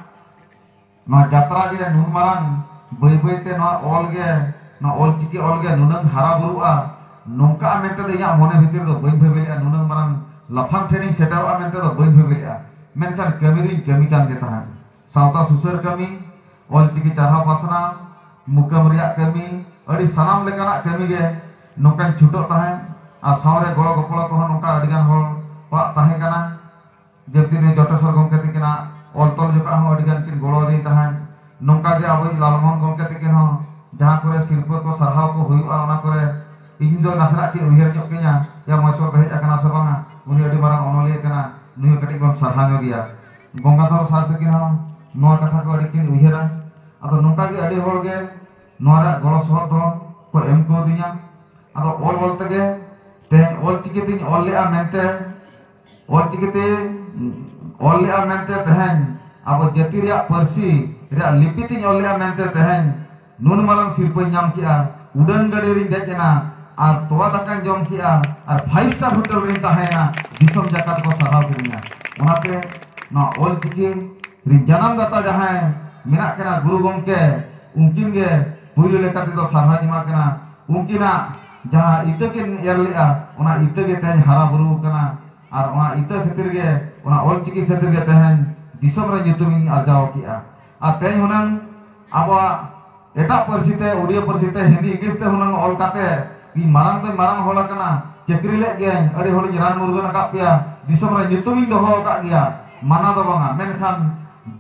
ᱱᱚᱣᱟ ᱡᱟᱛᱨᱟ ᱡᱮ ᱱᱩᱱ ᱢᱟᱨᱟᱝ ᱵᱟᱹᱭ ᱵᱟᱹᱭ ᱛᱮ ᱱᱚᱣᱟ ᱚᱞ ᱜᱮ, ᱱᱚᱣᱟ ᱚᱞ ᱪᱤᱠᱤ ᱚᱞ ᱜᱮ ᱱᱩᱱᱟᱹᱝ ᱦᱟᱨᱟ ᱵᱩᱨᱩᱜᱼᱟ, ᱱᱚᱝᱠᱟ ᱢᱮᱱᱛᱮ ᱫᱚ ᱤᱧᱟᱹᱜ ᱢᱚᱱᱮ ᱵᱷᱤᱛᱤᱨ ᱫᱚ ᱵᱟᱹᱧ ᱵᱷᱟᱹᱵᱤ ᱞᱮᱜᱼᱟ, ᱱᱩᱱᱟᱹᱝ ᱢᱟᱨᱟᱝ ᱞᱟᱯᱷᱟᱝ ᱴᱷᱮᱱᱤᱧ ᱥᱮᱴᱮᱨᱚᱜᱼᱟ ᱢᱮᱱᱛᱮ ᱫᱚ ᱵᱟᱹᱧ ᱵᱷᱟᱹᱵᱤ ᱞᱮᱜᱼᱟ᱾ ᱢᱮᱱᱠᱷᱟᱱ ᱠᱟᱹᱢᱤ ᱫᱚᱧ ᱠᱟᱹᱢᱤ ᱠᱟᱱ ᱜᱮ ᱛᱟᱦᱮᱸᱫ᱾ ᱥᱟᱶᱛᱟ ᱥᱩᱥᱟᱹᱨ ᱠᱟᱹᱢᱤ, ᱚᱞ ᱪᱤᱠᱤ ᱪᱟᱨᱦᱟᱣ ᱯᱟᱥᱱᱟᱣ, ᱢᱩᱠᱟᱹᱢ ᱨᱮᱭᱟᱜ ᱠᱟᱹᱢᱤ, ᱟᱹᱰᱤ ᱥᱟᱱᱟᱢ ᱞᱮᱠᱟᱱᱟᱜ ᱠᱟᱹᱢᱤ ᱜᱮ ᱱᱚᱝᱠᱟᱧ ᱪᱷᱩᱴᱟᱹᱜ ᱛᱟᱦᱮᱸᱫ᱾ ᱟᱨ ᱥᱟᱶᱨᱮ ᱜᱚᱲᱚ ᱜᱚᱯᱚᱲᱚ ᱠᱚᱦᱚᱸ ᱱᱚᱝᱠᱟ ᱟᱹᱰᱤ ᱜᱟᱱ ᱦᱚᱲ ᱠᱚᱣᱟᱜ ᱛᱟᱦᱮᱸ ᱠᱟᱱᱟ᱾ ᱡᱮᱢᱛᱤ ᱱᱩᱭ ᱡᱚᱴᱮᱥᱚᱨ ᱜᱚᱢᱠᱮ ᱛᱤᱠᱤᱱᱟᱜ ᱚᱞ ᱛᱚᱞ ᱡᱚᱠᱷᱟᱜ ᱦᱚᱸ ᱟᱹᱰᱤ ᱜᱟᱱ ᱠᱤᱱ ᱜᱚᱲᱚ ᱟᱹᱫᱤᱧ ᱛᱟᱦᱮᱸᱫ᱾ ᱱᱚᱝᱠᱟ ᱜᱮ ᱟᱵᱚᱭᱤᱡ ᱞᱟᱞᱢᱳᱦᱚᱱ ᱜᱚᱢᱠᱮ ᱛᱤᱠᱤᱱ ᱦᱚᱸ ᱡᱟᱦᱟᱸ ᱠᱚᱨᱮ ᱥᱤᱨᱯᱟᱹ ᱠᱚ ᱥᱟᱨᱦᱟᱣ ᱠᱚ ᱦᱩᱭᱩᱜᱼᱟ, ᱚᱱᱟ ᱠᱚᱨᱮ ᱤᱧ ᱫᱚ ᱱᱟᱥᱮᱱᱟᱜ ᱠᱤᱱ ᱩᱭᱦᱟᱹᱨ ᱧᱚᱜ ᱠᱤᱧᱟ, "ᱭᱟ ᱢᱚᱦᱮᱥᱚᱨ ᱫᱚ ᱦᱮᱡ ᱟᱠᱟᱱᱟ ᱥᱮ ᱵᱟᱝᱟ? ᱩᱱᱤ ᱟᱹᱰᱤ ᱢᱟᱨᱟᱝ ᱚᱱᱚᱞᱤᱭᱟᱹ ᱠᱟᱱᱟ, ᱱᱩᱭ ᱦᱚᱸ ᱠᱟᱹᱴᱤᱡ ᱵᱚᱱ ᱥᱟᱨᱦᱟᱣ ᱧᱚᱜ ᱜᱮᱭᱟ᱾" ᱜᱚᱝᱜᱟᱫᱷᱚᱨ ᱥᱟᱨ ᱛᱤᱠᱤᱱ ᱦᱚᱸ ᱱᱚᱣᱟ ᱠᱟᱛᱷᱟ ᱠᱚ ᱟᱹᱰᱤ ᱠᱤᱱ ᱩᱭᱦᱟᱹᱨᱟ᱾ ᱟᱫᱚ ᱱᱚᱝᱠᱟ ᱜᱮ ᱟᱹᱰᱤ ᱦᱚᱲ ᱜᱮ ᱱᱚᱣᱟ ᱨᱮᱭᱟᱜ ᱜᱚᱲᱚ ᱥᱚᱦᱚᱫ ᱫᱚ ᱠᱚ ᱮᱢ ᱠᱟᱣᱫᱤᱧᱟ᱾ ᱟᱫᱚ ᱚᱞ ᱚᱞ ᱛᱮᱜᱮ ᱛᱮᱦᱮᱧ ᱚᱞ ᱪᱤᱠᱤ ᱛᱤᱧ ᱚᱞ ᱞᱮᱜᱼᱟ ᱢᱮᱱᱛᱮ, ᱚᱞ ᱪᱤᱠᱤ ᱛᱮ ᱚᱞ ᱞᱮᱜᱼᱟ ᱢᱮᱱᱛᱮ ᱛᱮᱦᱮᱧ ᱟᱵᱚ ᱡᱟᱹᱛᱤ ᱨᱮᱭᱟᱜ ᱯᱟᱹᱨᱥᱤ ᱨᱮᱭᱟᱜ ᱞᱤᱯᱤ ᱛᱤᱧ ᱚᱞ ᱞᱮᱜᱼᱟ ᱢᱮᱱᱛᱮ ᱛᱮᱦᱮᱧ ᱱᱩᱱ ᱢᱟᱨᱟᱝ ᱥᱤᱨᱯᱟᱹᱧ ᱧᱟᱢ ᱠᱮᱜᱼᱟ, ᱩᱰᱟᱹᱱ ᱜᱟᱹᱰᱤ ᱨᱤᱧ ᱫᱮᱡ ᱮᱱᱟ ᱟᱨ ᱛᱚᱣᱟ ᱫᱟᱠᱟᱧ ᱡᱚᱢ ᱠᱮᱜᱼᱟ ᱟᱨ five star hotel ᱨᱤᱧ ᱛᱟᱦᱮᱸᱭᱮᱱᱟ, ᱫᱤᱥᱚᱢ ᱡᱟᱠᱟᱛ ᱠᱚ ᱥᱟᱨᱦᱟᱣ ᱠᱤᱫᱤᱧᱟ᱾ ᱚᱱᱟᱛᱮ ᱱᱚᱣᱟ ᱚᱞ ᱪᱤᱠᱤ ᱨᱤᱱ ᱡᱟᱱᱟᱢ ᱫᱟᱛᱟ ᱡᱟᱦᱟᱸᱭ ᱢᱮᱱᱟᱜ ᱠᱤᱱᱟ ᱜᱩᱨᱩ ᱜᱚᱢᱠᱮ, ᱩᱱᱠᱤᱱ ᱜᱮ ᱯᱩᱭᱞᱩ ᱞᱮᱠᱟ ᱛᱮᱫᱚ ᱥᱟᱨᱦᱟᱣ ᱤᱧ ᱮᱢᱟ ᱠᱤᱱᱟ᱾ ᱩᱱᱠᱤᱱᱟᱜ ᱡᱟᱦᱟᱸ ᱤᱛᱟᱹ ᱠᱤᱱ ᱮᱨ ᱞᱮᱜᱼᱟ, ᱚᱱᱟ ᱤᱛᱟᱹ ᱜᱮ ᱛᱮᱦᱮᱧ ᱦᱟᱨᱟ ᱵᱩᱨᱩ ᱟᱠᱟᱱᱟ᱾ ᱟᱨ ᱚᱱᱟ ᱤᱛᱟᱹ ᱠᱷᱟᱹᱛᱤᱨ ᱜᱮ, ᱚᱱᱟ ᱚᱞ ᱪᱤᱠᱤ ᱠᱷᱟᱹᱛᱤᱨ ᱜᱮ ᱛᱮᱦᱮᱧ ᱫᱤᱥᱚᱢ ᱨᱮ ᱧᱩᱛᱩᱢᱤᱧ ᱟᱨᱡᱟᱣ ᱠᱮᱜᱼᱟ᱾ ᱟᱨ ᱛᱮᱦᱮᱧ ᱦᱩᱱᱟᱹᱝ ᱟᱵᱚᱣᱟᱜ ᱮᱴᱟᱜ ᱯᱟᱹᱨᱥᱤ ᱛᱮ, ᱩᱲᱤᱭᱟ ᱯᱟᱹᱨᱥᱤ ᱛᱮ, ᱦᱤᱱᱫᱤ ᱤᱝᱞᱤᱥ ᱛᱮ ᱦᱩᱱᱟᱹᱝ ᱚᱞ ᱠᱟᱛᱮ, ᱤᱧ ᱢᱟᱨᱟᱝ ᱫᱚᱧ ᱢᱟᱨᱟᱝ ᱦᱚᱲ ᱟᱠᱟᱱᱟ, ᱪᱟᱹᱠᱨᱤ ᱞᱮᱫ ᱜᱮᱭᱟᱹᱧ, ᱟᱹᱰᱤ ᱦᱚᱲᱤᱧ ᱨᱟᱱ ᱢᱩᱨᱜᱟᱹᱱ ᱟᱠᱟᱫ ᱯᱮᱭᱟ, ᱫᱤᱥᱚᱢ ᱨᱮ ᱧᱩᱛᱩᱢᱤᱧ ᱫᱚᱦᱚ ᱟᱠᱟᱫ ᱜᱮᱭᱟ, ᱢᱟᱱᱟ ᱫᱚ ᱵᱟᱝᱟ, ᱢᱮᱱᱠᱷᱟᱱ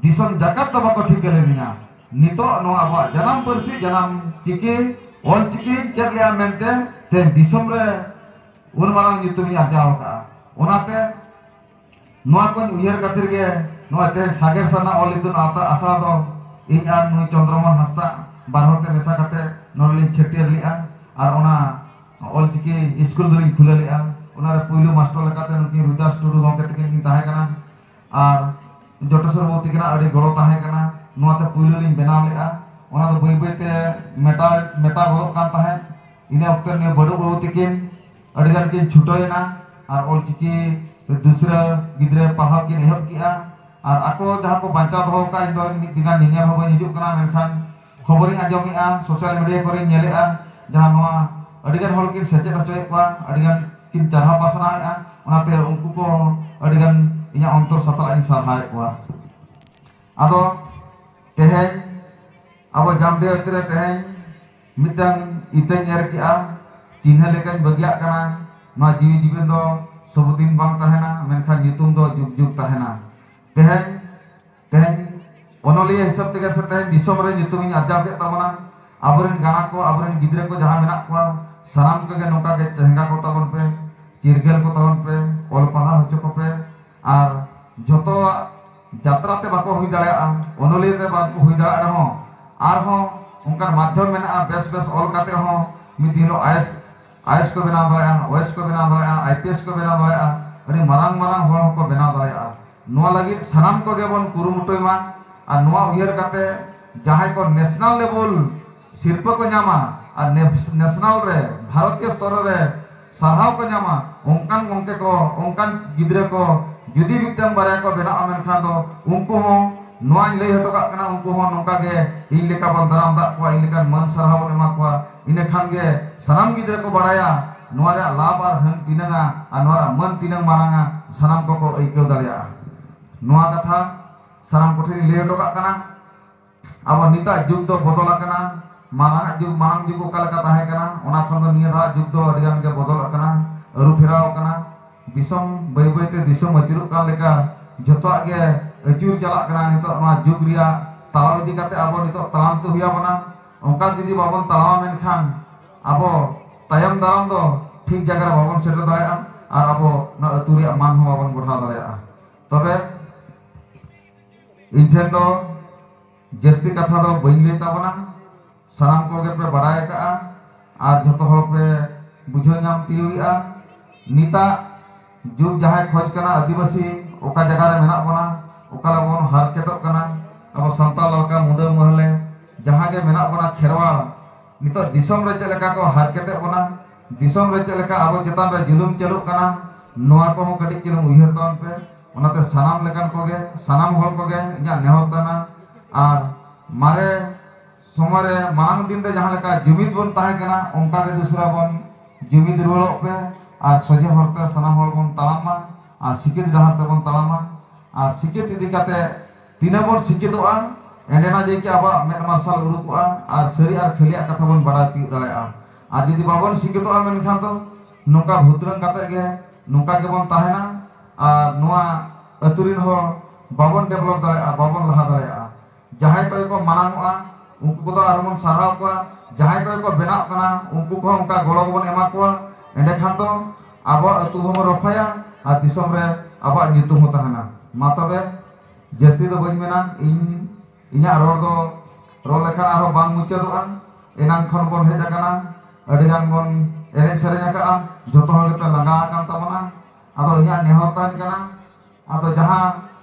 ᱫᱤᱥᱚᱢ ᱡᱟᱠᱟᱛ ᱫᱚ ᱵᱟᱠᱚ ᱴᱷᱤᱠᱟᱹ ᱞᱮᱫᱤᱧᱟ᱾ ᱱᱤᱛᱚᱜ ᱱᱚᱣᱟ ᱟᱵᱚᱣᱟᱜ ᱡᱟᱱᱟᱢ ᱯᱟᱹᱨᱥᱤ, ᱡᱟᱱᱟᱢ ᱪᱤᱠᱤ, ᱚᱞ ᱪᱤᱠᱤᱧ ᱪᱮᱫ ᱞᱮᱜᱼᱟ ᱢᱮᱱᱛᱮ ᱛᱮᱦᱮᱧ ᱫᱤᱥᱚᱢ ᱨᱮ ᱩᱱ ᱢᱟᱨᱟᱝ ᱧᱩᱛᱩᱢᱤᱧ ᱟᱨᱡᱟᱣ ᱟᱠᱟᱫᱼᱟ᱾ ᱚᱱᱟᱛᱮ ᱱᱚᱣᱟ ᱠᱚᱧ ᱩᱭᱦᱟᱹᱨ ᱠᱷᱟᱹᱛᱤᱨ ᱜᱮ ᱱᱚᱣᱟ ᱛᱮᱦᱮᱧ ᱥᱟᱜᱮᱨ ᱥᱟᱨᱱᱟ ᱚᱞ ᱤᱛᱩᱱ ᱟᱥᱲᱟ, ᱟᱥᱲᱟ ᱫᱚ ᱤᱧ ᱟᱨ ᱱᱩᱭ ᱪᱚᱱᱫᱨᱚᱢᱳᱦᱚᱱ ᱦᱟᱸᱥᱫᱟ ᱵᱟᱨ ᱦᱚᱲ ᱛᱮ ᱢᱮᱥᱟ ᱠᱟᱛᱮ ᱱᱚᱰᱮ ᱞᱤᱧ ᱪᱷᱟᱹᱴᱭᱟᱹᱨ ᱞᱮᱜᱼᱟ᱾ ᱟᱨ ᱚᱱᱟ ᱚᱞ ᱪᱤᱠᱤ ᱤᱥᱠᱩᱞ ᱫᱚᱞᱤᱧ ᱠᱷᱩᱞᱟᱹᱣ ᱞᱮᱜᱼᱟ᱾ ᱚᱱᱟᱨᱮ ᱯᱩᱭᱞᱩ ᱢᱟᱥᱴᱟᱨ ᱞᱮᱠᱟᱛᱮ ᱱᱩᱠᱤᱱ ᱨᱩᱫᱟᱥ ᱴᱩᱰᱩ ᱜᱚᱢᱠᱮ ᱛᱟᱹᱠᱤᱱ ᱠᱤᱱ ᱛᱟᱦᱮᱸ ᱠᱟᱱᱟ᱾ ᱟᱨ ᱡᱚᱴᱮᱥᱚᱨ ᱵᱟᱹᱵᱩ ᱛᱟᱹᱠᱤᱱᱟᱜ ᱟᱹᱰᱤ ᱜᱚᱲᱚ ᱛᱟᱦᱮᱸ ᱠᱟᱱᱟ᱾ ᱱᱚᱣᱟᱛᱮ ᱯᱩᱭᱞᱩ ᱞᱤᱧ ᱵᱮᱱᱟᱣ ᱞᱮᱜᱼᱟ᱾ ᱚᱱᱟ ᱫᱚ ᱵᱟᱹᱭ ᱵᱟᱹᱭ ᱛᱮ ᱢᱮᱴᱟᱣ, ᱢᱮᱴᱟᱣ ᱜᱚᱫᱚᱜ ᱠᱟᱱ ᱛᱟᱦᱮᱸᱫ᱾ ᱤᱱᱟᱹ ᱚᱠᱛᱮ ᱱᱩᱭ ᱵᱟᱹᱰᱩ ᱵᱟᱹᱵᱩ ᱛᱟᱹᱠᱤᱱ ᱟᱹᱰᱤ ᱜᱟᱱ ᱠᱤᱱ ᱪᱷᱩᱴᱟᱹᱣ ᱮᱱᱟ ᱟᱨ ᱚᱞ ᱪᱤᱠᱤ ᱫᱩᱥᱨᱟᱹ ᱜᱤᱫᱽᱨᱟᱹ ᱯᱟᱲᱦᱟᱣ ᱠᱤᱱ ᱮᱦᱚᱵ ᱠᱮᱜᱼᱟ᱾ ᱟᱨ ᱟᱠᱚ ᱡᱟᱦᱟᱸ ᱠᱚ ᱵᱟᱧᱪᱟᱣ ᱫᱚᱦᱚ ᱠᱟᱜᱼᱟ, ᱤᱧ ᱫᱚ ᱢᱤᱫ ᱫᱤᱱ ᱜᱟᱱ ᱧᱮᱧᱮᱞ ᱦᱚᱸ ᱵᱟᱹᱧ ᱦᱤᱡᱩᱜ ᱠᱟᱱᱟ, ᱢᱮᱱᱠᱷᱟᱱ ᱠᱷᱚᱵᱚᱨᱤᱧ ᱟᱸᱡᱚᱢᱮᱜᱼᱟ, social media ᱠᱚᱨᱮᱧ ᱧᱮᱞᱮᱜᱼᱟ, ᱡᱟᱦᱟᱸ ᱱᱚᱣᱟ ᱟᱹᱰᱤ ᱜᱟᱱ ᱦᱚᱲ ᱠᱤᱱ ᱥᱮᱪᱮᱫ ᱦᱚᱪᱚᱭᱮᱫ ᱠᱚᱣᱟ, ᱟᱹᱰᱤ ᱜᱟᱱ ᱠᱤᱱ ᱪᱟᱨᱦᱟᱣ ᱯᱟᱥᱱᱟᱣᱮᱫᱼᱟ᱾ ᱚᱱᱟᱛᱮ ᱩᱱᱠᱩ ᱠᱚ ᱟᱹᱰᱤ ᱜᱟᱱ ᱤᱧᱟᱹᱜ ᱚᱱᱛᱚᱨ ᱥᱟᱛᱞᱟᱜ ᱤᱧ ᱥᱟᱨᱦᱟᱣᱮᱫ ᱠᱚᱣᱟ᱾ ᱟᱫᱚ ᱛᱮᱦᱮᱧ ᱟᱵᱚ ᱡᱟᱢᱰᱤᱦᱟᱹᱛᱤ ᱨᱮ ᱛᱮᱦᱮᱧ ᱢᱤᱫᱴᱟᱝ ᱤᱛᱟᱹᱧ ᱮᱨ ᱠᱮᱜᱼᱟ, ᱪᱤᱱᱦᱟᱹ ᱞᱮᱠᱟᱧ ᱵᱟᱹᱜᱤᱭᱟᱜ ᱠᱟᱱᱟ᱾ ᱱᱚᱣᱟ ᱡᱤᱣᱤ ᱡᱤᱵᱚᱱ ᱫᱚ ᱥᱚᱵᱩᱫᱤᱱ ᱵᱟᱝ ᱛᱟᱦᱮᱱᱟ, ᱢᱮᱱᱠᱷᱟᱱ ᱧᱩᱛᱩᱢ ᱫᱚ ᱡᱩᱜᱽ ᱡᱩᱜᱽ ᱛᱟᱦᱮᱱᱟ᱾ ᱛᱮᱦᱮᱧ, ᱛᱮᱦᱮᱧ ᱚᱱᱚᱞᱤᱭᱟᱹ ᱦᱤᱥᱟᱹᱵ ᱛᱮᱜᱮ ᱥᱮ ᱛᱮᱦᱮᱧ ᱫᱤᱥᱚᱢ ᱨᱮ ᱧᱩᱛᱩᱢᱤᱧ ᱟᱨᱡᱟᱣ ᱠᱮᱫ ᱛᱟᱵᱚᱱᱟ᱾ ᱟᱵᱚᱨᱮᱱ ᱜᱟᱬᱟ ᱠᱚ, ᱟᱵᱚᱨᱮᱱ ᱜᱤᱫᱽᱨᱟᱹ ᱠᱚ ᱡᱟᱦᱟᱸ ᱢᱮᱱᱟᱜ ᱠᱚᱣᱟ, ᱥᱟᱱᱟᱢ ᱠᱚᱜᱮ ᱱᱚᱝᱠᱟ ᱜᱮ ᱪᱮᱸᱜᱷᱟ ᱠᱚ ᱛᱟᱵᱚᱱ ᱯᱮ, ᱪᱤᱨᱜᱟᱹᱞ ᱠᱚ ᱛᱟᱵᱚᱱ ᱯᱮ, ᱚᱞ ᱯᱟᱲᱦᱟᱣ ᱦᱚᱪᱚ ᱠᱚᱯᱮ᱾ ᱟᱨ ᱡᱷᱚᱛᱚᱣᱟᱜ ᱡᱟᱛᱨᱟ ᱛᱮ ᱵᱟᱠᱚ ᱦᱩᱭ ᱫᱟᱲᱮᱭᱟᱜᱼᱟ, ᱚᱱᱚᱞᱤᱭᱟᱹ ᱛᱮ ᱵᱟᱝᱠᱚ ᱦᱩᱭ ᱫᱟᱲᱮᱭᱟᱜ ᱨᱮᱦᱚᱸ, ᱟᱨᱦᱚᱸ ᱚᱱᱠᱟᱱ ᱢᱟᱫᱽᱫᱷᱚᱢ ᱢᱮᱱᱟᱜᱼᱟ, ᱵᱮᱥ ᱵᱮᱥ ᱚᱞ ᱠᱟᱛᱮ ᱦᱚᱸ ᱢᱤᱫ ᱫᱤᱱ ᱦᱤᱞᱳᱜ ᱟᱭᱮᱥ ᱟᱭᱮᱥ ᱠᱚ ᱵᱮᱱᱟᱣ ᱫᱟᱲᱮᱭᱟᱜᱼᱟ, ᱳᱭᱮᱥ ᱠᱚ ᱵᱮᱱᱟᱣ ᱫᱟᱲᱮᱭᱟᱜᱼᱟ, ᱟᱭ ᱯᱤ ᱮᱥ ᱠᱚ ᱵᱮᱱᱟᱣ ᱫᱟᱲᱮᱭᱟᱜᱼᱟ, ᱟᱹᱰᱤ ᱢᱟᱨᱟᱝ ᱢᱟᱨᱟᱝ ᱦᱚᱲ ᱦᱚᱸᱠᱚ ᱵᱮᱱᱟᱣ ᱫᱟᱲᱮᱭᱟᱜᱼᱟ᱾ ᱱᱚᱣᱟ ᱞᱟᱹᱜᱤᱫ ᱥᱟᱱᱟᱢ ᱠᱚᱜᱮ ᱵᱚᱱ ᱠᱩᱨᱩᱢᱩᱴᱩᱭ ᱢᱟ᱾ ᱟᱨ ᱱᱚᱣᱟ ᱩᱭᱦᱟᱹᱨ ᱠᱟᱛᱮ ᱡᱟᱦᱟᱸᱭ ᱠᱚ ᱱᱮᱥᱱᱟᱞ ᱞᱮᱵᱮᱞ ᱥᱤᱨᱯᱟᱹ ᱠᱚ ᱧᱟᱢᱟ ᱟᱨ ᱱᱮᱥ-, ᱱᱮᱥᱱᱟᱞ ᱨᱮ, ᱵᱷᱟᱨᱚᱛᱤᱭᱚ ᱥᱛᱚᱨ ᱨᱮ ᱥᱟᱨᱦᱟᱣ ᱠᱚ ᱧᱟᱢᱟ, ᱚᱱᱠᱟᱱ ᱜᱚᱢᱠᱮ ᱠᱚ, ᱚᱱᱠᱟᱱ ᱜᱤᱫᱽᱨᱟᱹ ᱠᱚ ᱡᱩᱫᱤ ᱢᱤᱫᱴᱟᱝ ᱵᱟᱨᱭᱟ ᱠᱚ ᱵᱮᱱᱟᱜᱼᱟ, ᱢᱮᱱᱠᱷᱟᱱ ᱫᱚ ᱩᱱᱠᱩ ᱦᱚᱸ, ᱱᱚᱣᱟᱧ ᱞᱟᱹᱭ ᱦᱚᱴᱚ ᱠᱟᱜ ᱠᱟᱱᱟ, ᱩᱱᱠᱩ ᱦᱚᱸ ᱱᱚᱝᱠᱟ ᱜᱮ ᱤᱧ ᱞᱮᱠᱟ ᱵᱚᱱ ᱫᱟᱨᱟᱢ ᱫᱟᱜ ᱠᱚᱣᱟ, ᱤᱧ ᱞᱮᱠᱟᱱ ᱢᱟᱹᱱ ᱥᱟᱨᱦᱟᱣ ᱵᱚᱱ ᱮᱢᱟ ᱠᱚᱣᱟ᱾ ᱤᱱᱟᱹ ᱠᱷᱟᱱ ᱜᱮ ᱥᱟᱱᱟᱢ ᱜᱤᱫᱽᱨᱟᱹ ᱠᱚ ᱵᱟᱲᱟᱭᱟ ᱱᱚᱣᱟ ᱨᱮᱭᱟᱜ ᱞᱟᱵᱷ ᱟᱨ ᱦᱟᱹᱱ ᱛᱤᱱᱟᱹᱝᱟ ᱟᱨ ᱱᱚᱣᱟ ᱨᱮᱭᱟᱜ ᱢᱟᱹᱱ ᱛᱤᱱᱟᱹᱝ ᱢᱟᱨᱟᱝᱟ, ᱥᱟᱱᱟᱢ ᱠᱚᱠᱚ ᱟᱹᱭᱠᱟᱹᱣ ᱫᱟᱲᱮᱭᱟᱜᱼᱟ᱾ ᱱᱚᱣᱟ ᱠᱟᱛᱷᱟ ᱥᱟᱱᱟᱢ ᱠᱚᱴᱷᱮᱱ ᱤᱧ ᱞᱟᱹᱭ ᱦᱚᱴᱚ ᱠᱟᱜ ᱠᱟᱱᱟ᱾ ᱟᱵᱚ ᱱᱤᱛᱟᱜ ᱡᱩᱜᱽ ᱫᱚ ᱵᱚᱫᱚᱞ ᱟᱠᱟᱱᱟ᱾ ᱢᱟᱲᱟᱝ ᱡᱩᱜᱽ, ᱢᱟᱲᱟᱝ ᱡᱩᱜᱽ ᱚᱠᱟ ᱞᱮᱠᱟ ᱛᱟᱦᱮᱸ ᱠᱟᱱᱟ, ᱚᱱᱟ ᱠᱷᱚᱱ ᱫᱚ ᱱᱤᱭᱟᱹ ᱫᱷᱟᱣ ᱡᱩᱜᱽ ᱫᱚ ᱟᱹᱰᱤ ᱜᱟᱱ ᱜᱮ ᱵᱚᱫᱚᱞ ᱟᱠᱟᱱᱟ, ᱟᱹᱨᱩ ᱯᱷᱮᱨᱟᱣ ᱟᱠᱟᱱᱟ᱾ ᱫᱤᱥᱚᱢ ᱵᱟᱹᱭ ᱵᱟᱹᱭ ᱛᱮ ᱫᱤᱥᱚᱢ ᱟᱹᱪᱩᱨᱚᱜ ᱠᱟᱱ ᱞᱮᱠᱟ ᱡᱷᱚᱛᱚᱣᱟᱜ ᱜᱮ ᱟᱹᱪᱩᱨ ᱪᱟᱞᱟᱜ ᱠᱟᱱᱟ᱾ ᱱᱤᱛᱚᱜ ᱱᱚᱣᱟ ᱡᱩᱜᱽ ᱨᱮᱭᱟᱜ ᱛᱟᱲᱟᱣ ᱤᱫᱤ ᱠᱟᱛᱮ ᱟᱵᱚ ᱱᱤᱛᱚᱜ ᱛᱟᱲᱟᱢ ᱛᱮ ᱦᱩᱭ ᱟᱵᱚᱱᱟ᱾ ᱚᱱᱠᱟ ᱡᱩᱫᱤ ᱵᱟᱵᱚᱱ ᱛᱟᱲᱟᱢᱟ, ᱢᱮᱱᱠᱷᱟᱱ ᱟᱵᱚ ᱛᱟᱭᱚᱢ ᱫᱟᱨᱟᱢ ᱫᱚ ᱴᱷᱤᱠ ᱡᱟᱭᱜᱟ ᱨᱮ ᱵᱟᱵᱚᱱ ᱥᱮᱴᱮᱨ ᱫᱟᱲᱮᱭᱟᱜᱼᱟ ᱟᱨ ᱟᱵᱚ ᱱᱚᱣᱟ ᱟᱹᱛᱩ ᱨᱮᱭᱟᱜ ᱢᱟᱱ ᱦᱚᱸ ᱵᱟᱵᱚᱱ ᱵᱚᱲᱦᱟᱣ ᱫᱟᱲᱮᱭᱟᱜᱼᱟ᱾ ᱛᱚᱵᱮ ᱤᱧ ᱴᱷᱮᱱ ᱫᱚ ᱡᱟᱹᱥᱛᱤ ᱠᱟᱛᱷᱟ ᱫᱚ ᱵᱟᱹᱧ ᱞᱟᱹᱭ ᱛᱟᱵᱚᱱᱟ, ᱥᱟᱱᱟᱢ ᱠᱚᱜᱮ ᱯᱮ ᱵᱟᱲᱟᱭ ᱟᱠᱟᱫᱼᱟ ᱟᱨ ᱡᱷᱚᱛᱚ ᱦᱚᱲ ᱯᱮ ᱵᱩᱡᱷᱟᱹᱣ ᱧᱟᱢ ᱛᱤᱭᱳᱜᱮᱫᱼᱟ᱾ ᱱᱤᱛᱟᱜ ᱡᱩᱜᱽ ᱡᱟᱦᱟᱸᱭ ᱠᱷᱚᱡᱽ ᱠᱟᱱᱟ ᱟᱹᱫᱤᱵᱟᱹᱥᱤ ᱚᱠᱟ ᱡᱟᱭᱜᱟ ᱨᱮ ᱢᱮᱱᱟᱜ ᱵᱚᱱᱟ, ᱚᱠᱟ ᱨᱮᱵᱚᱱ ᱦᱟᱨᱠᱮᱛᱚᱜ ᱠᱟᱱᱟ, ᱟᱵᱚ ᱥᱟᱱᱛᱟᱲ ᱞᱮᱠᱟ ᱢᱩᱰᱟᱹ ᱢᱟᱹᱦᱞᱮ ᱡᱟᱦᱟᱸ ᱜᱮ ᱢᱮᱱᱟᱜ ᱵᱚᱱᱟ ᱠᱷᱮᱨᱣᱟᱲ, ᱱᱤᱛᱚᱜ ᱫᱤᱥᱚᱢ ᱨᱮ ᱪᱮᱫ ᱞᱮᱠᱟ ᱠᱚ ᱦᱟᱨᱠᱮᱛᱮᱫ ᱵᱚᱱᱟ, ᱫᱤᱥᱚᱢ ᱨᱮ ᱪᱮᱫ ᱞᱮᱠᱟ ᱟᱵᱚ ᱪᱮᱛᱟᱱ ᱨᱮ ᱡᱩᱞᱩᱢ ᱪᱟᱹᱞᱩᱜ ᱠᱟᱱᱟ, ᱱᱚᱣᱟ ᱠᱚᱦᱚᱸ ᱠᱟᱹᱴᱤᱡ ᱪᱩᱞᱩᱝ ᱩᱭᱦᱟᱹᱨ ᱛᱟᱵᱚᱱ ᱯᱮ᱾ ᱚᱱᱟᱛᱮ ᱥᱟᱱᱟᱢ ᱞᱮᱠᱟᱱ ᱠᱚᱜᱮ, ᱥᱟᱱᱟᱢ ᱦᱚᱲ ᱠᱚᱜᱮ ᱤᱧᱟᱹᱜ ᱱᱮᱦᱚᱨ ᱠᱟᱱᱟ᱾ ᱟᱨ ᱢᱟᱨᱮ ᱥᱚᱢᱚᱭ ᱨᱮ, ᱢᱟᱲᱟᱝ ᱫᱤᱱ ᱨᱮ ᱡᱟᱦᱟᱸ ᱞᱮᱠᱟ ᱡᱩᱢᱤᱫ ᱵᱚᱱ ᱛᱟᱦᱮᱸ ᱠᱟᱱᱟ, ᱚᱱᱠᱟ ᱜᱮ ᱫᱚᱥᱨᱟ ᱵᱚᱱ ᱡᱩᱢᱤᱫ ᱨᱩᱣᱟᱹᱲᱚᱜ ᱯᱮ ᱟᱨ ᱥᱚᱡᱷᱮ ᱦᱚᱨ ᱛᱮ ᱥᱟᱱᱟᱢ ᱦᱚᱲ ᱵᱚᱱ ᱛᱟᱲᱟᱢ ᱢᱟ ᱟᱨ ᱥᱤᱠᱟᱹᱛ ᱰᱟᱦᱟᱨ ᱛᱮᱵᱚᱱ ᱛᱟᱲᱟᱢ ᱢᱟ᱾ ᱟᱨ ᱥᱤᱠᱟᱹᱛ ᱤᱫᱤ ᱠᱟᱛᱮ ᱛᱤᱱᱟᱹᱜ ᱵᱚᱱ ᱥᱤᱠᱟᱹᱛᱚᱜᱼᱟ, ᱮᱸᱰᱮᱱᱟ ᱡᱮ ᱠᱤ ᱟᱵᱚᱣᱟᱜ ᱢᱮᱫ ᱢᱟᱨᱥᱟᱞ ᱩᱰᱩᱠᱚᱜᱼᱟ ᱟᱨ ᱥᱟᱹᱨᱤ ᱟᱨ ᱠᱷᱟᱹᱞᱤᱭᱟᱜ ᱠᱟᱛᱷᱟ ᱵᱚᱱ ᱵᱟᱲᱟᱭ ᱛᱤᱭᱳᱜ ᱫᱟᱲᱮᱭᱟᱜᱼᱟ᱾ ᱟᱨ ᱡᱩᱫᱤ ᱵᱟᱵᱚᱱ ᱥᱤᱠᱟᱹᱛᱚᱜᱼᱟ, ᱢᱮᱱᱠᱷᱟᱱ ᱫᱚ ᱱᱚᱝᱠᱟ ᱵᱷᱩᱛᱨᱟᱹᱝ ᱠᱟᱛᱮ ᱜᱮ ᱱᱚᱝᱠᱟ ᱜᱮᱵᱚᱱ ᱛᱟᱦᱮᱱᱟ ᱟᱨ ᱱᱚᱣᱟ ᱟᱹᱛᱩ ᱨᱮᱱ ᱦᱚᱲ ᱵᱟᱵᱚᱱ ᱰᱮᱵᱷᱞᱚᱯ ᱫᱟᱲᱮᱭᱟᱜᱼᱟ, ᱵᱟᱵᱚᱱ ᱞᱟᱦᱟ ᱫᱟᱲᱮᱭᱟᱜᱼᱟ᱾ ᱡᱟᱦᱟᱸᱭ ᱠᱚ ᱠᱚ ᱢᱟᱲᱟᱝᱚᱜᱼᱟ, ᱩᱱᱠᱩ ᱠᱚᱫᱚ ᱟᱨᱦᱚᱸ ᱵᱚᱱ ᱥᱟᱨᱦᱟᱣ ᱠᱚᱣᱟ᱾ ᱡᱟᱦᱟᱸᱭ ᱠᱚ ᱠᱚ ᱵᱮᱱᱟᱜ ᱠᱟᱱᱟ, ᱩᱱᱠᱩ ᱠᱚᱦᱚᱸ ᱚᱱᱠᱟ ᱜᱚᱲᱚ ᱜᱮᱵᱚᱱ ᱮᱢᱟ ᱠᱚᱣᱟ᱾ ᱮᱸᱰᱮᱠᱷᱟᱱ ᱫᱚ ᱟᱵᱚᱣᱟᱜ ᱟᱹᱛᱩ ᱦᱚᱸᱵᱚᱱ ᱨᱚᱯᱷᱟᱭᱟ ᱟᱨ ᱫᱤᱥᱚᱢ ᱨᱮ ᱟᱵᱚᱣᱟᱜ ᱧᱩᱛᱩᱢ ᱦᱚᱸ ᱛᱟᱦᱮᱱᱟ᱾ ᱢᱟ ᱛᱚᱵᱮ, ᱡᱟᱹᱥᱛᱤ ᱫᱚ ᱵᱟᱹᱧ ᱢᱮᱱᱟ, ᱤᱧ, ᱤᱧᱟᱹᱜ ᱨᱚᱲ ᱫᱚ ᱨᱚᱲ ᱞᱮᱠᱷᱟᱱ ᱟᱨᱦᱚᱸ ᱵᱟᱝ ᱢᱩᱪᱟᱹᱫᱚᱜᱼᱟ᱾ ᱮᱱᱟᱝ ᱠᱷᱚᱱ ᱵᱚᱱ ᱦᱮᱡ ᱟᱠᱟᱱᱟ, ᱟᱹᱰᱤ ᱜᱟᱱ ᱵᱚᱱ ᱮᱱᱮᱡ ᱥᱮᱨᱮᱧ ᱟᱠᱟᱫᱼᱟ, ᱡᱚᱛᱚ ᱦᱚᱲ ᱜᱮᱯᱮ ᱞᱟᱸᱜᱟ ᱟᱠᱟᱱ ᱛᱟᱵᱚᱱᱟ᱾ ᱟᱫᱚ ᱤᱧᱟᱹᱜ ᱱᱮᱦᱚᱨ ᱛᱟᱦᱮᱱ ᱠᱟᱱᱟ, ᱟᱫᱚ ᱡᱟᱦᱟᱸ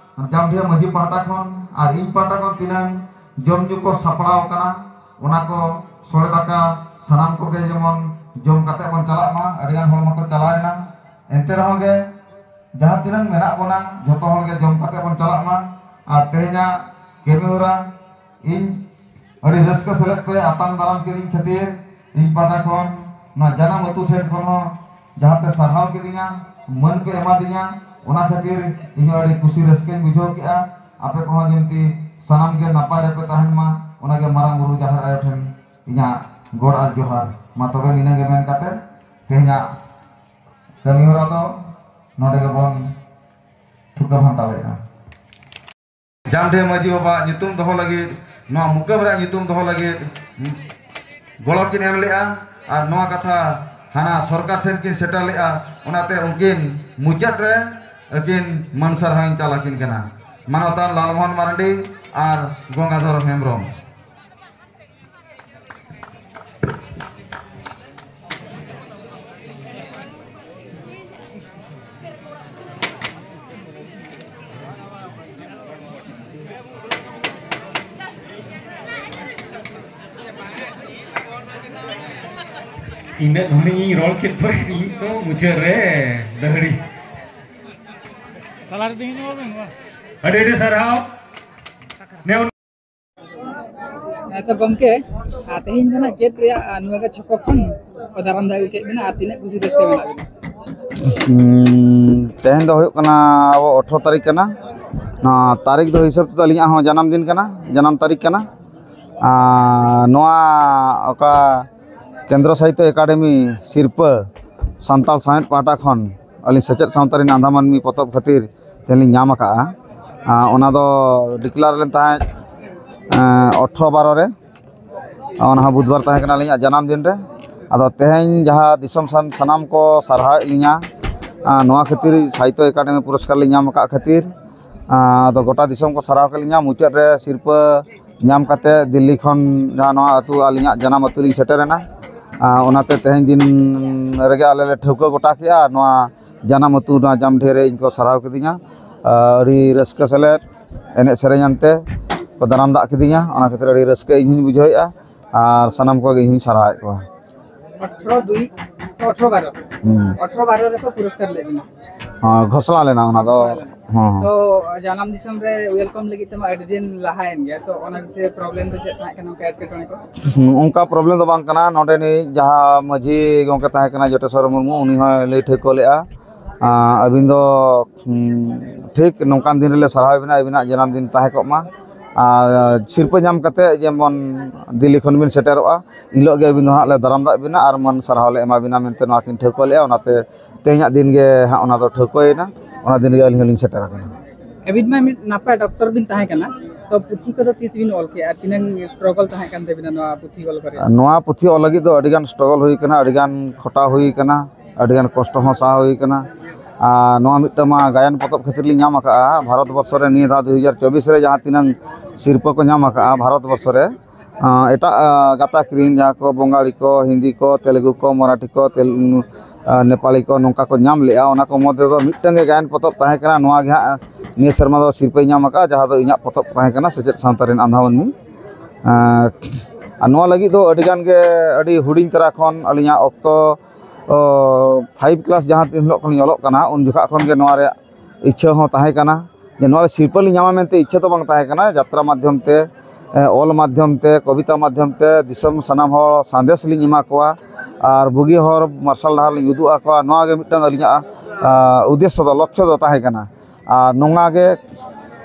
ᱡᱟᱢᱰᱤᱦᱟᱹ ᱢᱟᱹᱡᱷᱤ ᱯᱟᱦᱴᱟ ᱠᱷᱚᱱ ᱟᱨ ᱤᱧ ᱯᱟᱦᱴᱟ ᱠᱷᱚᱱ ᱛᱤᱱᱟᱹᱝ ᱡᱚᱢ ᱧᱩ ᱠᱚ ᱥᱟᱯᱲᱟᱣ ᱟᱠᱟᱱᱟ, ᱚᱱᱟ ᱠᱚ ᱥᱚᱲᱮ ᱫᱟᱠᱟ ᱥᱟᱱᱟᱢ ᱠᱚᱜᱮ ᱡᱮᱢᱚᱱ ᱡᱚᱢ ᱠᱟᱛᱮ ᱵᱚᱱ ᱪᱟᱞᱟᱜ ᱢᱟ᱾ ᱟᱹᱰᱤᱜᱟᱱ ᱦᱚᱲ ᱢᱟᱠᱚ ᱪᱟᱞᱟᱣᱮᱱᱟ, ᱮᱱᱛᱮ ᱨᱮᱦᱚᱸ ᱜᱮ ᱡᱟᱦᱟᱸ ᱛᱤᱱᱟᱹᱝ ᱢᱮᱱᱟᱜ ᱵᱚᱱᱟ, ᱡᱚᱛᱚ ᱦᱚᱲ ᱜᱮ ᱡᱚᱢ ᱠᱟᱛᱮ ᱵᱚᱱ ᱪᱟᱞᱟᱜ ᱢᱟ᱾ ᱟᱨ ᱛᱮᱦᱮᱧᱟᱜ ᱠᱟᱹᱢᱤ ᱦᱚᱨᱟ ᱤᱧ ᱟᱹᱰᱤ ᱨᱟᱹᱥᱠᱟᱹ ᱥᱮᱞᱮᱫ ᱯᱮ ᱟᱛᱟᱝ ᱫᱟᱨᱟᱢ ᱠᱤᱫᱤᱧ ᱠᱷᱟᱹᱛᱤᱨ ᱤᱧ ᱯᱟᱦᱴᱟ ᱠᱷᱚᱱ ᱱᱚᱣᱟ ᱡᱟᱱᱟᱢ ᱟᱹᱛᱩ ᱴᱷᱮᱱ ᱠᱷᱚᱱ ᱦᱚᱸ ᱡᱟᱦᱟᱸ ᱯᱮ ᱥᱟᱨᱦᱟᱣ ᱠᱤᱫᱤᱧᱟ, ᱢᱟᱹᱱ ᱯᱮ ᱮᱢᱟᱫᱤᱧᱟ, ᱚᱱᱟ ᱠᱷᱟᱹᱛᱤᱨ ᱤᱧ ᱦᱚᱸ ᱟᱹᱰᱤ ᱠᱩᱥᱤ ᱨᱟᱹᱥᱠᱟᱹᱧ ᱵᱩᱡᱷᱟᱹᱣ ᱠᱮᱜᱼᱟ᱾ ᱟᱯᱮ ᱠᱚᱦᱚᱸ ᱡᱮᱢᱛᱤ ᱥᱟᱱᱟᱢ ᱜᱮ ᱱᱟᱯᱟᱭ ᱨᱮᱯᱮ ᱛᱟᱦᱮᱱ ᱢᱟ, ᱚᱱᱟᱜᱮ ᱢᱟᱨᱟᱝ ᱵᱩᱨᱩ ᱡᱟᱦᱮᱨ ᱟᱭᱳ ᱴᱷᱮᱱ ᱤᱧᱟᱹᱜ ᱜᱚᱰ ᱟᱨ ᱡᱚᱦᱟᱨ᱾ ᱢᱟ ᱛᱚᱵᱮ ᱱᱤᱱᱟᱹᱜ ᱜᱮ ᱢᱮᱱ ᱠᱟᱛᱮ ᱛᱮᱦᱮᱧᱟᱜ ᱠᱟᱹᱢᱤ ᱦᱚᱨᱟ ᱫᱚ ᱱᱚᱰᱮ ᱜᱮᱵᱚᱱ ᱛᱷᱩᱠᱟᱹᱢ ᱦᱟᱛᱟᱣᱮᱫᱼᱟ᱾ ᱡᱟᱢᱰᱮ ᱢᱟᱹᱡᱷᱤ ᱵᱟᱵᱟ ᱧᱩᱛᱩᱢ ᱫᱚᱦᱚ ᱞᱟᱹᱜᱤᱫ, ᱱᱚᱣᱟ ᱢᱩᱠᱟᱹᱢ ᱨᱮᱭᱟᱜ ᱧᱩᱛᱩᱢ ᱫᱚᱦᱚ ᱞᱟᱹᱜᱤᱫ ᱜᱚᱲᱚ ᱠᱤᱱ ᱮᱢ ᱞᱮᱫᱼᱟ᱾ ᱟᱨ ᱱᱚᱣᱟ ᱠᱟᱛᱷᱟ ᱦᱟᱱᱟ ᱥᱚᱨᱠᱟᱨ ᱴᱷᱮᱱ ᱠᱤᱱ ᱥᱮᱴᱮᱨ ᱞᱮᱫᱼᱟ, ᱚᱱᱟᱛᱮ ᱩᱱᱠᱤᱱ ᱢᱩᱪᱟᱹᱫ ᱨᱮ ᱟᱹᱠᱤᱱ ᱢᱟᱹᱱ ᱥᱟᱨᱦᱟᱣ ᱤᱧ ᱪᱟᱞ ᱟᱹᱠᱤᱱ ᱠᱟᱱᱟ᱾ ᱢᱟᱱᱚᱛᱟᱱ ᱞᱟᱞᱢᱳᱦᱚᱱ ᱢᱟᱨᱰᱤ ᱟᱨ ᱜᱚᱝᱜᱟᱫᱷᱚᱨ ᱦᱮᱢᱵᱨᱚᱢ᱾ ᱤᱱᱟᱹᱜ ᱜᱷᱟᱹᱲᱤᱡ ᱤᱧ ᱨᱚᱲ ᱠᱮᱫ ᱯᱚᱨᱮ ᱤᱧ ᱫᱚ ᱢᱩᱪᱟᱹᱫ ᱨᱮ ᱫᱟᱹᱦᱲᱤ᱾ ᱛᱟᱞᱟ ᱨᱮ ᱛᱤᱸᱜᱩ ᱧᱚᱜ ᱵᱮᱱ ᱢᱟ᱾ ᱟᱹᱰᱤ ᱟᱹᱰᱤ ᱥᱟᱨᱦᱟᱣ᱾ ᱱᱮ- ᱦᱮᱸ ᱛᱚ ᱜᱚᱢᱠᱮ, ᱟᱨ ᱛᱮᱦᱮᱧ ᱫᱚ ᱱᱟᱜ ᱪᱮᱫ ᱨᱮᱭᱟᱜ, ᱟᱨ, ᱱᱚᱣᱟ ᱜᱮ ᱪᱷᱚᱠᱚ ᱠᱷᱚᱱ ᱠᱚ ᱫᱟᱨᱟᱢ ᱫᱟᱜ ᱟᱹᱜᱩ ᱠᱮᱫ ᱵᱮᱱᱟ ᱟᱨ ᱛᱤᱱᱟᱹᱜ ᱠᱩᱥᱤ ᱨᱟᱹᱥᱠᱟᱹ ᱢᱮᱱᱟᱜ ᱵᱮᱱᱟ? ᱩᱸ, ᱛᱮᱦᱮᱧ ᱫᱚ ᱦᱩᱭᱩᱜ ᱠᱟᱱᱟ ᱟᱵᱚ ᱟᱴᱷᱨᱚ ᱛᱟᱹᱨᱤᱠᱷ ᱠᱟᱱᱟ᱾ ᱱᱚᱣᱟ ᱛᱟᱹᱨᱤᱠᱷ ᱫᱚ ᱦᱤᱥᱟᱹᱵ ᱛᱮᱫᱚ ᱟᱹᱞᱤᱧᱟᱜ ᱦᱚᱸ ᱡᱟᱱᱟᱢ ᱫᱤᱱ ᱠᱟᱱᱟ, ᱡᱟᱱᱟᱢ ᱛᱟᱹᱨᱤᱠᱷ ᱠᱟᱱᱟ᱾ ᱟᱨ ᱱᱚᱣᱟ ᱚᱠᱟ ᱠᱮᱱᱫᱨᱚ ᱥᱟᱦᱤᱛᱛᱚ ᱮᱠᱟᱰᱮᱢᱤ ᱥᱤᱨᱯᱟᱹ ᱥᱟᱱᱛᱟᱲ ᱥᱟᱶᱦᱮᱫ ᱯᱟᱦᱴᱟ ᱠᱷᱚᱱ ᱟᱹᱞᱤᱧ ᱥᱮᱪᱮᱫ ᱥᱟᱶᱛᱟ ᱨᱮᱱ ᱟᱸᱫᱷᱟ ᱢᱟᱹᱱᱢᱤ ᱯᱚᱛᱚᱵ ᱠᱷᱟᱹᱛᱤᱨ ᱛᱮᱞᱤᱧ ᱧᱟᱢ ᱟᱠᱟᱫᱼᱟ᱾ ᱟᱨ ᱚᱱᱟ ᱫᱚ declare ᱞᱮᱱ ᱛᱟᱦᱮᱸᱫ, ᱮᱸ, ᱟᱴᱷᱨᱚ ᱵᱟᱨᱚ ᱨᱮ᱾ ᱚᱱᱟ ᱦᱚᱸ ᱵᱩᱫᱷᱵᱟᱨ ᱛᱟᱦᱮᱸ ᱠᱟᱱᱟ ᱟᱹᱞᱤᱧᱟᱜ ᱡᱟᱱᱟᱢ ᱫᱤᱱ ᱨᱮ᱾ ᱟᱫᱚ ᱛᱮᱦᱮᱧ ᱡᱟᱦᱟᱸ ᱫᱤᱥᱚᱢ ᱥᱟᱱ-, ᱥᱟᱱᱟᱢ ᱠᱚ ᱥᱟᱨᱦᱟᱣᱮᱫ ᱞᱤᱧᱟ, ᱟᱨ ᱱᱚᱣᱟ ᱠᱷᱟᱹᱛᱤᱨ ᱥᱟᱦᱤᱛᱛᱚ ᱮᱠᱟᱰᱮᱢᱤ ᱯᱩᱨᱚᱥᱠᱟᱨ ᱞᱤᱧ ᱧᱟᱢ ᱟᱠᱟᱫ ᱠᱷᱟᱹᱛᱤᱨ, ᱟᱨ ᱟᱫᱚ ᱜᱚᱴᱟ ᱫᱤᱥᱚᱢ ᱠᱚ ᱥᱟᱨᱦᱟᱣ ᱠᱮᱫ ᱞᱤᱧᱟ᱾ ᱢᱩᱪᱟᱹᱫ ᱨᱮ ᱥᱤᱨᱯᱟᱹ ᱧᱟᱢ ᱠᱟᱛᱮ ᱫᱤᱞᱞᱤ ᱠᱷᱚᱱ ᱡᱟᱦᱟᱸ ᱱᱚᱣᱟ ᱟᱹᱛᱩ, ᱟᱹᱞᱤᱧᱟᱜ ᱡᱟᱱᱟᱢ ᱟᱹᱛᱩ ᱞᱤᱧ ᱥᱮᱴᱮᱨᱮᱱᱟ᱾ ᱟᱨ ᱚᱱᱟᱛᱮ ᱛᱮᱦᱮᱧ ᱫᱤᱱ ᱨᱮᱜᱮ ᱟᱞᱮ ᱞᱮ ᱴᱷᱟᱹᱣᱠᱟᱹ ᱜᱚᱴᱟ ᱠᱮᱜᱼᱟ, ᱱᱚᱣᱟ ᱡᱟᱱᱟᱢ ᱟᱹᱛᱩ, ᱱᱚᱣᱟ ᱡᱟᱢᱰᱷᱮ ᱨᱮ ᱤᱧ ᱠᱚ ᱥᱟᱨᱦᱟᱣ ᱠᱤᱫᱤᱧᱟ᱾ ᱟᱨ ᱟᱹᱰᱤ ᱨᱟᱹᱥᱠᱟᱹ ᱥᱮᱞᱮᱫ ᱮᱱᱮᱡ ᱥᱮᱨᱮᱧ ᱟᱱᱛᱮ ᱠᱚ ᱫᱟᱨᱟᱢ ᱫᱟᱜ ᱠᱤᱫᱤᱧᱟ, ᱚᱱᱟ ᱠᱷᱟᱹᱛᱤᱨ ᱟᱹᱰᱤ ᱨᱟᱹᱥᱠᱟᱹ ᱤᱧ ᱦᱚᱧ ᱵᱩᱡᱷᱟᱹᱣᱮᱫᱼᱟ ᱟᱨ ᱥᱟᱱᱟᱢ ᱠᱚᱜᱮ ᱤᱧ ᱦᱚᱧ ᱥᱟᱨᱦᱟᱣᱮᱫ ᱠᱚᱣᱟ᱾ ᱟᱴᱷᱨᱚ ᱫᱩᱭ, ᱟᱴᱷᱨᱚ ᱵᱟᱨᱚ᱾ ᱦᱩᱸ᱾ ᱟᱴᱷᱨᱚ ᱵᱟᱨᱚ ᱨᱮᱠᱚ ᱯᱩᱨᱚᱥᱠᱟᱨ ᱞᱮᱫ ᱵᱤᱱᱟ᱾ ᱦᱮᱸ, ᱜᱷᱳᱥᱲᱟ ᱞᱮᱱᱟ ᱚᱱᱟ ᱫᱚ᱾ ᱜᱷᱳᱥᱲᱟ ᱞᱮᱱᱟ᱾ ᱦᱮᱸ, ᱦᱮᱸ᱾ ᱛᱚ, ᱡᱟᱱᱟᱢ ᱫᱤᱥᱚᱢ ᱨᱮ welcome ᱞᱟᱹᱜᱤᱫ ᱛᱮᱢᱟ ᱟᱹᱰᱤ ᱫᱤᱱ ᱞᱟᱦᱟᱭᱮᱱ ᱜᱮᱭᱟ, ᱛᱚ ᱚᱱᱟ ᱵᱷᱤᱛᱤᱨ ᱨᱮ problem ᱫᱚ ᱪᱮᱫ ᱛᱟᱦᱮᱸ ᱠᱟᱱᱟ, ᱚᱱᱠᱟ ᱮᱴᱠᱮᱴᱚᱬᱮ ᱠᱚ? ᱦᱩᱸ, ᱚᱱᱠᱟ problem ᱫᱚ ᱵᱟᱝ ᱠᱟᱱᱟ᱾ ᱱᱚᱰᱮᱱᱤᱡ ᱡᱟᱦᱟᱸ ᱢᱟᱹᱡᱷᱤ ᱜᱚᱢᱠᱮ ᱛᱟᱦᱮᱸ ᱠᱟᱱᱟ ᱡᱚᱴᱮᱥᱚᱨ ᱢᱩᱨᱢᱩ, ᱩᱱᱤ ᱦᱚᱸᱭ ᱞᱟᱹᱭ ᱴᱷᱟᱹᱣᱠᱟᱹ ᱞᱮᱫᱼᱟ, ᱟᱸ, ᱟᱹᱵᱤᱱ ᱫᱚ, ᱦᱩᱸ, ᱴᱷᱤᱠ ᱱᱚᱝᱠᱟᱱ ᱫᱤᱱ ᱨᱮᱞᱮ ᱥᱟᱨᱦᱟᱣ ᱵᱤᱱᱟ, ᱟᱹᱵᱤᱱᱟᱜ ᱡᱟᱱᱟᱢ ᱫᱤᱱ ᱛᱟᱦᱮᱸ ᱠᱚᱜ ᱢᱟ᱾ ᱟᱨ ᱥᱤᱨᱯᱟᱹ ᱧᱟᱢ ᱠᱟᱛᱮ ᱡᱮᱢᱚᱱ ᱫᱤᱞᱞᱤ ᱠᱷᱚᱱ ᱵᱤᱱ ᱥᱮᱴᱮᱨᱚᱜᱼᱟ, ᱤᱱ ᱦᱤᱞᱳᱜ ᱜᱮ ᱟᱹᱵᱤᱱ ᱫᱚ ᱦᱟᱸᱜ ᱞᱮ ᱫᱟᱨᱟᱢ ᱫᱟᱜ ᱵᱤᱱᱟ ᱟᱨ ᱢᱟᱹᱱ ᱥᱟᱨᱦᱟᱣ ᱞᱮ ᱮᱢᱟ ᱵᱤᱱᱟ ᱢᱮᱱᱛᱮ ᱱᱚᱣᱟ ᱠᱤᱱ ᱴᱷᱟᱹᱣᱠᱟᱹ ᱞᱮᱫᱼᱟ᱾ ᱚᱱᱟᱛᱮ ᱛᱮᱦᱮᱧᱟᱜ ᱫᱤᱱ ᱜᱮ ᱦᱟᱸᱜ ᱚᱱᱟ ᱫᱚ ᱴᱷᱟᱹᱣᱠᱟᱹᱭᱮᱱᱟ, ᱚᱱᱟ ᱫᱤᱱ ᱨᱮᱜᱮ ᱟᱹᱞᱤᱧ ᱦᱚᱸᱞᱤᱧ ᱥᱮᱴᱮᱨ ᱟᱠᱟᱱᱟ᱾ ᱟᱹᱵᱤᱱ ᱢᱟ ᱢᱤᱫ ᱱᱟᱯᱟᱭ ᱰᱚᱠᱴᱚᱨ ᱵᱤᱱ ᱛᱟᱦᱮᱸ ᱠᱟᱱᱟ, ᱛᱚ ᱯᱩᱛᱷᱤ ᱠᱚᱫᱚ ᱛᱤᱥ ᱵᱤᱱ ᱚᱞ ᱠᱮᱜᱼᱟ? ᱛᱤᱱᱟᱹᱝ struggle ᱛᱟᱦᱮᱸ ᱠᱟᱱ ᱛᱟᱹᱵᱤᱱᱟ ᱱᱚᱣᱟ ᱯᱩᱛᱷᱤ ᱚᱞ ᱠᱚᱨᱮ? ᱱᱚᱣᱟ ᱯᱩᱛᱷᱤ ᱚᱞ ᱞᱟᱹᱜᱤᱫ ᱫᱚ ᱟᱹᱰᱤᱜᱟᱱ struggle ᱦᱩᱭ ᱠᱟᱱᱟ, ᱟᱹᱰᱤᱜᱟᱱ ᱠᱷᱚᱴᱟᱣ ᱦᱩᱭ ᱠᱟᱱᱟ, ᱟᱹᱰᱤᱜᱟᱱ ᱠᱚᱥᱴᱚ ᱦᱚᱸ ᱥᱟᱦᱟᱣ ᱦᱩᱭ ᱠᱟᱱᱟ᱾ ᱟᱨ ᱱᱚᱣᱟ ᱢᱤᱫᱴᱟᱝ ᱢᱟ ᱜᱟᱭᱟᱱ ᱯᱚᱛᱚᱵ ᱠᱷᱟᱹᱛᱤᱨ ᱞᱤᱧ ᱧᱟᱢ ᱟᱠᱟᱫᱼᱟ᱾ ᱵᱷᱟᱨᱚᱛ ᱵᱚᱨᱥᱚ ᱨᱮ ᱱᱤᱭᱟᱹ ᱫᱷᱟᱣ ᱫᱩ ᱦᱟᱡᱟᱨ ᱪᱚᱵᱵᱤᱥ ᱨᱮ ᱡᱟᱦᱟᱸ ᱛᱤᱱᱟᱹᱝ ᱥᱤᱨᱯᱟᱹ ᱠᱚ ᱧᱟᱢ ᱟᱠᱟᱫᱼᱟ ᱵᱷᱟᱨᱚᱛ ᱵᱚᱨᱥᱚ ᱨᱮ, ᱟᱸ, ᱮᱴᱟᱜ, ᱟᱸ, ᱜᱟᱛᱟᱠ ᱨᱮᱱ ᱡᱟᱦᱟᱸ ᱠᱚ ᱵᱚᱝᱜᱟᱞᱤ ᱠᱚ, ᱦᱤᱱᱫᱤ ᱠᱚ, ᱛᱮᱞᱮᱜᱩ ᱠᱚ, ᱢᱟᱨᱟᱴᱷᱤ ᱠᱚ, ᱛᱮᱞ-, ᱟᱸ, ᱱᱮᱯᱟᱞᱤ ᱠᱚ, ᱱᱚᱝᱠᱟ ᱠᱚ ᱧᱟᱢ ᱞᱮᱜᱼᱟ᱾ ᱚᱱᱟ ᱠᱚ ᱢᱚᱫᱽᱫᱷᱮ ᱫᱚ ᱢᱤᱫᱴᱟᱝ ᱜᱮ ᱜᱟᱭᱟᱱ ᱯᱚᱛᱚᱵ ᱛᱟᱦᱮᱸ ᱠᱟᱱᱟ᱾ ᱱᱚᱣᱟ ᱜᱮ ᱦᱟᱸᱜ ᱱᱤᱭᱟᱹ ᱥᱮᱨᱢᱟ ᱫᱚ ᱥᱤᱨᱯᱟᱹᱧ ᱧᱟᱢ ᱟᱠᱟᱫᱼᱟ, ᱡᱟᱦᱟᱸ ᱫᱚ ᱤᱧᱟᱹᱜ ᱯᱚᱛᱚᱵ ᱛᱟᱦᱮᱸ ᱠᱟᱱᱟ, ᱥᱮᱪᱮᱫ ᱥᱟᱶᱛᱟ ᱨᱮᱱ ᱟᱸᱫᱷᱟ ᱢᱟᱹᱱᱢᱤ᱾ ᱟᱸ, ᱟᱨ ᱱᱚᱣᱟ ᱞᱟᱹᱜᱤᱫ ᱫᱚ ᱟᱹᱰᱤ ᱜᱟᱱ ᱜᱮ, ᱟᱹᱰᱤ ᱦᱩᱰᱤᱧ ᱛᱚᱨᱟ ᱠᱷᱚᱱ ᱟᱹᱞᱤᱧᱟᱜ ᱚᱠᱛᱚ, ᱚ, five class ᱡᱟᱦᱟᱸ ᱛᱤᱱ ᱦᱤᱞᱳᱜ ᱠᱷᱚᱱ ᱞᱤᱧ ᱚᱞᱚᱜ ᱠᱟᱱᱟ, ᱩᱱ ᱡᱚᱠᱷᱟᱜ ᱠᱷᱚᱱ ᱜᱮ ᱱᱚᱣᱟ ᱨᱮᱭᱟᱜ ᱤᱪᱪᱷᱟᱹ ᱦᱚᱸ ᱛᱟᱦᱮᱸ ᱠᱟᱱᱟ ᱡᱮ ᱱᱚᱣᱟ ᱨᱮ ᱥᱤᱨᱯᱟᱹ ᱞᱤᱧ ᱧᱟᱢᱟ ᱢᱮᱱᱛᱮ᱾ ᱤᱪᱪᱷᱟᱹ ᱫᱚ ᱵᱟᱝ ᱛᱟᱦᱮᱸ ᱠᱟᱱᱟ, ᱡᱟᱛᱨᱟ ᱢᱟᱫᱽᱫᱷᱚᱢ ᱛᱮ, ᱮ, ᱚᱞ ᱢᱟᱫᱽᱫᱷᱚᱢ ᱛᱮ, ᱠᱚᱵᱤᱛᱟ ᱢᱟᱫᱽᱫᱷᱚᱢ ᱛᱮ ᱫᱤᱥᱚᱢ ᱥᱟᱱᱟᱢ ᱦᱚᱲ ᱥᱟᱸᱫᱮᱥ ᱞᱤᱧ ᱮᱢᱟ ᱠᱚᱣᱟ ᱟᱨ ᱵᱩᱜᱤ ᱦᱚᱨ ᱢᱟᱨᱥᱟᱞ ᱰᱟᱦᱟᱨ ᱞᱤᱧ ᱩᱫᱩᱜ ᱟᱠᱚᱣᱟ᱾ ᱱᱚᱣᱟ ᱜᱮ ᱢᱤᱫᱴᱟᱝ ᱟᱹᱞᱤᱧᱟᱜ, ᱟ, ᱩᱫᱽᱫᱮᱥᱥᱚ ᱫᱚ, ᱞᱚᱠᱠᱷᱚ ᱫᱚ ᱛᱟᱦᱮᱸ ᱠᱟᱱᱟ᱾ ᱟᱨ ᱱᱚᱣᱟ ᱜᱮ,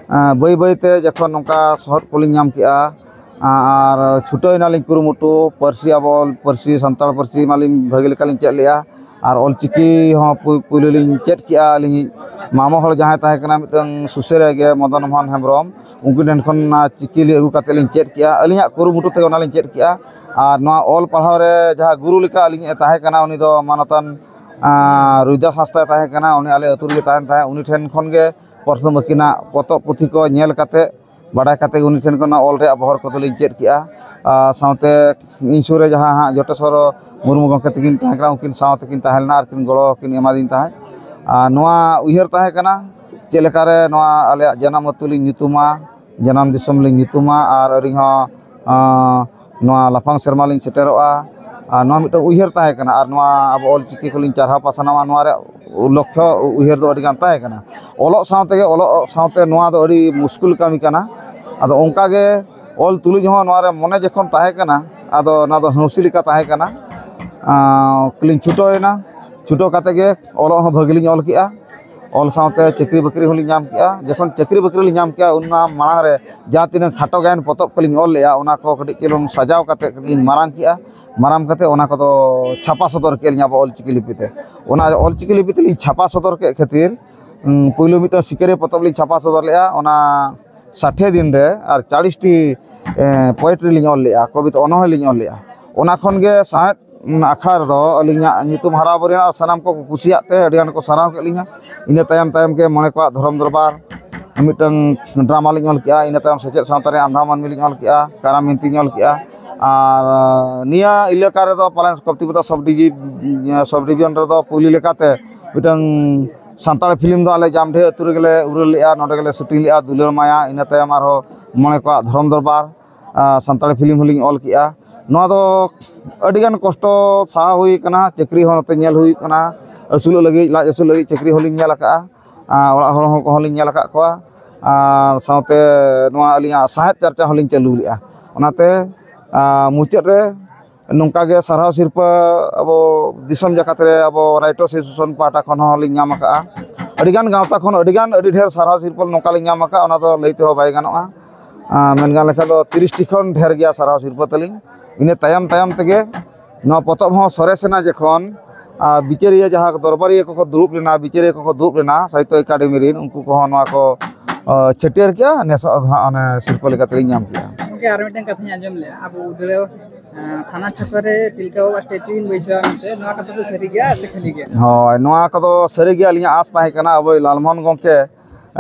ᱮ, ᱵᱟᱹᱭ ᱵᱟᱹᱭ ᱛᱮ ᱡᱚᱠᱷᱚᱱ ᱱᱚᱝᱠᱟ ᱥᱚᱦᱚᱫ ᱠᱚᱞᱤᱧ ᱧᱟᱢ ᱠᱮᱜᱼᱟ, ᱟ-, ᱟᱨ ᱪᱷᱩᱴᱟᱹᱣ ᱮᱱᱟᱞᱤᱧ ᱠᱩᱨᱩᱢᱩᱴᱩ, ᱯᱟᱹᱨᱥᱤ ᱟᱵᱚ, ᱯᱟᱹᱨᱥᱤ ᱥᱟᱱᱛᱟᱲ ᱯᱟᱹᱨᱥᱤ ᱢᱟᱞᱤᱧ ᱵᱷᱟᱹᱜᱤ ᱞᱮᱠᱟᱞᱤᱧ ᱪᱮᱫ ᱞᱮᱜᱼᱟ᱾ ᱟᱨ ᱚᱞᱪᱤᱠᱤ ᱦᱚᱸ ᱯᱩ-, ᱯᱩᱭᱞᱩ ᱞᱤᱧ ᱪᱮᱫ ᱠᱮᱜᱼᱟ᱾ ᱟᱹᱞᱤᱧᱤᱡ ᱢᱟᱢᱚ ᱦᱚᱲ ᱡᱟᱦᱟᱸᱭ ᱛᱟᱦᱮᱸ ᱠᱟᱱᱟ ᱢᱤᱫᱴᱟᱝ ᱥᱩᱥᱟᱹᱨᱤᱭᱟᱹ ᱜᱮ, ᱢᱚᱫᱚᱱ ᱢᱳᱦᱚᱱ ᱦᱮᱢᱵᱨᱚᱢ, ᱩᱱᱠᱩ ᱴᱷᱮᱱ ᱠᱷᱚᱱ ᱚᱱᱟ ᱪᱤᱠᱤ ᱞᱤᱧ ᱟᱹᱜᱩ ᱠᱟᱛᱮᱫ ᱞᱤᱧ ᱪᱮᱫ ᱠᱮᱜᱼᱟ᱾ ᱟᱹᱞᱤᱧᱟᱜ ᱠᱩᱨᱩᱢᱩᱴᱩ ᱛᱮᱜᱮ ᱚᱱᱟᱞᱤᱧ ᱪᱮᱫ ᱠᱮᱜᱼᱟ᱾ ᱟᱨ ᱱᱚᱣᱟ ᱚᱞ ᱯᱟᱲᱦᱟᱣ ᱨᱮ ᱡᱟᱦᱟᱸ ᱜᱩᱨᱩ ᱞᱮᱠᱟ ᱟᱹᱞᱤᱧ ᱮ ᱛᱟᱦᱮᱸ ᱠᱟᱱᱟ, ᱩᱱᱤ ᱫᱚ ᱢᱟᱱᱚᱛᱟᱱ, ᱟᱸ, ᱨᱩᱭᱫᱟᱥ ᱦᱟᱸᱥᱫᱟᱭ ᱛᱟᱦᱮᱸ ᱠᱟᱱᱟ᱾ ᱩᱱᱤ ᱟᱞᱮ ᱟᱹᱛᱩ ᱨᱮᱜᱮ ᱛᱟᱦᱮᱱ ᱛᱟᱦᱮᱸᱫ᱾ ᱩᱱᱤ ᱴᱷᱮᱱ ᱠᱷᱚᱱ ᱜᱮ ᱯᱨᱚᱛᱷᱚᱢ ᱟᱹᱠᱤᱱᱟᱜ ᱯᱚᱛᱚᱵ ᱯᱩᱛᱷᱤ ᱠᱚ ᱧᱮᱞ ᱠᱟᱛᱮᱫ ᱵᱟᱰᱟᱭ ᱠᱟᱛᱮ ᱩᱱᱤ ᱴᱷᱮᱱ ᱠᱷᱚᱱ ᱚᱞ ᱨᱮᱭᱟᱜ ᱵᱚᱦᱚᱨ ᱠᱚᱫᱚᱞᱤᱧ ᱪᱮᱫ ᱠᱮᱜᱼᱟ᱾ ᱟᱨ ᱥᱟᱶᱛᱮ ᱤᱧ ᱥᱩᱨ ᱨᱮ ᱡᱟᱦᱟᱸ ᱦᱟᱸᱜ ᱡᱚᱴᱮᱥᱚᱨ ᱢᱩᱨᱢᱩ ᱜᱚᱢᱠᱮ ᱛᱟᱹᱠᱤᱱ ᱛᱟᱦᱮᱸ ᱠᱟᱱᱟ, ᱩᱱᱠᱤᱱ ᱥᱟᱶ ᱛᱮᱠᱤᱱ ᱛᱟᱦᱮᱸ ᱞᱮᱱᱟ ᱟᱨ ᱠᱤᱱ ᱜᱚᱲᱚ ᱠᱤᱱ ᱮᱢᱟᱫᱤᱧ ᱛᱟᱦᱮᱸᱫ᱾ ᱟᱨ ᱱᱚᱣᱟ ᱩᱭᱦᱟᱹᱨ ᱛᱟᱦᱮᱸ ᱠᱟᱱᱟ, ᱪᱮᱫ ᱞᱮᱠᱟᱨᱮ ᱱᱚᱣᱟ ᱟᱞᱮᱭᱟᱜ ᱡᱟᱱᱟᱢ ᱟᱹᱛᱩ ᱞᱤᱧ ᱧᱩᱛᱩᱢᱟ, ᱡᱟᱱᱟᱢ ᱫᱤᱥᱚᱢ ᱞᱤᱧ ᱧᱩᱛᱩᱢᱟ, ᱟᱨ ᱟᱹᱞᱤᱧ ᱦᱚᱸ, ᱟᱸ, ᱱᱚᱣᱟ ᱞᱟᱯᱷᱟᱝ ᱥᱮᱨᱢᱟ ᱞᱤᱧ ᱥᱮᱴᱮᱨᱚᱜᱼᱟ᱾ ᱟᱨ ᱱᱚᱣᱟ ᱢᱤᱫᱴᱟᱝ ᱩᱭᱦᱟᱹᱨ ᱛᱟᱦᱮᱸ ᱠᱟᱱᱟ, ᱟᱨ ᱱᱚᱣᱟ ᱟᱵᱚ ᱚᱞ ᱪᱤᱠᱤ ᱠᱚᱞᱤᱧ ᱪᱟᱨᱦᱟᱣ ᱯᱟᱥᱱᱟᱣᱟ, ᱱᱚᱣᱟ ᱨᱮᱭᱟᱜ ᱞᱚᱠᱠᱷᱚ ᱩᱭᱦᱟᱹᱨ ᱫᱚ ᱟᱹᱰᱤ ᱜᱟᱱ ᱛᱟᱦᱮᱸ ᱠᱟᱱᱟ᱾ ᱚᱞᱚᱜ ᱥᱟᱶ ᱛᱮᱜᱮ, ᱚᱞᱚᱜ ᱥᱟᱶᱛᱮ ᱱᱚᱣᱟ ᱫᱚ ᱟᱹᱰᱤ ᱢᱩᱥᱠᱤᱞ ᱠᱟᱹᱢᱤ ᱠᱟᱱᱟ᱾ ᱟᱫᱚ ᱚᱱᱠᱟ ᱜᱮ ᱚᱞ ᱛᱩᱞᱩᱡ ᱦᱚᱸ ᱱᱚᱣᱟ ᱨᱮ ᱢᱚᱱᱮ ᱡᱚᱠᱷᱚᱱ ᱛᱟᱦᱮᱸ ᱠᱟᱱᱟ, ᱟᱫᱚ ᱱᱚᱣᱟ ᱫᱚ ᱦᱟᱹᱣᱥᱤ ᱞᱮᱠᱟ ᱛᱟᱦᱮᱸ ᱠᱟᱱᱟ᱾ ᱟᱸ, ᱞᱤᱧ ᱪᱷᱩᱴᱟᱹᱣ ᱮᱱᱟ᱾ ᱪᱷᱩᱴᱟᱹᱣ ᱠᱟᱛᱮ ᱜᱮ ᱚᱞᱚᱜ ᱦᱚᱸ ᱵᱷᱟᱹᱜᱤ ᱞᱤᱧ ᱚᱞ ᱠᱮᱜᱼᱟ᱾ ᱚᱞ ᱥᱟᱶᱛᱮ ᱪᱟᱹᱠᱨᱤ ᱵᱟᱹᱠᱨᱤ ᱦᱚᱸᱞᱤᱧ ᱧᱟᱢ ᱠᱮᱜᱼᱟ᱾ ᱡᱚᱠᱷᱚᱱ ᱪᱟᱹᱠᱨᱤ ᱵᱟᱹᱠᱨᱤ ᱞᱤᱧ ᱧᱟᱢ ᱠᱮᱜᱼᱟ, ᱚᱱᱟ ᱢᱟᱲᱟᱝ ᱨᱮ ᱡᱟᱦᱟᱸ ᱛᱤᱱᱟᱹᱜ ᱠᱷᱟᱴᱚ ᱜᱟᱭᱟᱱ ᱯᱚᱛᱚᱵ ᱠᱚᱞᱤᱧ ᱚᱞ ᱞᱮᱜᱼᱟ, ᱚᱱᱟ ᱠᱚ ᱠᱟᱹᱴᱤᱡ ᱪᱩᱞᱩᱝ ᱥᱟᱡᱟᱣ ᱠᱟᱛᱮ ᱠᱟᱹᱴᱤᱡ ᱞᱤᱧ ᱢᱟᱨᱟᱝ ᱠᱮᱜᱼᱟ᱾ ᱢᱟᱨᱟᱝ ᱠᱟᱛᱮ ᱚᱱᱟ ᱠᱚᱫᱚ ᱪᱷᱟᱯᱟ ᱥᱚᱫᱚᱨ ᱠᱮᱜᱼᱟ ᱞᱤᱧ ᱟᱵᱚ ᱚᱞᱪᱤᱠᱤ ᱞᱤᱯᱤ ᱛᱮ᱾ ᱚᱱᱟ ᱚᱞᱪᱤᱠᱤ ᱞᱤᱯᱤ ᱛᱮᱞᱤᱧ ᱪᱷᱟᱯᱟ ᱥᱚᱫᱚᱨ ᱠᱮᱫ ᱠᱷᱟᱹᱛᱤᱨ, ᱩᱸ, ᱯᱩᱭᱞᱩ ᱢᱤᱫᱴᱟᱝ ᱥᱤᱠᱟᱹᱨᱤᱭᱟᱹ ᱯᱚᱛᱚᱵ ᱞᱤᱧ ᱪᱷᱟᱯᱟ ᱥᱚᱫᱚᱨ ᱞᱮᱜᱼᱟ᱾ ᱚᱱᱟ ᱥᱟᱴᱷᱮ ᱫᱤᱱ ᱨᱮ ᱟᱨ ᱪᱟᱞᱤᱥ ᱴᱤ, ᱮᱸ, ᱯᱳᱭᱮᱴᱨᱤ ᱞᱤᱧ ᱚᱞ ᱞᱮᱜᱼᱟ, ᱠᱚᱵᱤᱛᱟ, ᱚᱱᱚᱬᱦᱮ ᱞᱤᱧ ᱚᱞ ᱞᱮᱜᱼᱟ᱾ ᱚᱱᱟ ᱠᱷᱚᱱ ᱜᱮ ᱥᱟᱶᱦᱮᱫ, ᱩᱸ, ᱟᱠᱷᱲᱟ ᱨᱮᱫᱚ ᱟᱹᱞᱤᱧᱟᱜ ᱧᱩᱛᱩᱢ ᱦᱟᱨᱟ ᱵᱩᱨᱩᱭᱮᱱᱟ ᱟᱨ ᱥᱟᱱᱟᱢ ᱠᱚ ᱠᱩᱥᱤᱭᱟᱜ ᱛᱮ ᱟᱹᱰᱤ ᱜᱟᱱ ᱠᱚ ᱥᱟᱨᱦᱟᱣ ᱠᱮᱫ ᱞᱤᱧᱟ᱾ ᱤᱱᱟᱹ ᱛᱟᱭᱚᱢ ᱛᱟᱭᱚᱢ ᱜᱮ ᱢᱚᱬᱮ ᱠᱚᱣᱟᱜ ᱫᱷᱚᱨᱚᱢ ᱫᱚᱨᱵᱟᱨ ᱢᱤᱫᱴᱟᱝ ᱰᱨᱟᱢᱟ ᱞᱤᱧ ᱚᱞ ᱠᱮᱜᱼᱟ᱾ ᱤᱱᱟᱹ ᱛᱟᱭᱚᱢ ᱥᱮᱪᱮᱫ ᱥᱟᱶᱛᱟ ᱨᱮ ᱟᱸᱫᱷᱟ ᱢᱟᱹᱱᱢᱤ ᱞᱤᱧ ᱚᱞ ᱠᱮᱜᱼᱟ, ᱠᱟᱨᱟᱢ ᱵᱤᱱᱛᱤᱧ ᱚᱞ ᱠᱮᱜᱼᱟ᱾ ᱟᱨ, ᱟᱸ, ᱱᱤᱭᱟᱹ ᱮᱞᱟᱠᱟ ᱨᱮᱫᱚ ᱯᱟᱞᱮᱱ ᱠᱚᱯᱛᱤᱯᱚᱫᱟ ᱥᱚᱵᱽ ᱰᱤᱡᱤ-, ᱥᱚᱵᱽ ᱰᱤᱵᱷᱤᱡᱚᱱ ᱨᱮᱫᱚ ᱯᱩᱭᱞᱩ ᱞᱮᱠᱟᱛᱮ ᱢᱤᱫᱴᱟᱝ ᱥᱟᱱᱛᱟᱲᱤ ᱯᱷᱤᱞᱢ ᱫᱚ ᱟᱞᱮ ᱡᱟᱢᱰᱷᱮ ᱟᱹᱛᱩ ᱨᱮᱜᱮ ᱞᱮ ᱩᱨᱟᱹᱞ ᱞᱮᱜᱼᱟ, ᱱᱚᱸᱰᱮ ᱜᱮᱞᱮ ᱥᱩᱴᱤᱝ ᱞᱮᱜᱼᱟ, ᱫᱩᱞᱟᱹᱲ ᱢᱟᱭᱟ᱾ ᱤᱱᱟᱹ ᱛᱟᱭᱚᱢ ᱟᱨᱦᱚᱸ ᱢᱚᱬᱮ ᱠᱚᱣᱟᱜ ᱫᱷᱚᱨᱚᱢ ᱫᱚᱨᱵᱟᱨ, ᱟᱨ ᱥᱟᱱᱛᱟᱲᱤ ᱯᱷᱤᱞᱢ ᱦᱚᱸᱞᱤᱧ ᱚᱞ ᱠᱮᱜᱼᱟ᱾ ᱱᱚᱣᱟ ᱫᱚ ᱟᱹᱰᱤᱜᱟᱱ ᱠᱚᱥᱴᱚ ᱥᱟᱦᱟᱣ ᱦᱩᱭ ᱠᱟᱱᱟ, ᱪᱟᱹᱠᱨᱤ ᱦᱚᱸ ᱱᱚᱛᱮ ᱧᱮᱞ ᱦᱩᱭᱩᱜ ᱠᱟᱱᱟ, ᱟᱹᱥᱩᱞᱚᱜ ᱞᱟᱹᱜᱤᱫ, ᱞᱟᱡ ᱟᱹᱥᱩᱞ ᱞᱟᱹᱜᱤᱫ ᱪᱟᱹᱠᱨᱤ ᱦᱚᱸᱞᱤᱧ ᱧᱮᱞ ᱟᱠᱟᱫᱼᱟ, ᱟᱨ ᱚᱲᱟᱜ ᱦᱚᱲ ᱦᱚᱸ ᱠᱚᱦᱚᱸ ᱞᱤᱧ ᱧᱮᱞ ᱟᱠᱟᱫ ᱠᱚᱣᱟ, ᱟᱨ ᱥᱟᱶᱛᱮ ᱱᱚᱣᱟ ᱟᱹᱞᱤᱧᱟᱜ ᱥᱟᱶᱦᱮᱫ ᱪᱟᱨᱪᱟ ᱦᱚᱸᱞᱤᱧ ᱪᱟᱹᱞᱩ ᱞᱮᱜᱼᱟ᱾ ᱚᱱᱟᱛᱮ, ᱟᱨ ᱢᱩᱪᱟᱹᱫ ᱨᱮ ᱱᱚᱝᱠᱟ ᱜᱮ ᱥᱟᱨᱦᱟᱣ ᱥᱤᱨᱯᱟᱹ ᱟᱵᱚ ᱫᱤᱥᱚᱢ ᱡᱟᱠᱟᱛ ᱨᱮ ᱟᱵᱚ Writers Association ᱯᱟᱦᱴᱟ ᱠᱷᱚᱱ ᱦᱚᱸᱞᱤᱧ ᱧᱟᱢ ᱟᱠᱟᱫᱼᱟ᱾ ᱟᱹᱰᱤᱜᱟᱱ ᱜᱟᱶᱛᱟ ᱠᱷᱚᱱ ᱟᱹᱰᱤᱜᱟᱱ ᱟᱹᱰᱤ ᱰᱷᱮᱨ ᱥᱟᱨᱦᱟᱣ ᱥᱤᱨᱯᱟᱹ ᱱᱚᱝᱠᱟ ᱞᱤᱧ ᱧᱟᱢ ᱟᱠᱟᱫᱼᱟ, ᱚᱱᱟ ᱫᱚ ᱞᱟᱹᱭ ᱛᱮᱦᱚᱸ ᱵᱟᱭ ᱜᱟᱱᱚᱜᱼᱟ᱾ ᱟᱨ ᱢᱮᱱ ᱜᱟᱱ ᱞᱮᱠᱷᱟᱱ ᱫᱚ ᱛᱤᱨᱤᱥ ᱴᱤ ᱠᱷᱚᱱ ᱰᱷᱮᱨ ᱜᱮᱭᱟ ᱥᱟᱨᱦᱟᱣ ᱥᱤᱨᱯᱟᱹ ᱛᱟᱹᱞᱤᱧ᱾ ᱤᱱᱟᱹ ᱛᱟᱭᱚᱢ ᱛᱟᱭᱚᱢ ᱛᱮᱜᱮ ᱱᱚᱣᱟ ᱯᱚᱛᱚᱵ ᱦᱚᱸ ᱥᱚᱨᱮᱥ ᱮᱱᱟ ᱡᱚᱠᱷᱚᱱ, ᱟᱨ ᱵᱤᱪᱟᱹᱨᱤᱭᱟᱹ ᱡᱟᱦᱟᱸ ᱫᱚᱨᱵᱟᱨᱤᱭᱟᱹ ᱠᱚᱠᱚ ᱫᱩᱲᱩᱵ ᱞᱮᱱᱟ, ᱵᱤᱪᱟᱹᱨᱤᱭᱟᱹ ᱠᱚᱠᱚ ᱫᱩᱲᱩᱵ ᱞᱮᱱᱟ ᱥᱟᱦᱤᱛᱛᱚ ᱮᱠᱟᱰᱮᱢᱤ ᱨᱮᱱ, ᱩᱱᱠᱩ ᱠᱚᱦᱚᱸ ᱱᱚᱣᱟ ᱠᱚ, ᱟᱨ, ᱪᱷᱟᱹᱴᱭᱟᱹᱨ ᱠᱮᱜᱼᱟ, ᱱᱮᱥᱚᱜ ᱫᱚ ᱦᱟᱸᱜ ᱚᱱᱮ ᱥᱤᱨᱯᱟᱹ ᱞᱮᱠᱟ ᱛᱮᱞᱤᱧ ᱧᱟᱢ ᱠᱮᱜᱼᱟ᱾ ᱜᱚᱢᱠᱮ, ᱟᱨ ᱢᱤᱫᱴᱮᱱ ᱠᱟᱛᱷᱟᱧ ᱟᱸᱡᱚᱢ ᱞᱮᱜᱼᱟ, ᱟᱵᱚ ᱩᱫᱽᱲᱟᱹᱣ, ᱟᱸ, ᱛᱷᱟᱱᱟ ᱪᱷᱚᱠᱚ ᱨᱮ ᱛᱤᱞᱠᱟᱹ ᱵᱟᱵᱟ ᱥᱴᱮᱪᱩ ᱵᱤᱱ ᱵᱟᱹᱭᱥᱟᱹᱣᱟ ᱢᱮᱱᱛᱮ, ᱱᱚᱣᱟ ᱠᱟᱛᱷᱟ ᱫᱚ ᱥᱟᱹᱨᱤ ᱜᱮᱭᱟ ᱥᱮ ᱠᱷᱟᱹᱞᱤ ᱜᱮᱭᱟ? ᱦᱳᱭ, ᱱᱚᱣᱟ ᱠᱚᱫᱚ ᱥᱟᱹᱨᱤ ᱜᱮ᱾ ᱟᱹᱞᱤᱧᱟᱜ ᱟᱸᱥ ᱛᱟᱦᱮᱸ ᱠᱟᱱᱟ ᱟᱵᱚᱭᱤᱡ ᱞᱟᱞᱢᱳᱦᱚᱱ ᱜᱚᱢᱠᱮ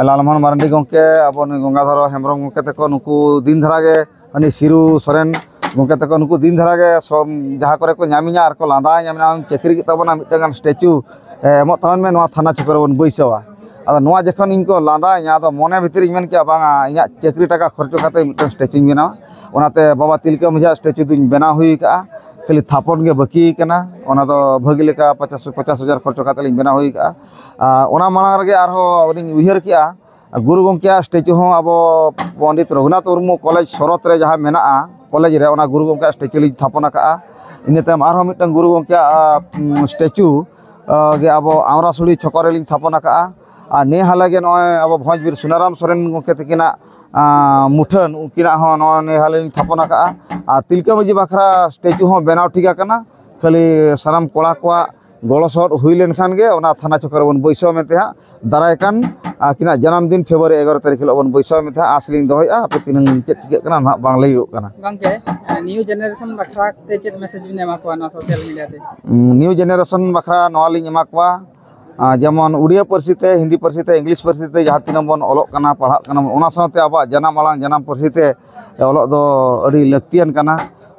ᱞᱟᱞᱢᱳᱦᱚᱱ ᱢᱟᱨᱟᱱᱰᱤ ᱜᱚᱢᱠᱮ, ᱟᱵᱚ ᱱᱩᱭ ᱜᱚᱝᱜᱟᱫᱷᱚᱨ ᱦᱮᱢᱵᱨᱚᱢ ᱜᱚᱢᱠᱮ ᱛᱟᱠᱚ, ᱱᱩᱠᱩ ᱫᱤᱱ ᱫᱷᱟᱨᱟ ᱜᱮ, ᱩᱱᱤ ᱥᱤᱨᱩ ᱥᱚᱨᱮᱱ ᱜᱚᱢᱠᱮ ᱛᱟᱠᱚ, ᱱᱩᱠᱩ ᱫᱤᱱ ᱫᱷᱟᱨᱟ ᱜᱮ ᱥᱚᱢ-, ᱡᱟᱦᱟᱸ ᱠᱚᱨᱮ ᱠᱚ ᱧᱟᱢᱤᱧᱟ ᱟᱨ ᱠᱚ ᱞᱟᱸᱫᱟᱭᱟ, ᱢᱮᱱᱟ, "ᱟᱢ ᱪᱟᱹᱠᱨᱤ ᱠᱮᱫ ᱛᱟᱵᱚᱱᱟ, ᱢᱤᱫᱴᱟᱝ ᱜᱟᱱ ᱥᱴᱮᱪᱩ ᱮᱢᱚᱜ ᱛᱟᱵᱚᱱ ᱢᱮ, ᱱᱚᱣᱟ ᱛᱷᱟᱱᱟ ᱪᱷᱚᱠ ᱨᱮᱵᱚᱱ ᱵᱟᱹᱭᱥᱟᱹᱣᱟ᱾" ᱟᱫᱚ ᱱᱚᱣᱟ ᱡᱚᱠᱷᱚᱱ ᱤᱧ ᱠᱚ ᱞᱟᱸᱫᱟᱭᱤᱧᱟ, ᱟᱫᱚ ᱢᱚᱱᱮ ᱵᱷᱤᱛᱤᱨ ᱤᱧ ᱢᱮᱱ ᱠᱮᱜᱼᱟ, "ᱵᱟᱝᱟ, ᱤᱧᱟᱹᱜ ᱪᱟᱹᱠᱨᱤ ᱴᱟᱠᱟ ᱠᱷᱚᱨᱪᱚ ᱠᱟᱛᱮ ᱢᱤᱫᱴᱟᱝ ᱥᱴᱮᱪᱩᱧ ᱵᱮᱱᱟᱣᱟ᱾" ᱚᱱᱟᱛᱮ ᱵᱟᱵᱟ ᱛᱤᱞᱠᱟᱹ ᱢᱟᱹᱡᱷᱤᱭᱟᱜ ᱥᱴᱮᱪᱩ ᱫᱚᱧ ᱵᱮᱱᱟᱣ ᱦᱩᱭ ᱠᱟᱜᱼᱟ, ᱠᱷᱟᱹᱞᱤ ᱛᱷᱟᱯᱚᱱ ᱜᱮ ᱵᱟᱹᱠᱤ ᱠᱟᱱᱟ᱾ ᱚᱱᱟ ᱫᱚ ᱵᱷᱟᱹᱜᱤ ᱞᱮᱠᱟ ᱯᱚᱪᱟᱥ, ᱯᱚᱪᱟᱥ ᱦᱟᱡᱟᱨ ᱠᱷᱚᱨᱪᱚ ᱠᱟᱛᱮ ᱞᱤᱧ ᱵᱮᱱᱟᱣ ᱦᱩᱭ ᱠᱟᱜᱼᱟ᱾ ᱟᱨ ᱚᱱᱟ ᱢᱟᱲᱟᱝ ᱨᱮᱜᱮ ᱟᱨᱦᱚᱸ ᱞᱤᱧ ᱩᱭᱦᱟᱹᱨ ᱠᱮᱜᱼᱟ, ᱜᱩᱨᱩ ᱜᱚᱢᱠᱮᱭᱟᱜ ᱥᱴᱮᱪᱩ ᱦᱚᱸ ᱟᱵᱚ ᱯᱚᱱᱰᱤᱛ ᱨᱚᱜᱷᱩᱱᱟᱛᱷ ᱢᱩᱨᱢᱩ ᱠᱚᱞᱮᱡᱽ ᱥᱚᱨᱚᱛ ᱨᱮ ᱡᱟᱦᱟᱸ ᱢᱮᱱᱟᱜᱼᱟ, ᱠᱚᱞᱮᱡᱽ ᱨᱮ, ᱚᱱᱟ ᱜᱩᱨᱩ ᱜᱚᱢᱠᱮᱭᱟᱜ ᱥᱴᱮᱪᱩ ᱞᱤᱧ ᱛᱷᱟᱯᱚᱱ ᱟᱠᱟᱜᱼᱟ᱾ ᱤᱱᱟᱹ ᱛᱟᱭᱚᱢ ᱟᱨᱦᱚᱸ ᱢᱤᱫᱴᱟᱝ ᱜᱩᱨᱩ ᱜᱚᱢᱠᱮᱭᱟᱜ, ᱩᱢ, ᱥᱴᱮᱪᱩ, ᱟ, ᱜᱮ ᱟᱵᱚ ᱟᱢᱨᱟᱥᱩᱲᱤ ᱪᱷᱚᱠᱚ ᱨᱮᱞᱤᱧ ᱛᱷᱟᱯᱚᱱ ᱟᱠᱟᱜᱼᱟ᱾ ᱟᱨ ᱱᱮ ᱦᱟᱞᱮ ᱜᱮ ᱱᱚᱜᱼᱚᱭ ᱟᱵᱚ ᱵᱷᱚᱸᱡᱽ ᱵᱤᱨ ᱥᱩᱱᱟᱨᱟᱢ ᱥᱚᱨᱮᱱ ᱜᱚᱢᱠᱮ ᱛᱟᱹᱠᱤᱱᱟᱜ, ᱟ, ᱢᱩᱴᱷᱟᱹᱱ, ᱩᱱᱠᱤᱱᱟᱜ ᱦᱚᱸ ᱱᱚᱜᱼᱚᱭ ᱱᱮ ᱦᱟᱞᱮ ᱞᱤᱧ ᱛᱷᱟᱯᱚᱱ ᱟᱠᱟᱜᱼᱟ᱾ ᱟᱨ ᱛᱤᱞᱠᱟᱹ ᱢᱟᱹᱡᱷᱤ ᱵᱟᱠᱷᱨᱟ ᱥᱴᱮᱪᱩ ᱦᱚᱸ ᱵᱮᱱᱟᱣ ᱴᱷᱤᱠ ᱟᱠᱟᱱᱟ, ᱠᱷᱟᱹᱞᱤ ᱥᱟᱱᱟᱢ ᱠᱚᱲᱟ ᱠᱚᱣᱟᱜ ᱜᱚᱲᱚ ᱥᱚᱦᱚᱫ ᱦᱩᱭ ᱞᱮᱱᱠᱷᱟᱱ ᱜᱮ ᱚᱱᱟ ᱛᱷᱟᱱᱟ ᱪᱷᱚᱠ ᱨᱮᱵᱚᱱ ᱵᱟᱹᱭᱥᱟᱹᱣ ᱢᱮᱱᱛᱮ ᱦᱟᱸᱜ ᱫᱟᱨᱟᱭ ᱠᱟᱱ ᱟᱹᱠᱤᱱᱟᱜ ᱡᱟᱱᱟᱢ ᱫᱤᱱ ᱯᱷᱮᱵᱽᱨᱩᱣᱟᱨᱤ ᱮᱜᱟᱨᱚ ᱛᱟᱹᱨᱤᱠᱷ ᱦᱤᱞᱳᱜ ᱵᱚᱱ ᱵᱟᱹᱭᱥᱟᱹᱣ ᱢᱮᱱᱛᱮ ᱦᱟᱸᱜ ᱟᱸᱥ ᱞᱤᱧ ᱫᱚᱦᱚᱭᱮᱫᱼᱟ᱾ ᱦᱟᱯᱮ ᱛᱤᱱᱟᱹᱝ ᱪᱮᱫ ᱪᱤᱠᱟᱹᱜ ᱠᱟᱱᱟ ᱱᱟᱦᱟᱜ ᱵᱟᱝ ᱞᱟᱹᱭᱚᱜ ᱠᱟᱱᱟ᱾ ᱜᱚᱢᱠᱮ, ᱱᱤᱭᱩ ᱡᱮᱱᱟᱨᱮᱥᱚᱱ ᱵᱟᱠᱷᱨᱟ ᱛᱮ ᱪᱮᱫ ᱢᱮᱥᱮᱡᱽ ᱵᱤᱱ ᱮᱢᱟ ᱠᱚᱣᱟ ᱱᱚᱣᱟ ᱥᱳᱥᱟᱞ ᱢᱤᱰᱤᱭᱟ ᱛᱮ? ᱱᱤᱭᱩ ᱡᱮᱱᱟᱨᱮᱥᱚᱱ ᱵᱟᱠᱷᱨᱟ ᱱᱚᱣᱟ ᱞᱤᱧ ᱮᱢᱟ ᱠᱚᱣᱟ, ᱟᱨ ᱡᱮᱢᱚᱱ ᱩᱲᱤᱭᱟ ᱯᱟᱹᱨᱥᱤ ᱛᱮ, ᱦᱤᱱᱫᱤ ᱯᱟᱹᱨᱥᱤ ᱛᱮ, ᱤᱝᱞᱤᱥ ᱯᱟᱹᱨᱥᱤ ᱛᱮ ᱡᱟᱦᱟᱸ ᱛᱤᱱᱟᱹᱜ ᱵᱚᱱ ᱚᱞᱚᱜ ᱠᱟᱱᱟ, ᱯᱟᱲᱦᱟᱜ ᱠᱟᱱᱟ ᱵᱚᱱ, ᱚᱱᱟ ᱥᱟᱶᱛᱮ ᱟᱵᱚᱣᱟᱜ ᱡᱟᱱᱟᱢ ᱟᱲᱟᱝ, ᱡᱟᱱᱟᱢ ᱯᱟᱹᱨᱥᱤ ᱛᱮ ᱚᱞᱚᱜ ᱫᱚ ᱟᱹᱰᱤ ᱞᱟᱹᱠᱛᱤᱭᱟᱱ ᱠᱟᱱᱟ᱾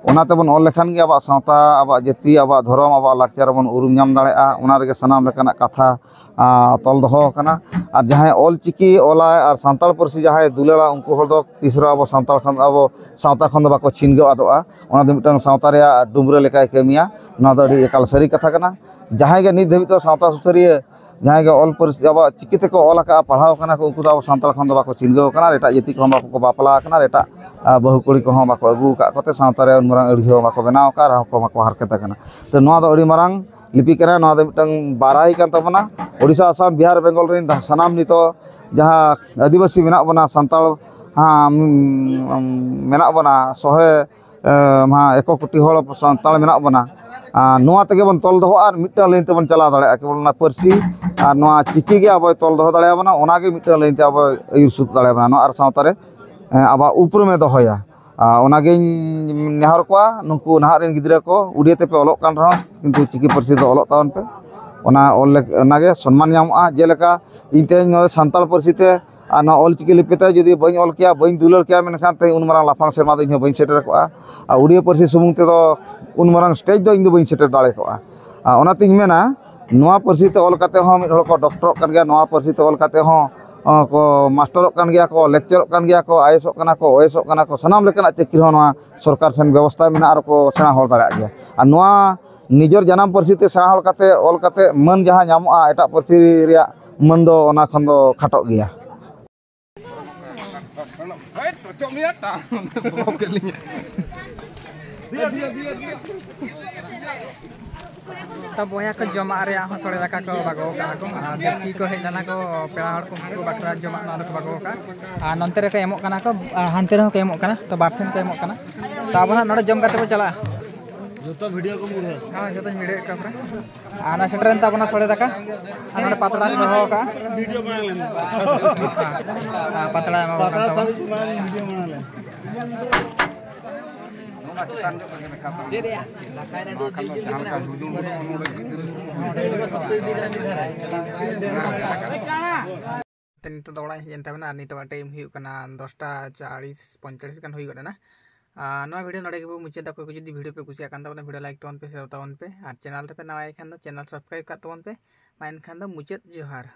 ᱚᱱᱟ ᱛᱮᱵᱚᱱ ᱚᱞ ᱞᱮᱠᱷᱟᱱ ᱜᱮ ᱟᱵᱚᱣᱟᱜ ᱥᱟᱶᱛᱟ, ᱟᱵᱚᱣᱟᱜ ᱡᱟᱹᱛᱤ, ᱟᱵᱚᱣᱟᱜ ᱫᱷᱚᱨᱚᱢ, ᱟᱵᱚᱣᱟᱜ ᱞᱟᱠᱪᱟᱨ ᱵᱚᱱ ᱩᱨᱩᱢ ᱧᱟᱢ ᱫᱟᱲᱮᱭᱟᱜᱼᱟ᱾ ᱚᱱᱟ ᱨᱮᱜᱮ ᱥᱟᱱᱟᱢ ᱞᱮᱠᱟᱱᱟᱜ ᱠᱟᱛᱷᱟ, ᱟ, ᱛᱚᱞ ᱫᱚᱦᱚ ᱟᱠᱟᱱᱟ᱾ ᱟᱨ ᱡᱟᱦᱟᱸᱭ ᱚᱞ ᱪᱤᱠᱤ ᱚᱞᱟᱭ ᱟᱨ ᱥᱟᱱᱛᱟᱲ ᱯᱟᱹᱨᱥᱤ ᱡᱟᱦᱟᱸᱭ ᱫᱩᱞᱟᱹᱲᱟ, ᱩᱱᱠᱩ ᱦᱚᱲ ᱫᱚ ᱛᱤᱥ ᱨᱮᱦᱚᱸ ᱟᱵᱚ ᱥᱟᱱᱛᱟᱲ ᱠᱷᱚᱱ, ᱟᱵᱚ ᱥᱟᱶᱛᱟ ᱠᱷᱚᱱ ᱫᱚ ᱵᱟᱠᱚ ᱪᱷᱤᱱᱜᱟᱹᱣ ᱟᱫᱚᱜᱼᱟ᱾ ᱚᱱᱟ ᱫᱚ ᱢᱤᱫᱴᱟᱝ ᱥᱟᱶᱛᱟ ᱨᱮᱭᱟᱜ ᱰᱩᱢᱨᱟᱹ ᱞᱮᱠᱟᱭ ᱠᱟᱹᱢᱤᱭᱟ᱾ ᱱᱚᱣᱟ ᱫᱚ ᱟᱹᱰᱤ ᱮᱠᱟᱞ ᱥᱟᱹᱨᱤ ᱠᱟᱛᱷᱟ ᱠᱟᱱᱟ᱾ ᱡᱟᱦᱟᱸᱭ ᱜᱮ ᱱᱤᱛ ᱫᱷᱟᱹᱵᱤᱡ ᱫᱚ ᱥᱟᱶᱛᱟ ᱥᱩᱥᱟᱹᱨᱤᱭᱟᱹ, ᱡᱟᱦᱟᱸᱭ ᱜᱮ ᱚᱞ ᱯᱟᱹᱨᱥᱤ, ᱟᱵᱚᱣᱟᱜ ᱪᱤᱠᱤ ᱛᱮᱠᱚ ᱚᱞ ᱟᱠᱟᱫᱼᱟ, ᱯᱟᱲᱦᱟᱣ ᱠᱟᱱᱟ ᱠᱚ, ᱩᱱᱠᱩ ᱫᱚ ᱟᱵᱚ ᱥᱟᱱᱛᱟᱲ ᱠᱷᱚᱱ ᱫᱚ ᱵᱟᱠᱚ ᱪᱷᱤᱱᱜᱟᱹᱣ ᱟᱠᱟᱱᱟ᱾ ᱮᱴᱟᱜ ᱡᱟᱹᱛᱤ ᱠᱚᱦᱚᱸ ᱵᱟᱠᱚ ᱵᱟᱯᱞᱟ ᱟᱠᱟᱱᱟ, ᱮᱴᱟᱜ, ᱟ, ᱵᱟᱹᱦᱩ ᱠᱩᱲᱤ ᱠᱚᱦᱚᱸ ᱵᱟᱠᱚ ᱟᱹᱜᱩ ᱟᱠᱟᱫ ᱠᱚᱛᱮ ᱥᱟᱶᱛᱟ ᱨᱮ ᱩᱱ ᱢᱟᱨᱟᱝ ᱟᱹᱲᱤ ᱦᱚᱸ ᱵᱟᱠᱚ ᱵᱮᱱᱟᱣ ᱟᱠᱟᱫ, ᱨᱮᱦᱚᱸ ᱠᱚ ᱵᱟᱠᱚ ᱦᱟᱨᱠᱮᱛ ᱟᱠᱟᱱᱟ᱾ ᱛᱚ, ᱱᱚᱣᱟ ᱫᱚ ᱟᱹᱰᱤ ᱢᱟᱨᱟᱝ ᱞᱤᱯᱤ ᱠᱟᱱᱟ, ᱱᱚᱣᱟ ᱫᱚ ᱢᱤᱫᱴᱟᱝ ᱵᱟᱨᱟᱭ ᱠᱟᱱ ᱛᱟᱵᱚᱱᱟ᱾ ᱳᱰᱤᱥᱟ, ᱟᱥᱟᱢ, ᱵᱤᱦᱟᱨ, ᱵᱮᱝᱜᱚᱞ ᱨᱮᱱ ᱥᱟᱱᱟᱢ ᱱᱤᱛᱚᱜ ᱡᱟᱦᱟᱸ ᱟᱹᱫᱤᱵᱟᱹᱥᱤ ᱢᱮᱱᱟᱜ ᱵᱚᱱᱟ, ᱥᱟᱱᱛᱟᱲ, ᱦᱟᱸ, ᱢᱮᱱᱟᱜ ᱵᱚᱱᱟ, ᱥᱚᱦᱮ ᱮ, ᱢᱟ ᱮᱠᱚ ᱠᱳᱴᱤ ᱦᱚᱲ ᱥᱟᱱᱛᱟᱲ ᱢᱮᱱᱟᱜ ᱵᱚᱱᱟ᱾ ᱟᱨ ᱱᱚᱣᱟ ᱛᱮᱜᱮ ᱵᱚᱱ ᱛᱚᱞ ᱫᱚᱦᱚᱜᱼᱟ ᱟᱨ ᱢᱤᱫᱴᱟᱝ ᱞᱟᱭᱤᱱ ᱛᱮᱵᱚᱱ ᱪᱟᱞᱟᱣ ᱫᱟᱲᱮᱭᱟᱜᱼᱟ᱾ ᱠᱮᱵᱚᱞ ᱚᱱᱟ ᱯᱟᱹᱨᱥᱤ ᱟᱨ ᱱᱚᱣᱟ ᱪᱤᱠᱤ ᱜᱮ ᱟᱵᱚᱭ ᱛᱚᱞ ᱫᱚᱦᱚ ᱫᱟᱲᱮᱭᱟᱵᱚᱱᱟ, ᱚᱱᱟᱜᱮ ᱢᱤᱫᱴᱟᱝ ᱞᱟᱭᱤᱱ ᱛᱮ ᱟᱵᱚᱭ ᱟᱹᱭᱩᱨ ᱥᱩᱫ ᱫᱟᱲᱮᱭᱟᱵᱚᱱᱟ, ᱱᱚᱣᱟ ᱟᱨ ᱥᱟᱶᱛᱟ ᱨᱮ, ᱮ, ᱟᱵᱚᱣᱟᱜ ᱩᱯᱨᱩᱢᱮ ᱫᱚᱦᱚᱭᱟ᱾ ᱟᱨ ᱚᱱᱟᱜᱤᱧ ᱱᱮᱦᱚᱨ ᱠᱚᱣᱟ, ᱱᱩᱠᱩ ᱱᱟᱦᱟᱜ ᱨᱮᱱ ᱜᱤᱫᱽᱨᱟᱹ ᱠᱚ, ᱩᱰᱤᱭᱟᱹ ᱛᱮᱯᱮ ᱚᱞᱚᱜ ᱠᱟᱱ ᱨᱮᱦᱚᱸ ᱠᱤᱱᱛᱩ ᱪᱤᱠᱤ ᱯᱟᱹᱨᱥᱤ ᱫᱚ ᱚᱞᱚᱜ ᱛᱟᱵᱚᱱ ᱯᱮ᱾ ᱚᱱᱟ ᱚᱞ ᱞᱮᱠ- ᱚᱱᱟᱜᱮ ᱥᱚᱱᱢᱟᱱ ᱧᱟᱢᱚᱜᱼᱟ᱾ ᱡᱮᱞᱮᱠᱟ ᱤᱧ ᱛᱮᱦᱮᱧ ᱱᱚᱰᱮ ᱥᱟᱱᱛᱟᱲ ᱯᱟᱹᱨᱥᱤ ᱛᱮ ᱟᱨ ᱱᱚᱣᱟ ᱚᱞ ᱪᱤᱠᱤ ᱞᱤᱯᱤ ᱛᱮ ᱡᱩᱫᱤ ᱵᱟᱹᱧ ᱚᱞ ᱠᱮᱭᱟ, ᱵᱟᱹᱧ ᱫᱩᱞᱟᱹᱲ ᱠᱮᱭᱟ, ᱢᱮᱱᱠᱷᱟᱱ ᱛᱮᱦᱮᱧ ᱩᱱ ᱢᱟᱨᱟᱝ ᱞᱟᱯᱷᱟᱝ ᱥᱮᱨᱢᱟ ᱫᱚ ᱤᱧ ᱦᱚᱸ ᱵᱟᱹᱧ ᱥᱮᱴᱮᱨ ᱠᱚᱜᱼᱟ᱾ ᱟᱨ ᱩᱲᱤᱭᱟ ᱯᱟᱹᱨᱥᱤ ᱥᱩᱢᱩᱝ ᱛᱮᱫᱚ ᱩᱱ ᱢᱟᱨᱟᱝ ᱥᱴᱮᱡᱽ ᱫᱚ ᱤᱧ ᱫᱚ ᱵᱟᱹᱧ ᱥᱮᱴᱮᱨ ᱫᱟᱲᱮ ᱠᱚᱜᱼᱟ᱾ ᱟᱨ ᱚᱱᱟᱛᱤᱧ ᱢᱮᱱᱟ, ᱱᱚᱣᱟ ᱯᱟᱹᱨᱥᱤ ᱛᱮ ᱚᱞ ᱠᱟᱛᱮ ᱦᱚᱸ ᱢᱤᱫ ᱦᱚᱲ ᱠᱚ ᱰᱚᱠᱴᱚᱨᱚᱜ ᱠᱟᱱ ᱜᱮᱭᱟ, ᱱᱚᱣᱟ ᱯᱟᱹᱨᱥᱤ ᱛᱮ ᱚᱞ ᱠᱟᱛᱮ ᱦᱚᱸ ᱚ, ᱠᱚ ᱢᱟᱥᱴᱟᱨᱚᱜ ᱠᱟᱱ ᱜᱮᱭᱟ ᱠᱚ, ᱞᱮᱠᱪᱟᱨᱚᱜ ᱠᱟᱱ ᱜᱮᱭᱟ ᱠᱚ, ᱟᱭᱮᱥᱚᱜ ᱠᱟᱱᱟ ᱠᱚ, ᱳᱭᱮᱥᱚᱜ ᱠᱟᱱᱟ ᱠᱚ, ᱥᱟᱱᱟᱢ ᱞᱮᱠᱟᱱᱟᱜ ᱪᱟᱹᱠᱨᱤ ᱦᱚᱸ ᱱᱚᱣᱟ ᱥᱚᱨᱠᱟᱨ ᱴᱷᱮᱱ ᱵᱮᱵᱚᱥᱛᱷᱟ ᱢᱮᱱᱟᱜᱼᱟ ᱟᱨ ᱠᱚ ᱥᱮᱬᱟ ᱦᱚᱲ ᱫᱟᱲᱮᱭᱟᱜ ᱜᱮᱭᱟ᱾ ᱟᱨ ᱱᱚᱣᱟ ᱱᱤᱡᱮᱨ ᱡᱟᱱᱟᱢ ᱯᱟᱹᱨᱥᱤ ᱛᱮ ᱥᱮᱬᱟ ᱦᱚᱲ ᱠᱟᱛᱮ, ᱚᱞ ᱠᱟᱛᱮ ᱢᱟᱹᱱ ᱡᱟᱦᱟᱸ ᱧᱟᱢᱚᱜᱼᱟ, ᱮᱴᱟᱜ ᱯᱟᱹᱨᱥᱤ ᱨᱮᱭᱟᱜ ᱢᱟᱹᱱ ᱫᱚ ᱚᱱᱟ ᱠᱷᱚᱱ ᱫᱚ ᱠᱷᱟᱴᱚᱜ ᱜᱮᱭᱟ᱾ ᱛᱚ ᱵᱚᱭᱦᱟ ᱠᱚ, ᱡᱚᱢᱟᱜ ᱨᱮᱭᱟᱜ ᱦᱚᱸ ᱥᱚᱲᱮ ᱫᱟᱠᱟ ᱠᱚ ᱵᱟᱜᱟᱣ ᱠᱟᱜᱼᱟ ᱠᱚ, ᱟᱨ ᱡᱟᱹᱥᱛᱤ ᱠᱚ ᱦᱮᱡ ᱞᱮᱱᱟ ᱠᱚ, ᱯᱮᱲᱟ ᱦᱚᱲ ᱠᱚ, ᱩᱱᱠᱩ ᱵᱟᱠᱷᱨᱟ ᱡᱚᱢᱟᱜ ᱱᱚᱣᱟ ᱫᱚᱠᱚ ᱵᱟᱜᱟᱣ ᱠᱟᱜᱼᱟ᱾ ᱟᱨ ᱱᱚᱱᱛᱮ ᱨᱮᱠᱚ ᱮᱢᱚᱜ ᱠᱟᱱᱟ ᱠᱚ, ᱟᱨ ᱦᱟᱱᱛᱮ ᱨᱮᱦᱚᱸ ᱠᱚ ᱮᱢᱚᱜ ᱠᱟᱱᱟ, ᱛᱚ ᱵᱟᱨ ᱴᱷᱮᱱ ᱠᱚ ᱮᱢᱚᱜ ᱠᱟᱱᱟ᱾ ᱛᱚ ᱟᱵᱚ ᱱᱟᱜ ᱱᱚᱰᱮ ᱡᱚᱢ ᱠᱟᱛᱮ ᱵᱚ ᱪᱟᱞᱟᱜᱼᱟ᱾ ᱡᱚᱛᱚ ᱵᱷᱤᱰᱤᱭᱳ ᱠᱚ ᱢᱩᱲᱟ᱾ ᱦᱮᱸ, ᱡᱚᱛᱚᱧ ᱵᱷᱤᱰᱤᱭᱳ ᱮᱫ ᱠᱚᱣᱟ ᱯᱩᱨᱟᱹ᱾ ᱟᱨ ᱱᱚᱣᱟ ᱥᱮᱴᱮᱨᱮᱱ ᱛᱟᱵᱚᱱᱟ ᱥᱚᱲᱮ ᱫᱟᱠᱟ, ᱟᱨ ᱱᱚᱰᱮ ᱯᱟᱛᱲᱟ ᱠᱚ ᱫᱚᱦᱚ ᱠᱟᱜᱼᱟ᱾ ᱵᱷᱤᱰᱤᱭᱳ ᱵᱟᱝ ᱞᱮᱱᱟ᱾ ᱦᱮᱸ, ᱯᱟᱛᱲᱟ ᱮᱢᱟ ᱵᱚᱱ ᱠᱟᱱ ᱛᱟᱵᱚᱱᱟ᱾ ᱵᱷᱤᱰᱤᱭᱳ ᱵᱟᱝ ᱞᱮᱱᱟ᱾ ᱛᱮ ᱱᱤᱛᱚᱜ ᱫᱚ ᱚᱲᱟᱜ ᱤᱧ ᱦᱮᱡ ᱮᱱ ᱛᱟᱵᱚᱱᱟ, ᱟᱨ ᱱᱤᱛᱚᱜᱟᱜ ᱴᱟᱭᱤᱢ ᱦᱩᱭᱩᱜ ᱠᱟᱱᱟ ᱫᱚᱥᱴᱟ ᱪᱟᱲᱤᱥ, ᱯᱚᱸᱭᱛᱟᱲᱤᱥ ᱜᱟᱱ ᱦᱩᱭ ᱜᱚᱫ ᱮᱱᱟ᱾ ᱟᱨ ᱱᱚᱣᱟ ᱵᱷᱤᱰᱤᱭᱳ ᱱᱚᱰᱮ ᱜᱮᱵᱚ ᱢᱩᱪᱟᱹᱫ ᱫᱟ᱾ ᱚᱠᱚᱭ ᱠᱚ ᱡᱩᱫᱤ ᱵᱷᱤᱰᱤᱭᱳ ᱯᱮ ᱠᱩᱥᱤᱭᱟᱜ ᱠᱟᱱ ᱛᱟᱵᱚᱱᱟ, ᱵᱷᱤᱰᱤᱭᱳ ᱞᱟᱭᱤᱠ ᱛᱟᱵᱚᱱ ᱯᱮ, ᱥᱮᱭᱟᱨ ᱛᱟᱵᱚᱱ ᱯᱮ, ᱟᱨ ᱪᱮᱱᱮᱞ ᱨᱮᱯᱮ ᱱᱟᱣᱟ ᱜᱮ ᱠᱷᱟᱱ ᱫᱚ ᱪᱮᱱᱮᱞ ᱥᱟᱵᱥᱠᱨᱟᱭᱤᱵ ᱠᱟᱜ ᱛᱟᱵᱚᱱ ᱯᱮ᱾ ᱢᱟ ᱮᱱᱠᱷᱟᱱ ᱫᱚ ᱢᱩᱪᱟᱹᱫ ᱡᱚᱦᱟᱨ᱾